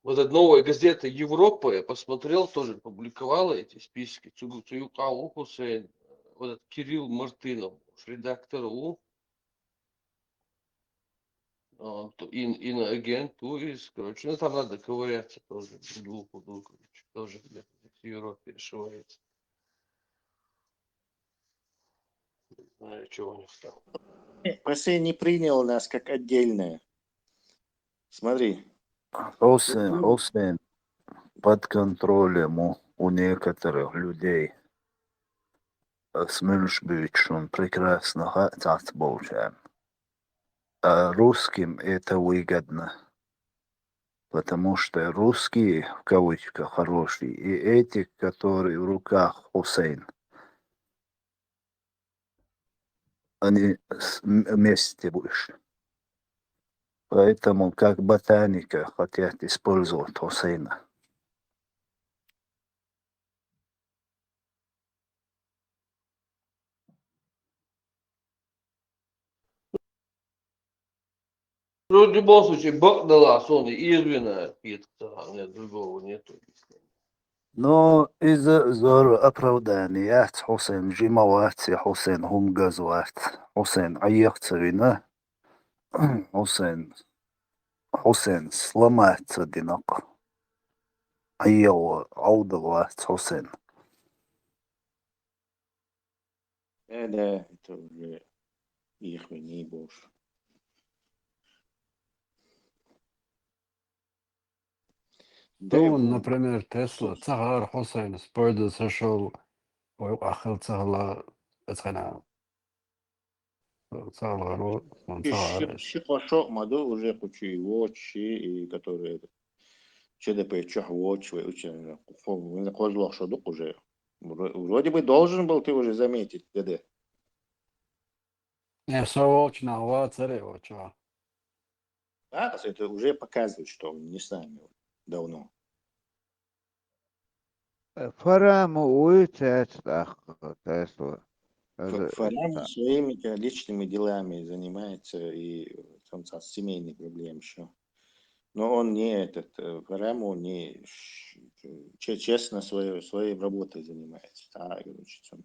Вот эта «Новая газета Европы», я посмотрел, тоже публиковала эти списки. Цугу-, Цуюкау Хусейн, вот этот Кирилл Мартынов, редактор у, а, то ин-, иноагент у из, короче, ну, там надо ковыряться тоже. Дулку, дулку, короче, тоже где-то в Европе ошивается. Не знаю, что у них там. Россия не приняла нас как отдельное. Смотри. Хусейн, Хусейн под контролем у, у некоторых людей. Смерш бывший, он прекрасно ха-, цац болчан. А русским это выгодно. Потому что русские, в кавычках, хорошие, и эти, которые в руках Хусейн, они с- м- вместе больше. Поэтому как ботаника хотят использовать Хусейна. Ну, в любом случае, Бог дала сон и извина, нет, другого нету объяснения. Но из-за зор оправдания Хусейн жимавац, Хусейн хумгазвац, Хусейн айяхцевина, Хусейн, Хусейн сломается одинако. Айява, аудалвац Хусейн. Да, да, это уже их вини больше. Да, ну, например, Тесла, цагьар Хусейн спорда сошел, ой, ахил цагьла, эцхана. Цагьар, он цагьар. Ши хошо маду уже кучи вочи, и которые ЧДП чух вочи, вы учили, козлох шодук уже. Вро- Вроде бы должен был ты уже заметить, ГД. Не, со вочи на ва царе вочи. А, это уже показывает, что он не с нами давно. Фараму уйцец тах Тесла. Фараму своими личными делами занимается и там со семейных проблем еще. Но он не этот, э, Фараму не ш- че- честно своей, своей работой занимается. А, короче, там,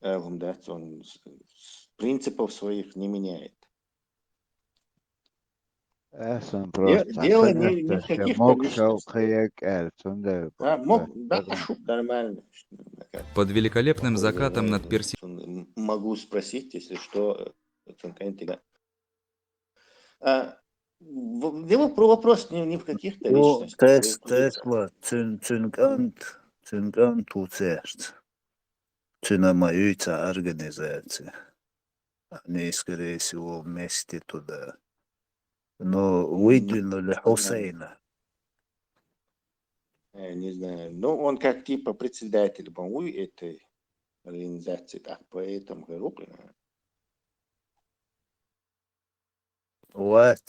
э, он, да, он с- с- принципов своих не меняет. Дело не, не в каких-то личностях. Могу, да, шут, нормально. Под великолепным закатом над Персидским... Могу спросить, если что, цунга кӀантӀе. А, в-, дело про вопрос не, не в каких-то личностях. Тес-, Тесла, цун, цун кӀант, цун кӀант ву церт. Цуна ма юй цхьа организация. Они, скорее всего, вместе туда. Но выдвинули Хусейна. Э, не знаю. Ну, он как типа председатель, по-моему, этой организации, так, поэтому группы, наверное. Вот.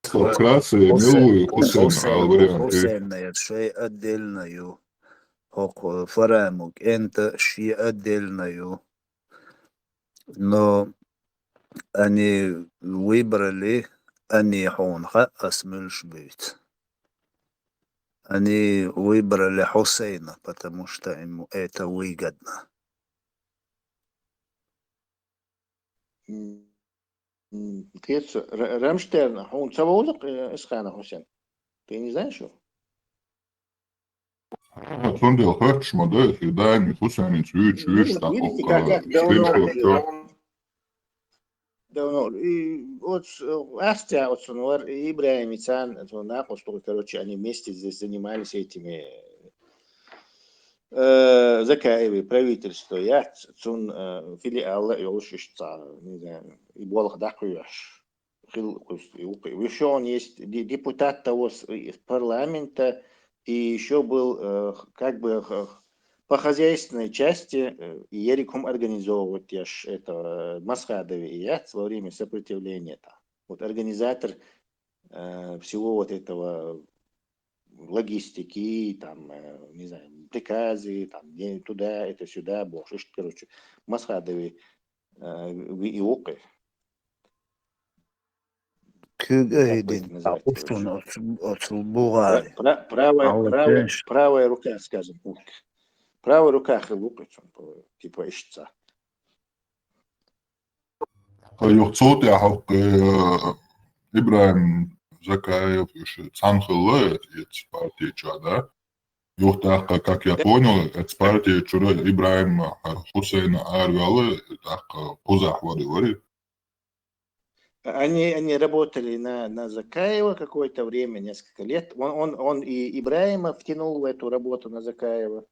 Вкратце, Хусейн, милуй Хусейн, Хусейн, ал вариант. Хусейн, я шей отдельно ю. ХӀокху Фараму кӀанта ший отдельно ю. Но они выбрали, они хьуна хаьа ас муьлш буьйцу. Они выбрали Хусейна, потому что ему это выгодно. М, м, кхеташ, Р-, Рамштерн, хьуна ца вовза-кх, э, Исханов Хусейн? Ты не знаешь его? А, цундела хоьттуш ма ду, и даим Хусейница вуьйцуш, ну, вуьйцуш вот видите, как, как давно, давно, и вот, э, Астя, вот, цун вар, и ИбрахӀима царна, цун накъост, короче, они вместе здесь занимались этими, э, Закаевы, правительство яц, цун, э, филиал йолуш иштта, не знаю, и болх даккхийош. Хил-, и у-, и у-, ещё он есть де-, депутат того с-, из парламента, и ещё был, э, х-, как бы, х-, х-, по хозяйственной части, э, и ерриг хӀума организовывать еш, это, э, Масхадове и яц во время сопротивления там. Вот организатор, э, всего вот этого логистики, там, э, не знаю, приказы, там, де-, туда, это сюда, бохуш, иштта, короче, Масхадове, э, ви-, и вукхе. Куьг а хӀидина, оцу, оцу бугӀаре. Пра-, пра-, правая, правая, правая рука, скажем так. Правая рука хила ву-кх цун, типа, иштта. Юха цул тӀаьхьа хӀокху, э, ИбрахӀим Закаев, уьш цхьаьна хилла эцу парти чохь, да? Юха тӀаккха, как я понял, эцу парти чуьра ИбрахӀим, э, Хусейн араваьлла, тӀаккха кхузахь вара, вара. Они, они работали на, на Закаева какое-то время, несколько лет. Он, он, он и ИбрахӀима втянул в эту работу на Закаева.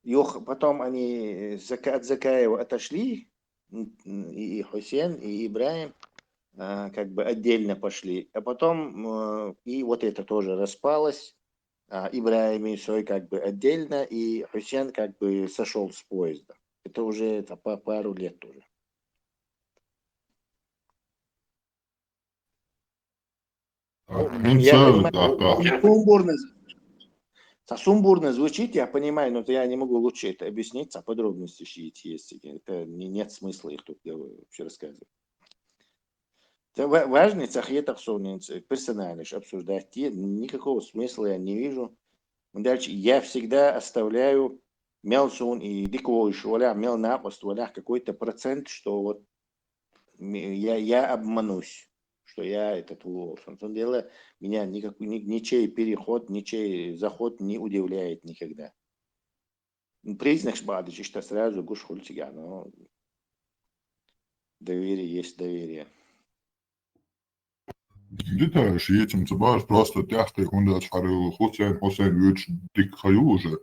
Юха, потом они, э, Зака-, от Закаева отошли, м, м, и, и Хусейн, и ИбрахӀим, а, как бы отдельно пошли. А потом, э, и вот это тоже распалось. А, ИбрахӀим и всё, как бы отдельно, и Хусейн как бы сошёл с поезда. Это уже, это па-, пару лет уже. А, ну, я понимаю, сумбурно, сумбурно звучит, я понимаю, но я не могу лучше это объяснить, а подробности шиить есть. Это не, нет смысла их тут, э, вообще рассказывать. Ца ва-, важный, ца хетарх суна, э, персональный обсуждать, никакого смысла я не вижу. Дальше я всегда оставляю мел суна и дика вовзаш валахь, мел накъост валахь какой-то процент, что вот м-, я, я обманусь, что я этот волос. Цундела меня никакой, ни-, ничей переход, ничей заход не удивляет никогда. Признакаш бахьадича иштта сразу гуш хуьлу цигахь, но доверие есть доверие. Деталь шийцам ца бажа, просто тӀаьхьа хӀунда аьлча хьара Хусейн, Хусейн вуьйцуш дика ха ю уже.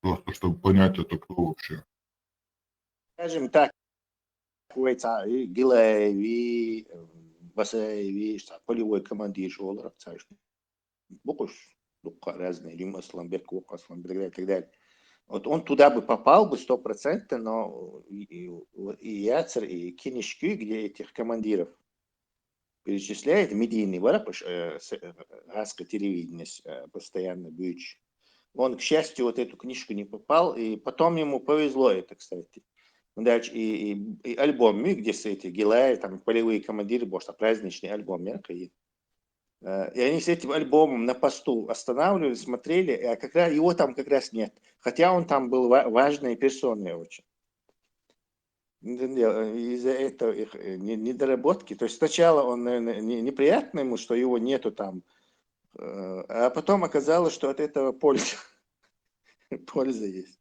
Просто, чтобы понять, это кто вообще. Скажем так, вай цхьа и Гилаеви, Басаеви, цхьа полевой командирш олура цхьа иштта. Бу-кх уьш, дуккха разные, Лим Асланбек, вокх Асланбек и так далее. Вот он туда бы попал бы сто процентов, но и, и, и яцара и кинишки, где этих командиров перечисляет, медийный вара-кх уьш, э, с-, э, гӀаскхи телевиденес, э, постоянно буьйцуш. Он, к счастью, вот эту книжку не попал, и потом ему повезло это, кстати. Ну, дальше и, и, и альбом, и где с эти Гилаев, там, полевые командиры, потому что праздничный альбом, я, э, и они с этим альбомом на посту останавливались, смотрели, а как раз его там как раз нет. Хотя он там был ва-, важной персоной очень. Из-за этого их э, не- недоработки. То есть сначала он, наверное, не- неприятно ему, что его нету там, э, а потом оказалось, что от этого польза, польза есть.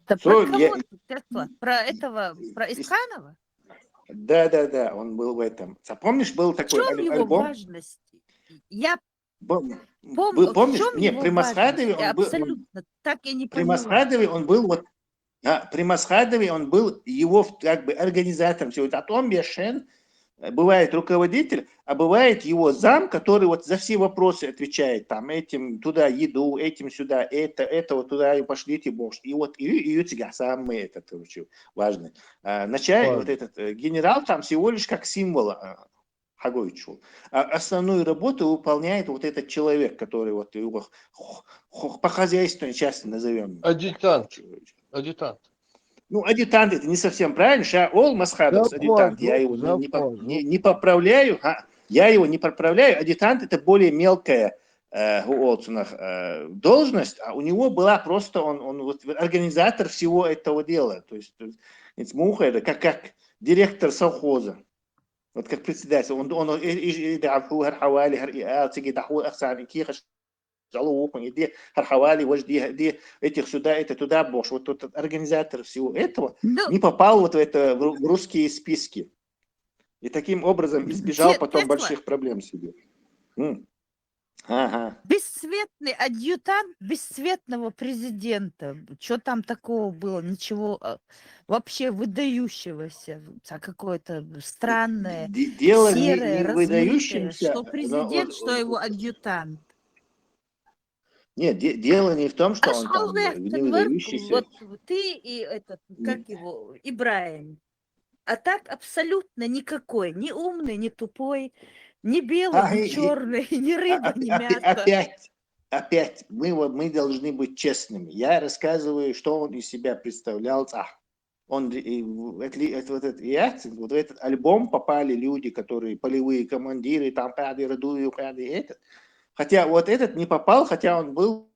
Да Что про я- кого ты, Тесла? Про этого, про Ис- Исканова? Да, да, да, он был в этом. А помнишь, был В такой чем аль- его альбом? важность? Я Пом- пом... был- в Помнишь? чем Не, его при Масхадове важность? Я он был. Абсолютно так и не При поняла. Масхадове он был вот. А, при Масхадове он был его в- как бы организатором всего. А он Бешен, э, бывает руководитель, а бывает его зам, который вот за все вопросы отвечает, там, этим туда еду, этим сюда, это, это вот туда и пошлите, боже. И вот и, и у тебя самый этот, короче, важный. А, началь, Ладно. вот этот э, генерал там всего лишь как символ а, Хаговичу. А основную работу выполняет вот этот человек, который вот его х- х- по хозяйственной части назовем. Адъютант. Адъютант. Ну, адъютант это не совсем правильно. Сейчас ол Масхадов Я адъютант, я понял, его я не, не по- понял. не- не поправляю. А, я его не поправляю. Адъютант это более мелкая э, у Олцунах, э, должность, а у него была просто, он, он вот организатор всего этого дела. То есть, то есть, это муха, это как, как директор совхоза. Вот как председатель. Он, он, и- и- и да, ху- хар хавали, хар и- а, циги да, ху- ахсан, и киха, шалу, уху, и ди, хар хавали, вож ди, ди, этих сюда, это туда, боже. Вот тот организатор всего этого Ну, не попал вот в это, в ру- в русские списки. И таким образом избежал Те- потом Тесла. больших проблем себе. М. Ага. Бесцветный адъютант бесцветного президента. Что там такого было? Ничего а, вообще выдающегося. А какое-то странное, Д- Дело не, серое, не размытое, выдающимся, что но президент, вот- что его адъютант. Нет, де- дело не в том, что Аж он там халвех не тенвер, выдающийся. Вот ты и этот, М. как его, Ибраим. А так абсолютно никакой. Ни умный, ни тупой, ни белый, А, ни и- и- черный, ни рыба, А- ни опя- мясо. Опять, опять, мы, вот, мы должны быть честными. Я рассказываю, что он из себя представлял. А, он, и в- это ли- это вот этот, я, вот в этот альбом попали люди, которые полевые командиры, там, пяди Радуев, пяди этот. Хотя вот этот не попал, хотя он был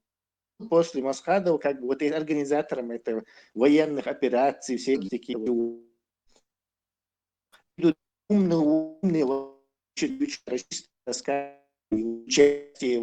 после Масхадова как бы вот и организатором этого военных операций, все такие умные, умные, участие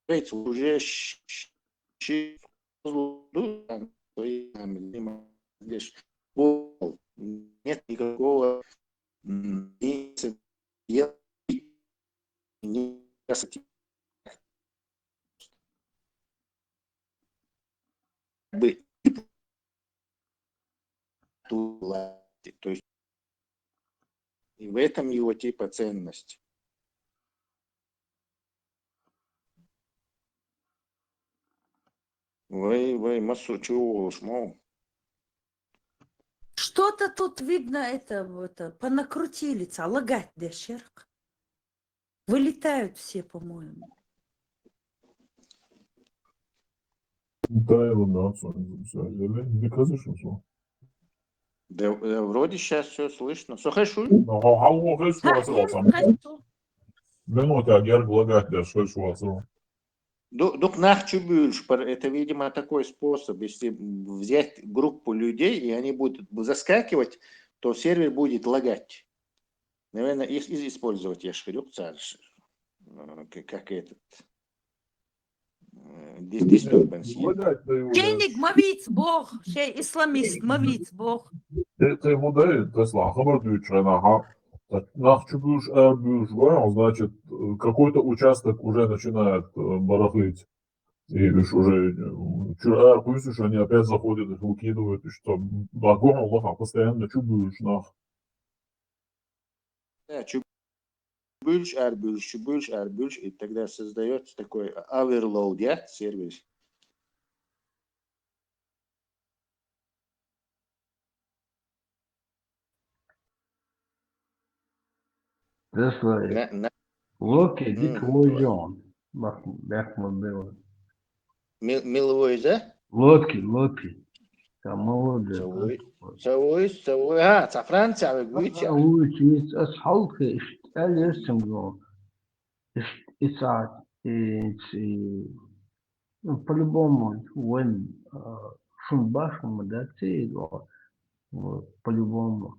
в этой уже щ- щ- щ- здесь нет никакого м, и с- я- не красоте. Как бы и ту власти. То есть и в этом его типа ценность. Вай, вай, масу чего шмол. Что-то тут, видно, это, это понакрутили, ца лагать дешерк. Вылетают все, по-моему. Да, я вот, да, всё, всё, я не, не кажется, что. Да, э, вроде сейчас все слышно. Слухай, шу? Ну, а, а, вот, это Ха, что, я там, хочу. Минута, я глагать, да, что, что, что. Ду- Дук нах чубюльш пар, это, видимо, такой способ. Если взять группу людей, и они будут заскакивать, то сервер будет лагать. Наверное, их из- использовать я шхирюк царш, э, к- как этот э, дис- disturbance. Глагать, да, его, да. Чейник мавиц бог, чей исламист мавиц бог. Ты, ты ему дай, Тесла, хабар дючрена, ага. Так, нах чубюш, а бюш, он, значит, э, какой-то участок уже начинает э, барахлить. И видишь, уже э, чур ар куйсуш, они опять заходят, их выкидывают, и что, багу, Аллах, а постоянно чубюш, нах. Да, чубюльш, арбюльш, чубюльш, арбюльш, и тогда создается такой overload, я, сервис. That's right. На- на- Look at it, Мгм. William. Бах, бах, мобил. Мел-, меловой из, а? Лодки, лодки. Там молодые. Цавой, цавой, цавой. А, цо Франци вуйча. Вуйча, ас хьалха иштта аьлла цунга. Иштта, и цхьа, и, и, ну, по-любому, вайн, а, шун башха ма дац, и, вот, по-любому.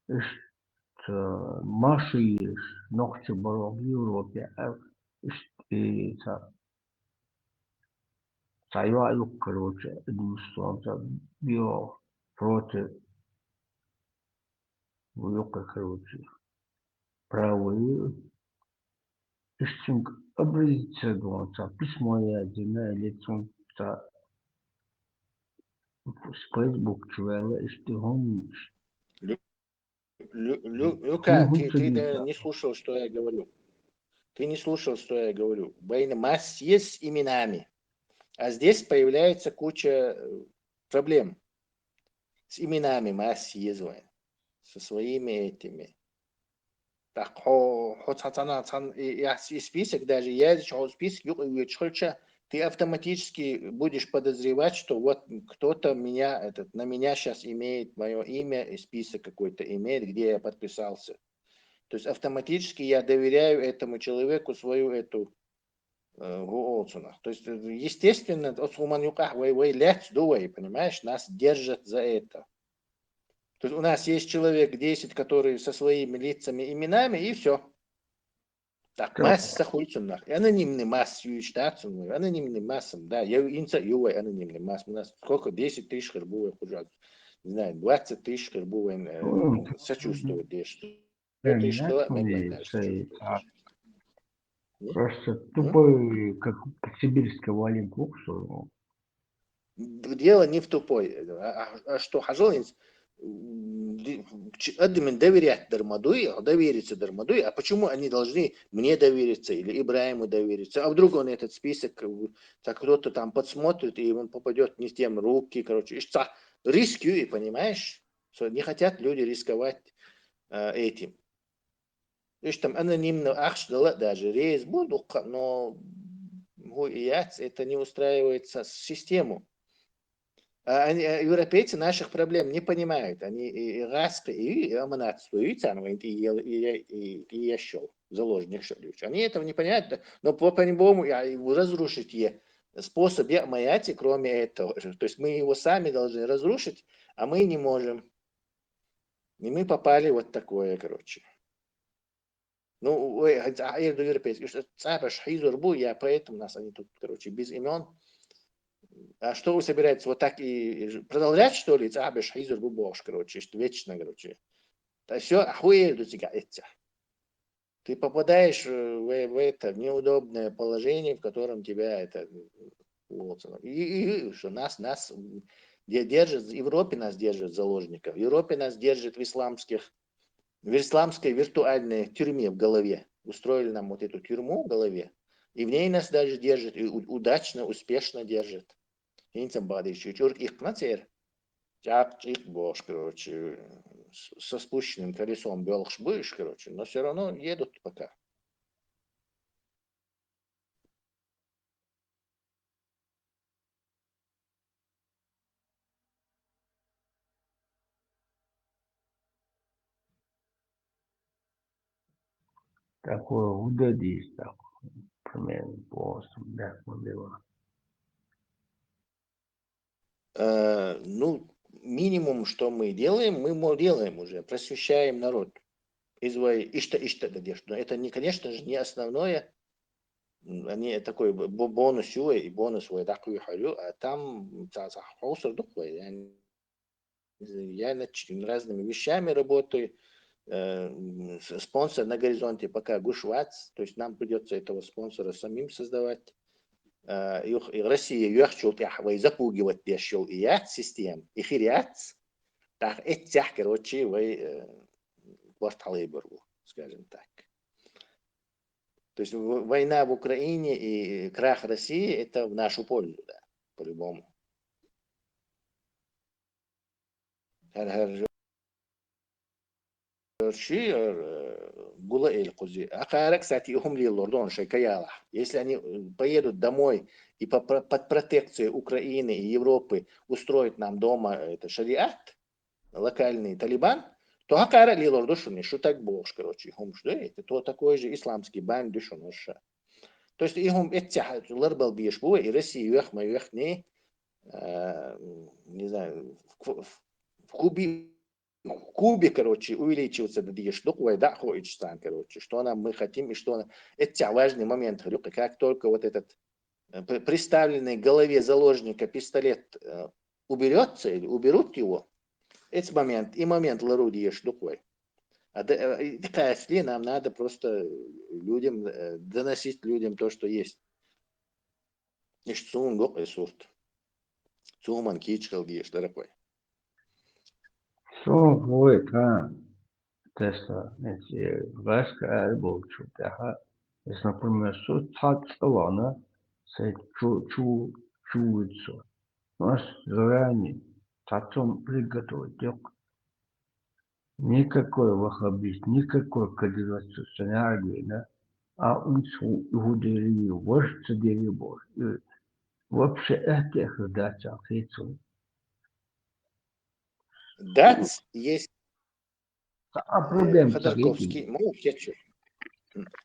Иштта, а, маши еш, нохча баро Европе, а, иштта, и, цхьа, цхьа йоӀ юкъе, короче, Дагестан, цхьа био против юкъе, короче, правые. Иштта цунга обратиться дон, цхьа письмо яздина, или цунга цхьа Facebook чу ваьлла, иштта хӀама. Лю-, Лю-, Лю-, Люка, ты, ты, наверное, не слушал, что я говорю. Ты не слушал, что я говорю. Вайна масса есть с именами. А здесь появляется куча, э, проблем. С именами масса есть вайна. Со своими этими. Так, хьо, хьо цхьа-, цхьана-, цхьана-, и, и, и список даже, я здесь, хьо список юкъе вуьйцуш хилча, ты автоматически будешь подозревать, что вот кто-то меня, этот, на меня сейчас имеет мое имя и список какой-то имеет, где я подписался. То есть автоматически я доверяю этому человеку свою эту, э, гуолцунах. То есть, э, естественно, от хуман юкъахь вай, вай лаьцна ду вай, понимаешь, нас держат за это. То есть у нас есть человек десять, которые со своими лицами, именами, и все. Так, масса хуьлу цунах. Анонимный масса юй штатсун, анонимный масса, да, я инца ю вай анонимный масса. У нас сколько, десять тысяч хир бу вай хужа, не знаю, двадцать тысяч хир бу вай, э, сочувствовать деш. Сто тысяч хила, мегла, сочувствовать деш. Просто тупой, как сибирская валенка, что. Дело не в тупой. А, а, а что, хьажал инц, м, ди-, ч-, адамна доверять дар ма дуй, довериться дар ма дуй, а почему они должны мне довериться или Ибрагиму довериться? А вдруг он этот список, э, так кто-то там подсмотрит, и он попадет не в тем руки, короче, ишта риск ю, и понимаешь, что не хотят люди рисковать, э, этим. Иштта анонимно ахча дала а даже реза бу дукха, но хӀу и яц, это не устраивается с систему. А они, а европейцы наших проблем не понимают. Они и, и гӀаскхи, и, и аманатство, и царна вайн и, и, и, и ешшал заложник шалюча. Они этого не понимают, да, но по, по-любому, я, и разрушить е способ я моя, кроме этого. То есть мы его сами должны разрушить, а мы не можем. И мы попали вот такое, короче. Ну, ой, а, а, я говорю, европейский, что цӀа беш хьийзор бу, я поэтому нас они тут, короче, без имён. А что вы собираетесь вот так и, и ж-, продолжать, что ли? ЦӀа беш хьийзор бу бохуш, короче, что вечно, короче. Да всё, а хуер ду цига эцця. Ты попадаешь, э, в, в это неудобное положение, в котором тебя это, э, вот, и, и, и что нас, нас, м, де-, держат, в Европе нас держат заложников, в Европе нас держат в исламских, в исламской виртуальной тюрьме в голове. Устроили нам вот эту тюрьму в голове, и в ней нас даже держат, и у-, удачно, успешно держат. ХӀинца бадийчу чурк иккхна церан. ЧӀакъ-чӀикъ бохуш, короче, с-, со спущенным колесом боьлхуш бу уьш, короче, но всё равно едут пока. Такое удадись, так, примерно, полностью, да, убивал. Э, ну, минимум, что мы делаем, мы мо-, делаем уже, просвещаем народ. Из вай ишта, ишта да деш. Но это не, конечно же, не основное. М, они такой б-, бо-, бонус ю вай, и бонус вай дакъу хьарю, а там ца-, ца-, хьовсур дукх вай, яни, я над разными вещами работаю, э, м, с-, спонсор на горизонте пока гуш вац, то есть нам придётся этого спонсора самим создавать. Э, юх-, и Россия йоьхчул тӀехь вай запугивать деш йол и яц система, и хир яц, тӀаккха эццехь, короче, вай, э, борт хьалайбар ву, скажем так. То есть в-, война в Украине и крах России — это в нашу пользу, да, по-любому. ХӀара, хӀара Ши, э, гулаил кхузи. Акхара, кстати, и хӀума лелор дона шай каялахь. Если они, э, поедут домой и по-, про-, под протекцией Украины и Европы устроят нам дома, э, это, шариат, локальный Талибан, то хӀакхара лелор ду шуна, шу так бохуш, короче, хӀумаш ду, это то такой же исламский бан ду шуна ша. То есть и хӀума эццехь ларбал беш бу, и Россия вех ма вехни, э, не знаю, в, в, в Кубе, в Кубе, короче, увеличиваться да деш, дукх вай да хоич цан, короче, что нам мы хотим и что нам. Эццехь важный момент, говорю, как только вот этот, э, при-, приставленный к голове заложника пистолет, э, уберется или уберут его, этот момент, и момент лару деш, дукх вай. А д-, э, и, конечно, нам надо просто людям, э, доносить людям то, что есть. Иштта суна го кху сурт. Цу хӀуманна кийча хила дезаш дара кхуьй. Суна вуй тхан, тесна, эци гӀаьшка аьлла болчу тӀаьхьа, эс, например, со цхьа цӀа вахана, сайн чу, чу, чу вуьду со. Ас заранее цхьа цом приготовить доккху. Никакой ваххабист, никакой кадыровец со ца неӀаргвина, а унца хӀу дерриг вай, важа ца дерриг бохуш. И вообще эхь-, эхь дац аьлла хета суна. Дац, есть. Ца а проблема ца Ходорковский, хетий? Ну, я чё?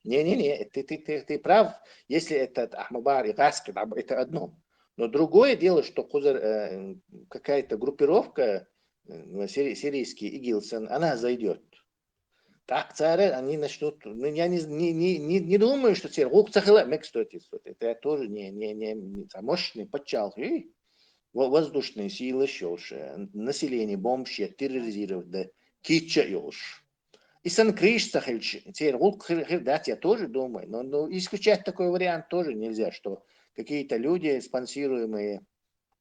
Не-не-не, ты, ты, ты, ты прав, если этот Ахмабар и Гаски, да, это одно. Но другое дело, что кхузара, э, какая-то группировка, э, ну, сири-, сирийский ИГИЛ сан, она зайдёт. Так цара, они начнут, ну, я не, не, не, не, не думаю, что церан гӀуллакх ца хила, мега стоит, вот это я тоже не, не, не, не, ца мощный паччалхи, во-, воздушные силы йолуш, э, население бомбаш я терроризировать да, кийча а йолуш. И сан криш ца хилча, церан гӀуллакх хир, хир дац, я тоже думаю. Но, но исключать такой вариант тоже нельзя, что какие-то люди, спонсируемые,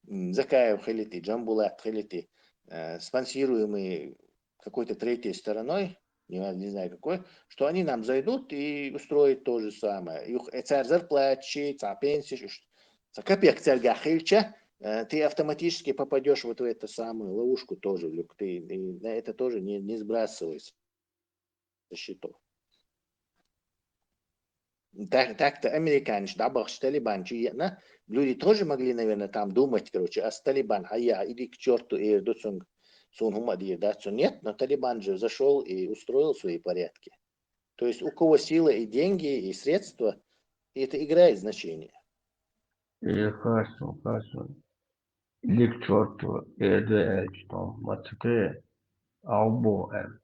м, Закаев хилити, Джамбулат хилити, э, спонсируемые какой-то третьей стороной, не, не знаю какой, что они нам зайдут и устроят то же самое. Юх-, э, цар зарплатчи, цар пенсиш, уж ца копейка царгахь хилча, э, ты автоматически попадёшь вот в эту самую ловушку тоже, Люк, ты, ты на это тоже не, не сбрасывай со счетов. Так, так-то американцы дӀабахча Талибан чу еана, люди тоже могли, наверное, там думать, короче, ас Талибан хьайя, иди к чёрту, эр ду цунга, суна хӀума а дийр дац цунна. Нет, но Талибан же зашёл и устроил свои порядки. То есть у кого сила и деньги, и средства, и это играет значение. Э, хорошо, хорошо. Иди к чёрту, эр ду аьлча, тхьо маца те, албо аьлла.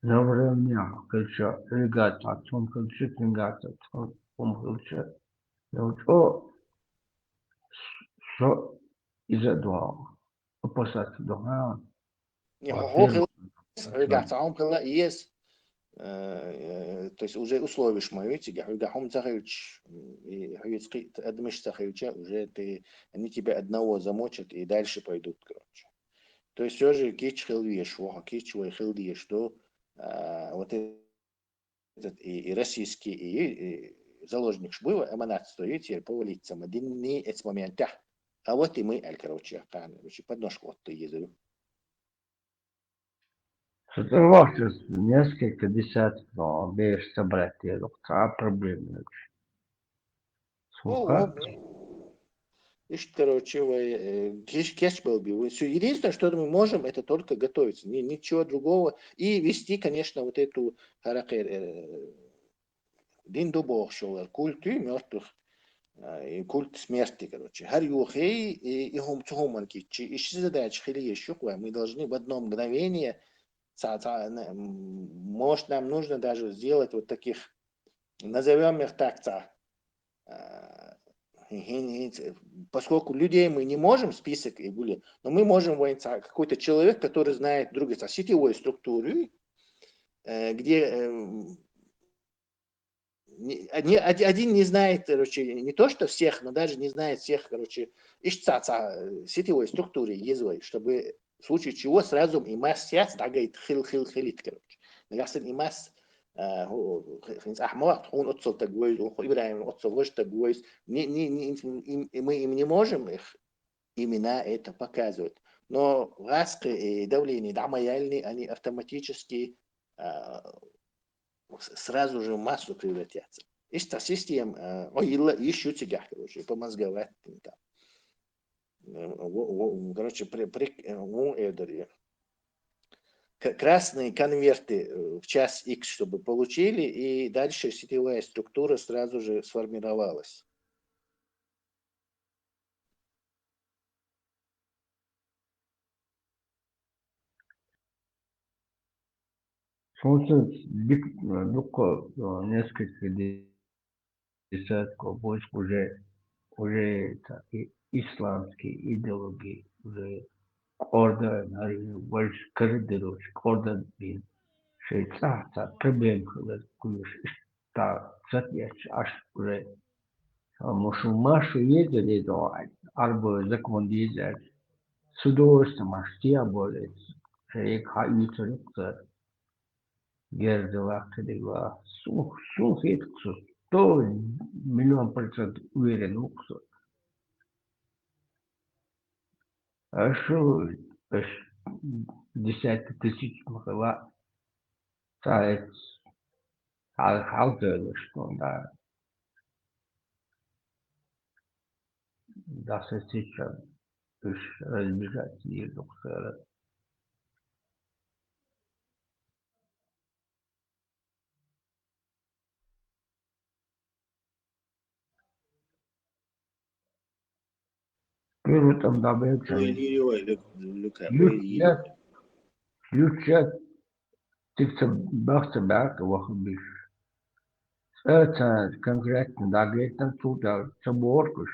Навралнех хилча, хьоьгахь цхьа цхьа хӀума хилча, цуьнгахь цхьа цхьа хӀума хилча, йолчо со иза а дуьхьал, опасаться дуьхьал. Не, хьо хила, хьоьгахь цхьа хӀума хила еза. Э, э, то есть уже условиш ма ю цига, хьоьгахь хӀума ца хилча, и хьоьца кхин а адамаш ца хилча, уже ты, они тебя одного замочат и дальше пойдут, короче. То есть всё же кийча хила везаш ву хьо, кийча вай хила дезаш ду, а, вот этот и, и российский, и, и заложникаш буй вай, аманат сто ю церан повалиться ма динний эцу моментехь. А вот и мы, аьлла, короче, кхана, короче, подножку отта еза ю. Со цӀа вахча несколько десятков бераш собрать деза, цхьа а проблема ца хилча. О, о, иштта, короче, вай, э, кеч-, кечбалби вай. Всё, единственное, что мы можем, это только готовиться. Ни-, ничего другого. И вести, конечно, вот эту харакер, э, дин ду бохуш йолу культ ю мёртвых, а, и культ смерти, короче. ХӀара йохий, и, и хӀума цу хӀуманна кийча. И ши задача хила езаш ю-кх вай. Мы должны в одно мгновение, ца-, ца-, н-, м, может, нам нужно даже сделать вот таких, назовём их так, ца, а, хин-, хин-, поскольку людей мы не можем список и были, но мы можем вайн ца-, какой-то человек, который знает другие, ца, сетевой структуры, э, где, э, не, не, оди-, один не знает, короче, не то что всех, но даже не знает всех, короче, иштта ца-, ца-, сетевой структуре еза вай, чтобы в случае чего сразу и масса яц дагайт хил, хил, хилит, короче. Нагахь санна и масса, а, ху-, ху-, хин цӀахь ма вахт, хьуна оццал таг вайза, ху Ибрахимна оццал важа таг вайза. Не, не, не, им, и мы им не можем их имена это показывать. Но гӀаскхи и давление дӀа ма яьллий, они автоматически, а, с- сразу же в массу превратятся. Иштта система, а, о, йилла йиш ю цигахь, короче, помозговать там. Э, во- во- короче, при, при, э, во, э, дари. К- красные конверты э, в час X, чтобы получили, и дальше сетевая структура сразу же сформировалась. Солнце дик-, э, дукха, э, несколько де- десятков войск уже, уже это, и- исламские идеологии уже кӀордо, наверное, больше коридоров кӀордо бин. Шейтан, та проблем хилар кулуш, та цат яч аш уже. А мушу машу езер езо, арбо закон езер. Судош маш тия болес. Шейк ха ютарыкта. Гердила кидила. Сух, сух, сто миллион процент уверен уксу. А что, аж десятки тысяч махала. Та это, хал, хал, что, да. Дасасича уж разбежать езуксара. Первый там добавится. Ой, ой, ой, Люк- Люка, ой, Люк- Люк сейчас Тик ца бахца баьхка ваха биш. Ца, ца конкретно дагайтан цу да ца боркуш.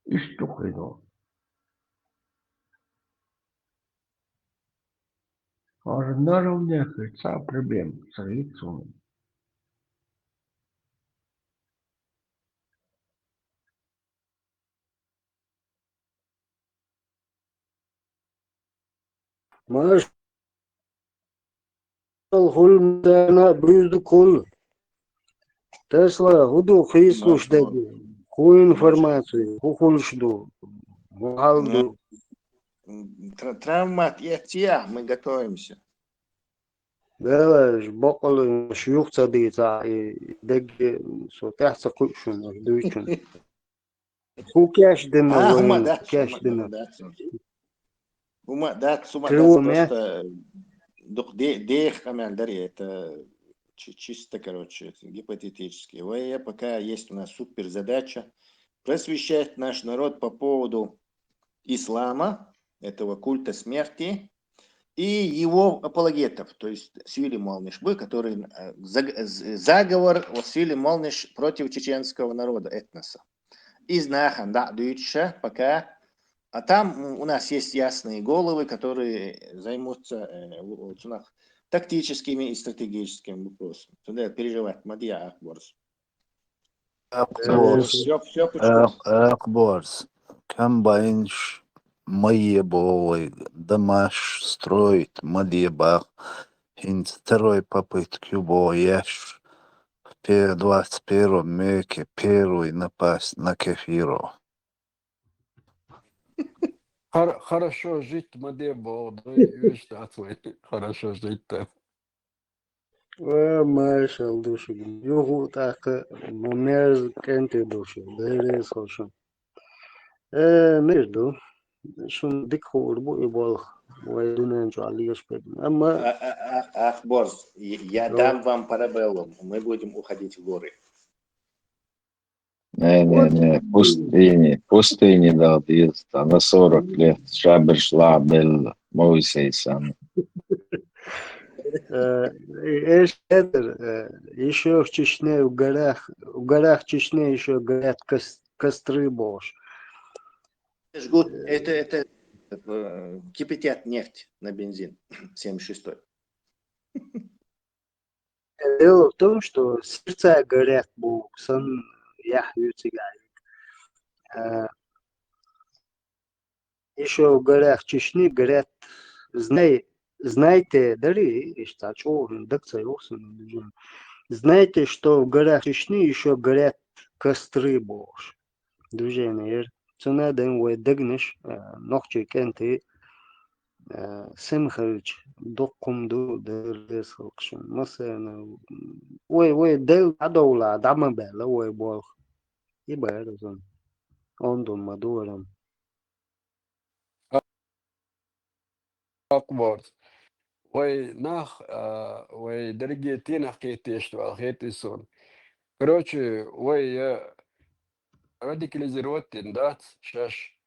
Иштта хӀино. Ара наравне хир ца проблема, ца хӀиц хӀуна. Маршал хул, мадана буьзду кул. Тесла, хӀу ду хийцалуш дерг? ХӀу информаци, хӀу хуьлуш ду? ХӀу хьал ду? М, тра- травмат эцци а, мы готовимся. Далаш, бакъалла, шух ца дийца, и дерг со тӀехь ца кхуьу шуна, дуьйцун. ХӀу кеш дина А, хӀума вайн, дац, кеш хӀума дина. дац. ХӀума дац, хӀума Ты дац, умеешь? Просто дукха де- дех къамел дари, это чи- чисто, короче, гипотетически. Вай, пока есть у нас супер задача просвещать наш народ по поводу ислама, этого культа смерти и его апологетов, то есть Сили Малнишбы, который э, заг- з- заговор вот Сили Малниш против чеченского народа, этноса. Из Нахан, да, Дюйча, пока. А там у нас есть ясные головы, которые займутся э, в- в- тактическими и стратегическими вопросами. Тогда переживать, Мадья Акборс. Акборс. Всё, всё пучком. Ак- Акборс. Комбайнаш ма е бо вай, Дамаш строить ма де бах. ХӀинца второй попытка ю бо еш. В пе- двадцать первом веке первый напасть на кефиров. Хор- Хорошо жить ма де бо, да, и уж дац вай. Хорошо жить-то. Ва, машалла ду шуьга. Юху тӀаккха ма мерза кӀентий ду шу. Деррес хо шу. Э, мер ду. Шун дика хуур бу и болх. Вай дуьнен чу леш пед. Амма А- а- а- Акборс, я я Ну. дам вам парабеллум. Мы будем уходить в горы. Не, не, Вот. не, пустыни, пустыни дал деза, там на сорок лет, шабер шла белла, Моисей сам. Э, э, эш хетар, э, ещё в Чечне, в горах, в горах Чечне ещё горят кос- костры, боже. Жгут, это, это э, кипятят нефть на бензин, семьдесят шестой. Дело в том, что сердца горят, бо сан яхь ю цигахь. Э, ещё в горах Чечни горят, знай- знаете, дари, ишта чё, даг ца йохсун, знаете, что в горах Чечни ещё горят костры, боже. Движение. Цуна ден вай дегнаш, э, нохчий кӀентий э, сема хилча, дукха хӀума ду, Дела реза хуьлда шуна. Массарна, вай, вай Дала дӀадовла, дӀа ма баьлла вай болх. И бара сан. Онда ма ду вара. Акбар. Вай нах, а, вай дерриге тенах кхеташ вала хетий сона. Короче, вай, э, радикализировать дина дац шаьш.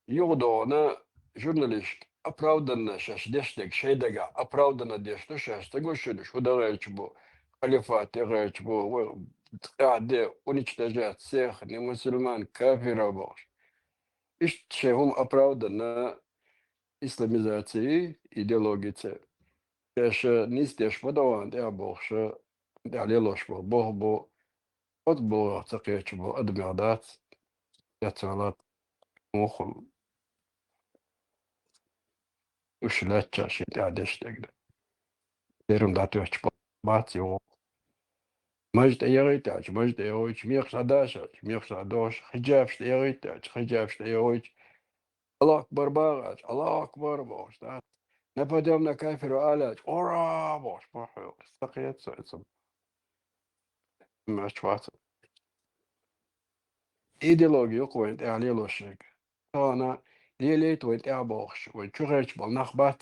Юха догӀана журналистка оправданно шаьш деш дерг шайн дагахь оправданно деш ду шаьш. Ца гуш шуна, уж хӀун дан гӀерташ бу, халифат ян гӀерташ бу, вай тӀехь де уничтожать всех, не мусульман, кафиров бохуш. Иштта шайн хӀума оправданно исламизаци идеологица. Шаьш нийса деш ма ду вайна тӀехь бохуш, тӀехь лелош бу, боху бу, оцу боху ца кхеташ бу, адамех дац, эццахь латта муххал. Уьш лаьттача шен тӀехь деш дерг ду. Церан дӀатоьттуш бац юха. Маж тӀе ягӀийта аьлча, маж тӀе ягӀуьйтуш, мехаш схьадош аьлча, мехаш схьадош, хиджабаш тӀе ягӀийта аьлча, хиджабаш тӀе ягӀуьйтуш, Аллаху акбар боху аьлча, Аллаху акбар бохуш, да? Нападём на кафиров аьлча, ура бохуш, боху, ца кхета со иза. Мача вац. Идеологи ю-кх вайна тӀехь лелош ерг. Тахана лелийта вайна тӀехь бохуш, вай чу гӀерташ болу нах бац.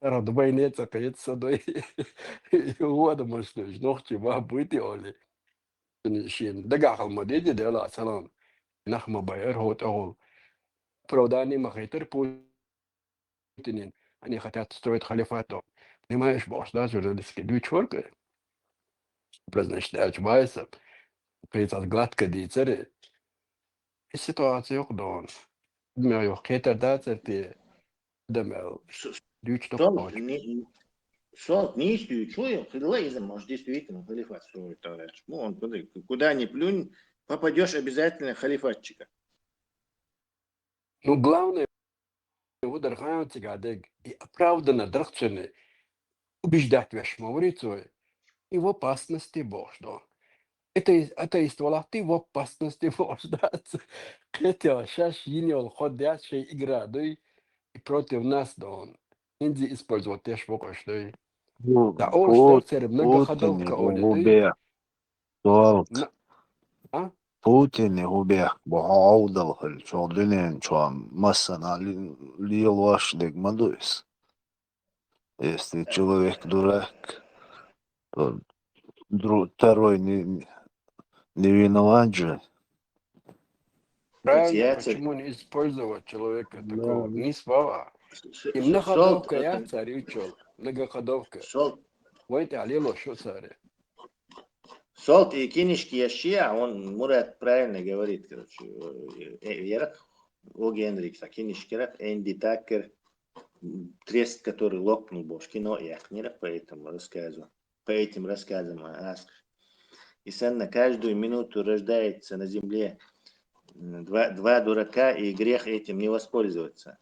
Царах ду вайна ца кхета, со дуй. Вон адамаш дуй, нохчий ма буй те олий. Шен дагахь хила ма дийде, Делан салам. Нах ма байар хӀокху тӀехула. Оправдание ма хайтар Путинан. Они хотят строить халифат. Понимаешь, бохуш, да, журналистский дуьйцуш вара-кх. Образно, значит, аьлча вайса. Кхин цхьа гладко дийцар. И ситуация юкъа догӀу. Адамех юха кхетар дацара те, адам аьлла. С-, с-, дуьйцуш ду-кх Солнце, кхочу. Не, не, Солнце, нийса дуьйцуш ю, хилла иза, может, действительно халифат строить, товарищ. Ну, он, куда, куда ни плюнь, попадёшь обязательно халифатчика. Ну, главное, хӀун дара хаьий цигахь дерг, и оправданно дара-кх цуьнан, убеждать веш ма варий цо, и в опасности бохуш ду. Атеист, атеист валахь те в опасности бохуш дац. Кхетий, шаьш йина йолу хӀо дац, шайн игра дуй, и против нас ду. ХӀинца использовать деш бу-кх уьш дуй. Ну, ДӀаоьшу Пу-, дара церан Путине многоходовка олий дуй. Губе. Солт. М-, а? Путине гӀу бехк бу хьо Ӏовдал хилча, хьо дуьнен чохь массанхьа ли-, лелош дерг ма ду иза. Если человек дурак, то дру-, второй не, не виноват же. Правильно, Яцер. Почему не использовать человека такого? Да. Не слова. С-, с-, И многоходовка Солт, яц цара ю чул, многоходовка. Солт. Вай тӀе лелош ю цара. Солт, и кинишки еш я, он, Мурат правильно говорит, короче, э, э, ярах, О. Генрих, а кинишки ярах, Энди Такер, м, трест, который лопнул, бош, кино яхнера по этому рассказу, по этим рассказам о Аск. И санна каждую минуту рождается на земле, м, два, два дурака, и грех этим не воспользоваться.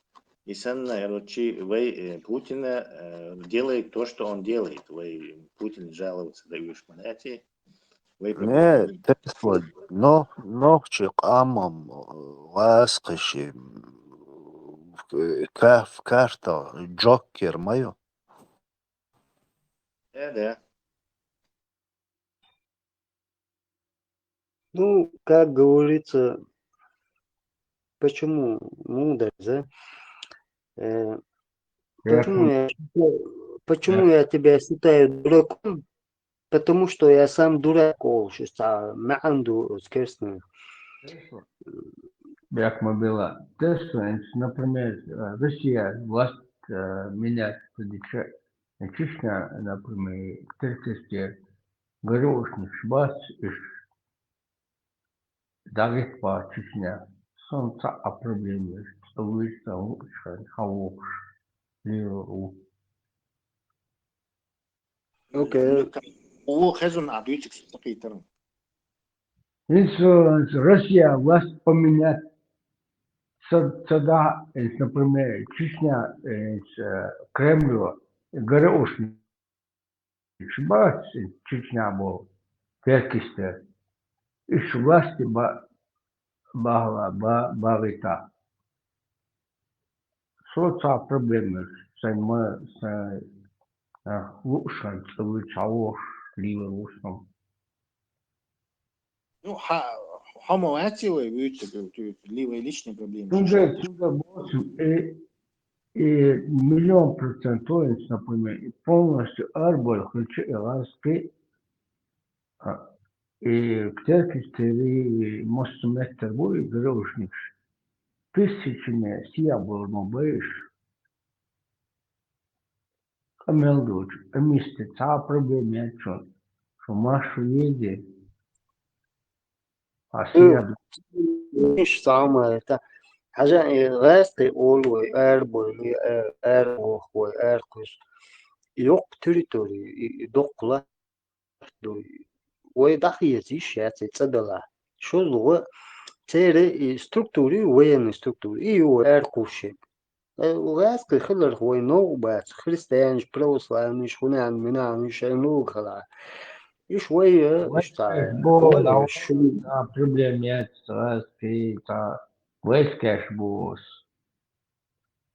И санна, короче, вай, э, Путина, э, делает то, что он делает. Вай Путин жаловаться даешь, понятие. Вай Не, Путин. Тесла, но, нохчи къамам, э, васкхиши, э, каф, карта, Джокер маю. Да, да. Ну, как говорится, почему, ну, да, да. Э, почему Ясно. я считаю, почему Ясно. я тебя считаю дураком? Потому что я сам дурак, о, щас, а, маьӀна ду, скерсна. Хорошо. Бяк ма бела. Тесла, например, э, Россия власть, э, менять, Чечня, например, Теркесте, ГРУшникаш бац уьш, дӀагӀиттабац Чечня. Сан цхьа а проблема ю, цӀа вуьйцу сан луучу хенахь хьан вохуш, лелор ву. Окей. Ву хезна а дуьйцуш ца кхийтарна. ХӀинца, э, Россия власть поменять ца, ца дахь, э, например, Чечня, э, Кремль, ГРУшникаш бац, э, Чечня боху, Теркесте. Уьш власти ба-, бахала, ба-, багӀийтахь. Со цхьа проблема ю. сайн ма, сайн, а, луушан цӀавы чавош ливер усом. Ну, ха-, хьо ма вац вай вуьйцург, вуьйцург, ли вай личный проблема. Цуьнга, цуьнга босим, э, э, миллион процент уверен, например, и полностью арболь хилча и гӀазкхи, а, и ктертис тери, и мосту меттер бу, и грёшникш. Тысячами сия бор ма баиш. Къамел дучу, эмисте цхьа а проблема яц шун, шу машу еде. А сия иш самое это. Хьажа, э, гӀазкхи олу вай, арбой, э, арбох вай, аркхуьс. Йоккха территори, и, и доккха лаф ду. Вай дӀахеза йиш яц и цӀа дала. ШозлагӀа церан и структури, военный структури, и ю вай аркхуьс шег. Э, гӀазкхи хиларх вай новкъа бац, христианаш, православныш, хӀунан, минан, шайн луг хала. Иш вай, э, вай иш цхьа, шег бо, вай да, шун- да, проблема яц, гӀазкхи, да, вайскаш бос.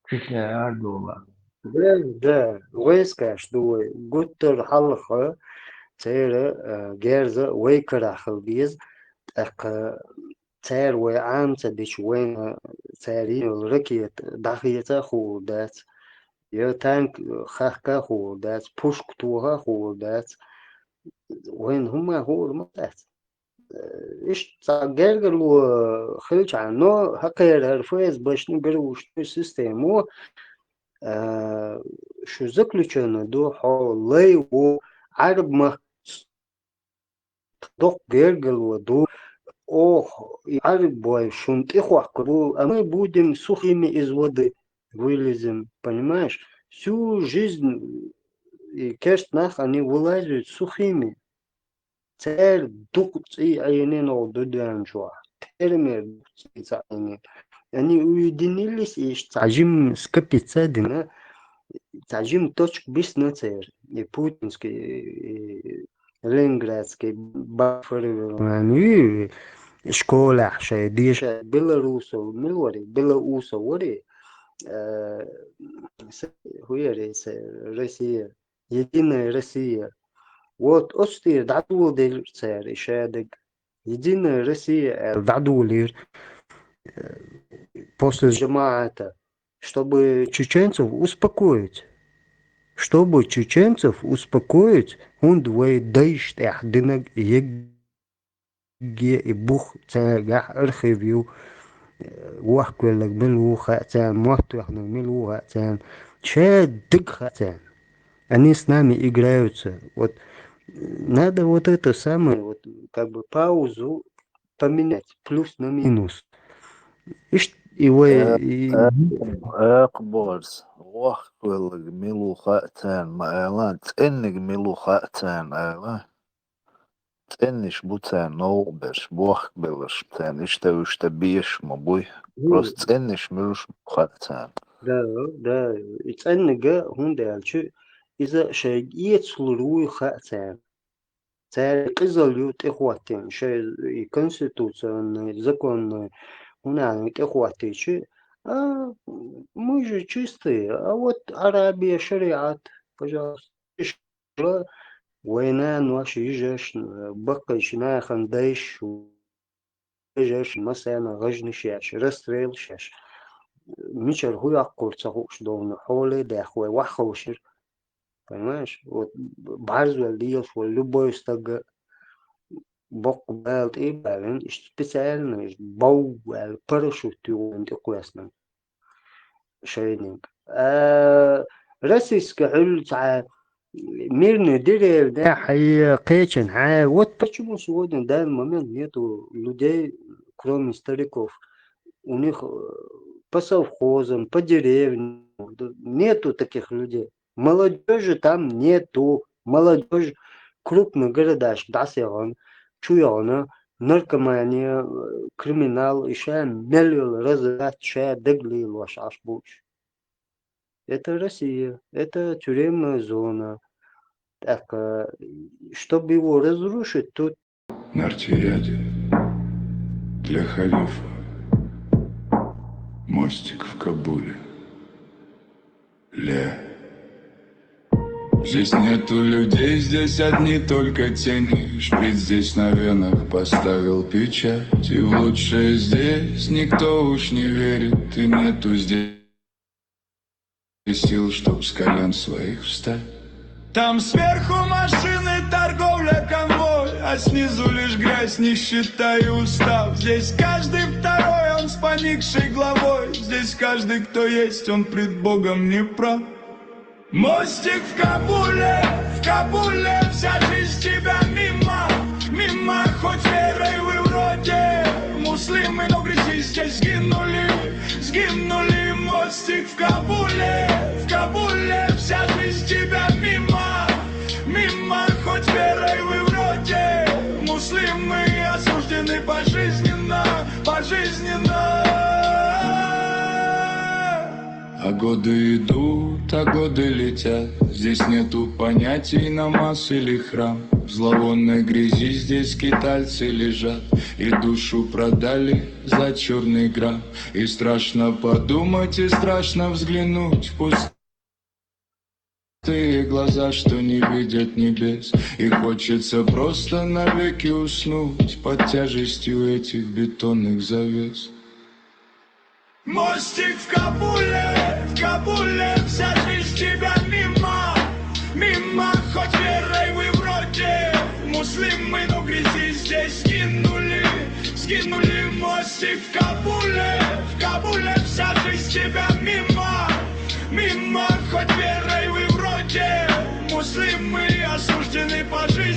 Чечня ардола. Да, да, вайскаш ду вай. Гуттар хьалха церан, э, герза вай карахь хила деза, тӀаккха цара вай Ӏама ца дича, вайна цара йина йолу ракета дӀахеца а хуур дац, я танк хахка а хуур дац, пушка тоха а хуур дац. Вайна хӀумма хуур ма дац. Э, иштта цхьа гергарло хилчахьана, но хӀокхеран хӀара ФСБшна, ГРУшна система, э, шу заключённый ду, хьо лай ву, Ӏарб мах доккха гергарло ду, оха, и Ӏарбой шуна тӀехӀоттур бу, а мы будем сухими из воды вылезем, понимаешь? Всю жизнь и керста нах, они вылазят сухими. Церан дукха цӀий Ӏийна новкъа дуьнен чохь. Термер дукха цӀий ца Ӏийна. Они уединились, и цхьа жима скопиться а дина, цхьа жима точка бисна церан. И путинский, и ленинградский буфер, и школехь шайн деша Белоусов мила вари, Белоусов вари, э, с-, хӀу яри, с-, Россия. Единая Россия. Вот оцу тӀера дӀадоладелира цара и шадерг. Единая Россия аьлла дӀадолийра, э, после жамаӀата, чтобы чеченцев успокоить. Чтобы чеченцев успокоить, хӀунда вай дайша тӀехь динарг егг- ге и бух цаьргахь архив ю, э, вохкавелларг мила ву хаьа царна, мотт тоьхнарг мила ву хаьа царна. Шадерг хаьа царна. Они с нами играются. Вот, э, надо вот это самое, вот, как бы паузу поменять, плюс на минус. Иштта и вай, э, и э, э, борз, вохкавелларг мила ву хаьа царна ма ала, цӀеннарг мила ву хаьа царна ала. ЦӀеннаш бу царна новкъа берш, бохкабелларш царна, иштта уьш тӀе безаш ма буй. Просто цӀеннаш муьлш бу хаьа царна. Да, да, и цӀеннарг, хӀунда аьлча иза шайга эцалур вуй хаьа царна. Цаьрга къизалла ю тӀехӀоттийна, шайн и конституционный, законный, хӀунда аьлла тӀехӀоттийча, а, мы же чистые, а вот Арабия, шариат, пожалуйста. Вай нанош, йижарш, баккхийчу нахана дайш, вежарш, массарна гӀажнаш еш, расстрелаш еш. Мичара хӀу йоккхур ца хууш довна, хьоле а даьхна вай ваха ховшира. Понимаешь? Вот б-, бӀарзвелла лелаш волу любой стаг боккха бала тӀе а балийна, иштта специально, иштта бов аьлла, парашют юкъана тӀекхоьссина. Шайниг. А, российский хьуьлла цхьа мирный деревня хьайя кхечан хьа. Вот почему сегодня, в данный момент, нету людей, кроме стариков. У них, э, по совхозам, по деревням, д-, нету таких людей. Молодёжи там нету. Молодёжь крупный городашка дӀасаяхана, чу яхана, наркомания, э, криминал, и ша мел йолу разврат ша дагалелош Ӏаш бу уьш. Это Россия, это тюремная зона. Так, э, чтобы его разрушить, тут Нартияде для халифа мостик в Кабуле. Ле. Здесь нету людей, здесь одни только тени. Шприц здесь на венах поставил печать. И в лучшее здесь никто уж не верит. И нету здесь сил, чтоб с колен своих встать. Там сверху машины, торговля, конвой, а снизу лишь грязь, нищета и устав. Здесь каждый второй, он с поникшей главой. Здесь каждый, кто есть, он пред Богом не прав. Мостик в Кабуле, в Кабуле вся жизнь тебя мимо, мимо, хоть верой вы вроде муслимы, но грязи здесь сгинули, сгинули. Мостик в Кабуле, в Кабуле вся жизнь тебя мимо, мимо, хоть верой вы вроде муслимы, осуждены пожизненно, пожизненно. А годы идут, а годы летят. Здесь нету понятий намаз или храм. В зловонной грязи здесь скитальцы лежат и душу продали за черный грамм. И страшно подумать, и страшно взглянуть в пустые глаза, что не видят небес. И хочется просто навеки уснуть под тяжестью этих бетонных завес. Мостик в Кабуле, в Кабуле вся жизнь тебя мимо, мимо, хоть верой вы вроде муслимы, но грязи здесь сгинули, сгинули. Мостик в Кабуле, в Кабуле вся жизнь тебя мимо, мимо, хоть верой вы вроде муслимы, осуждены пожизненно.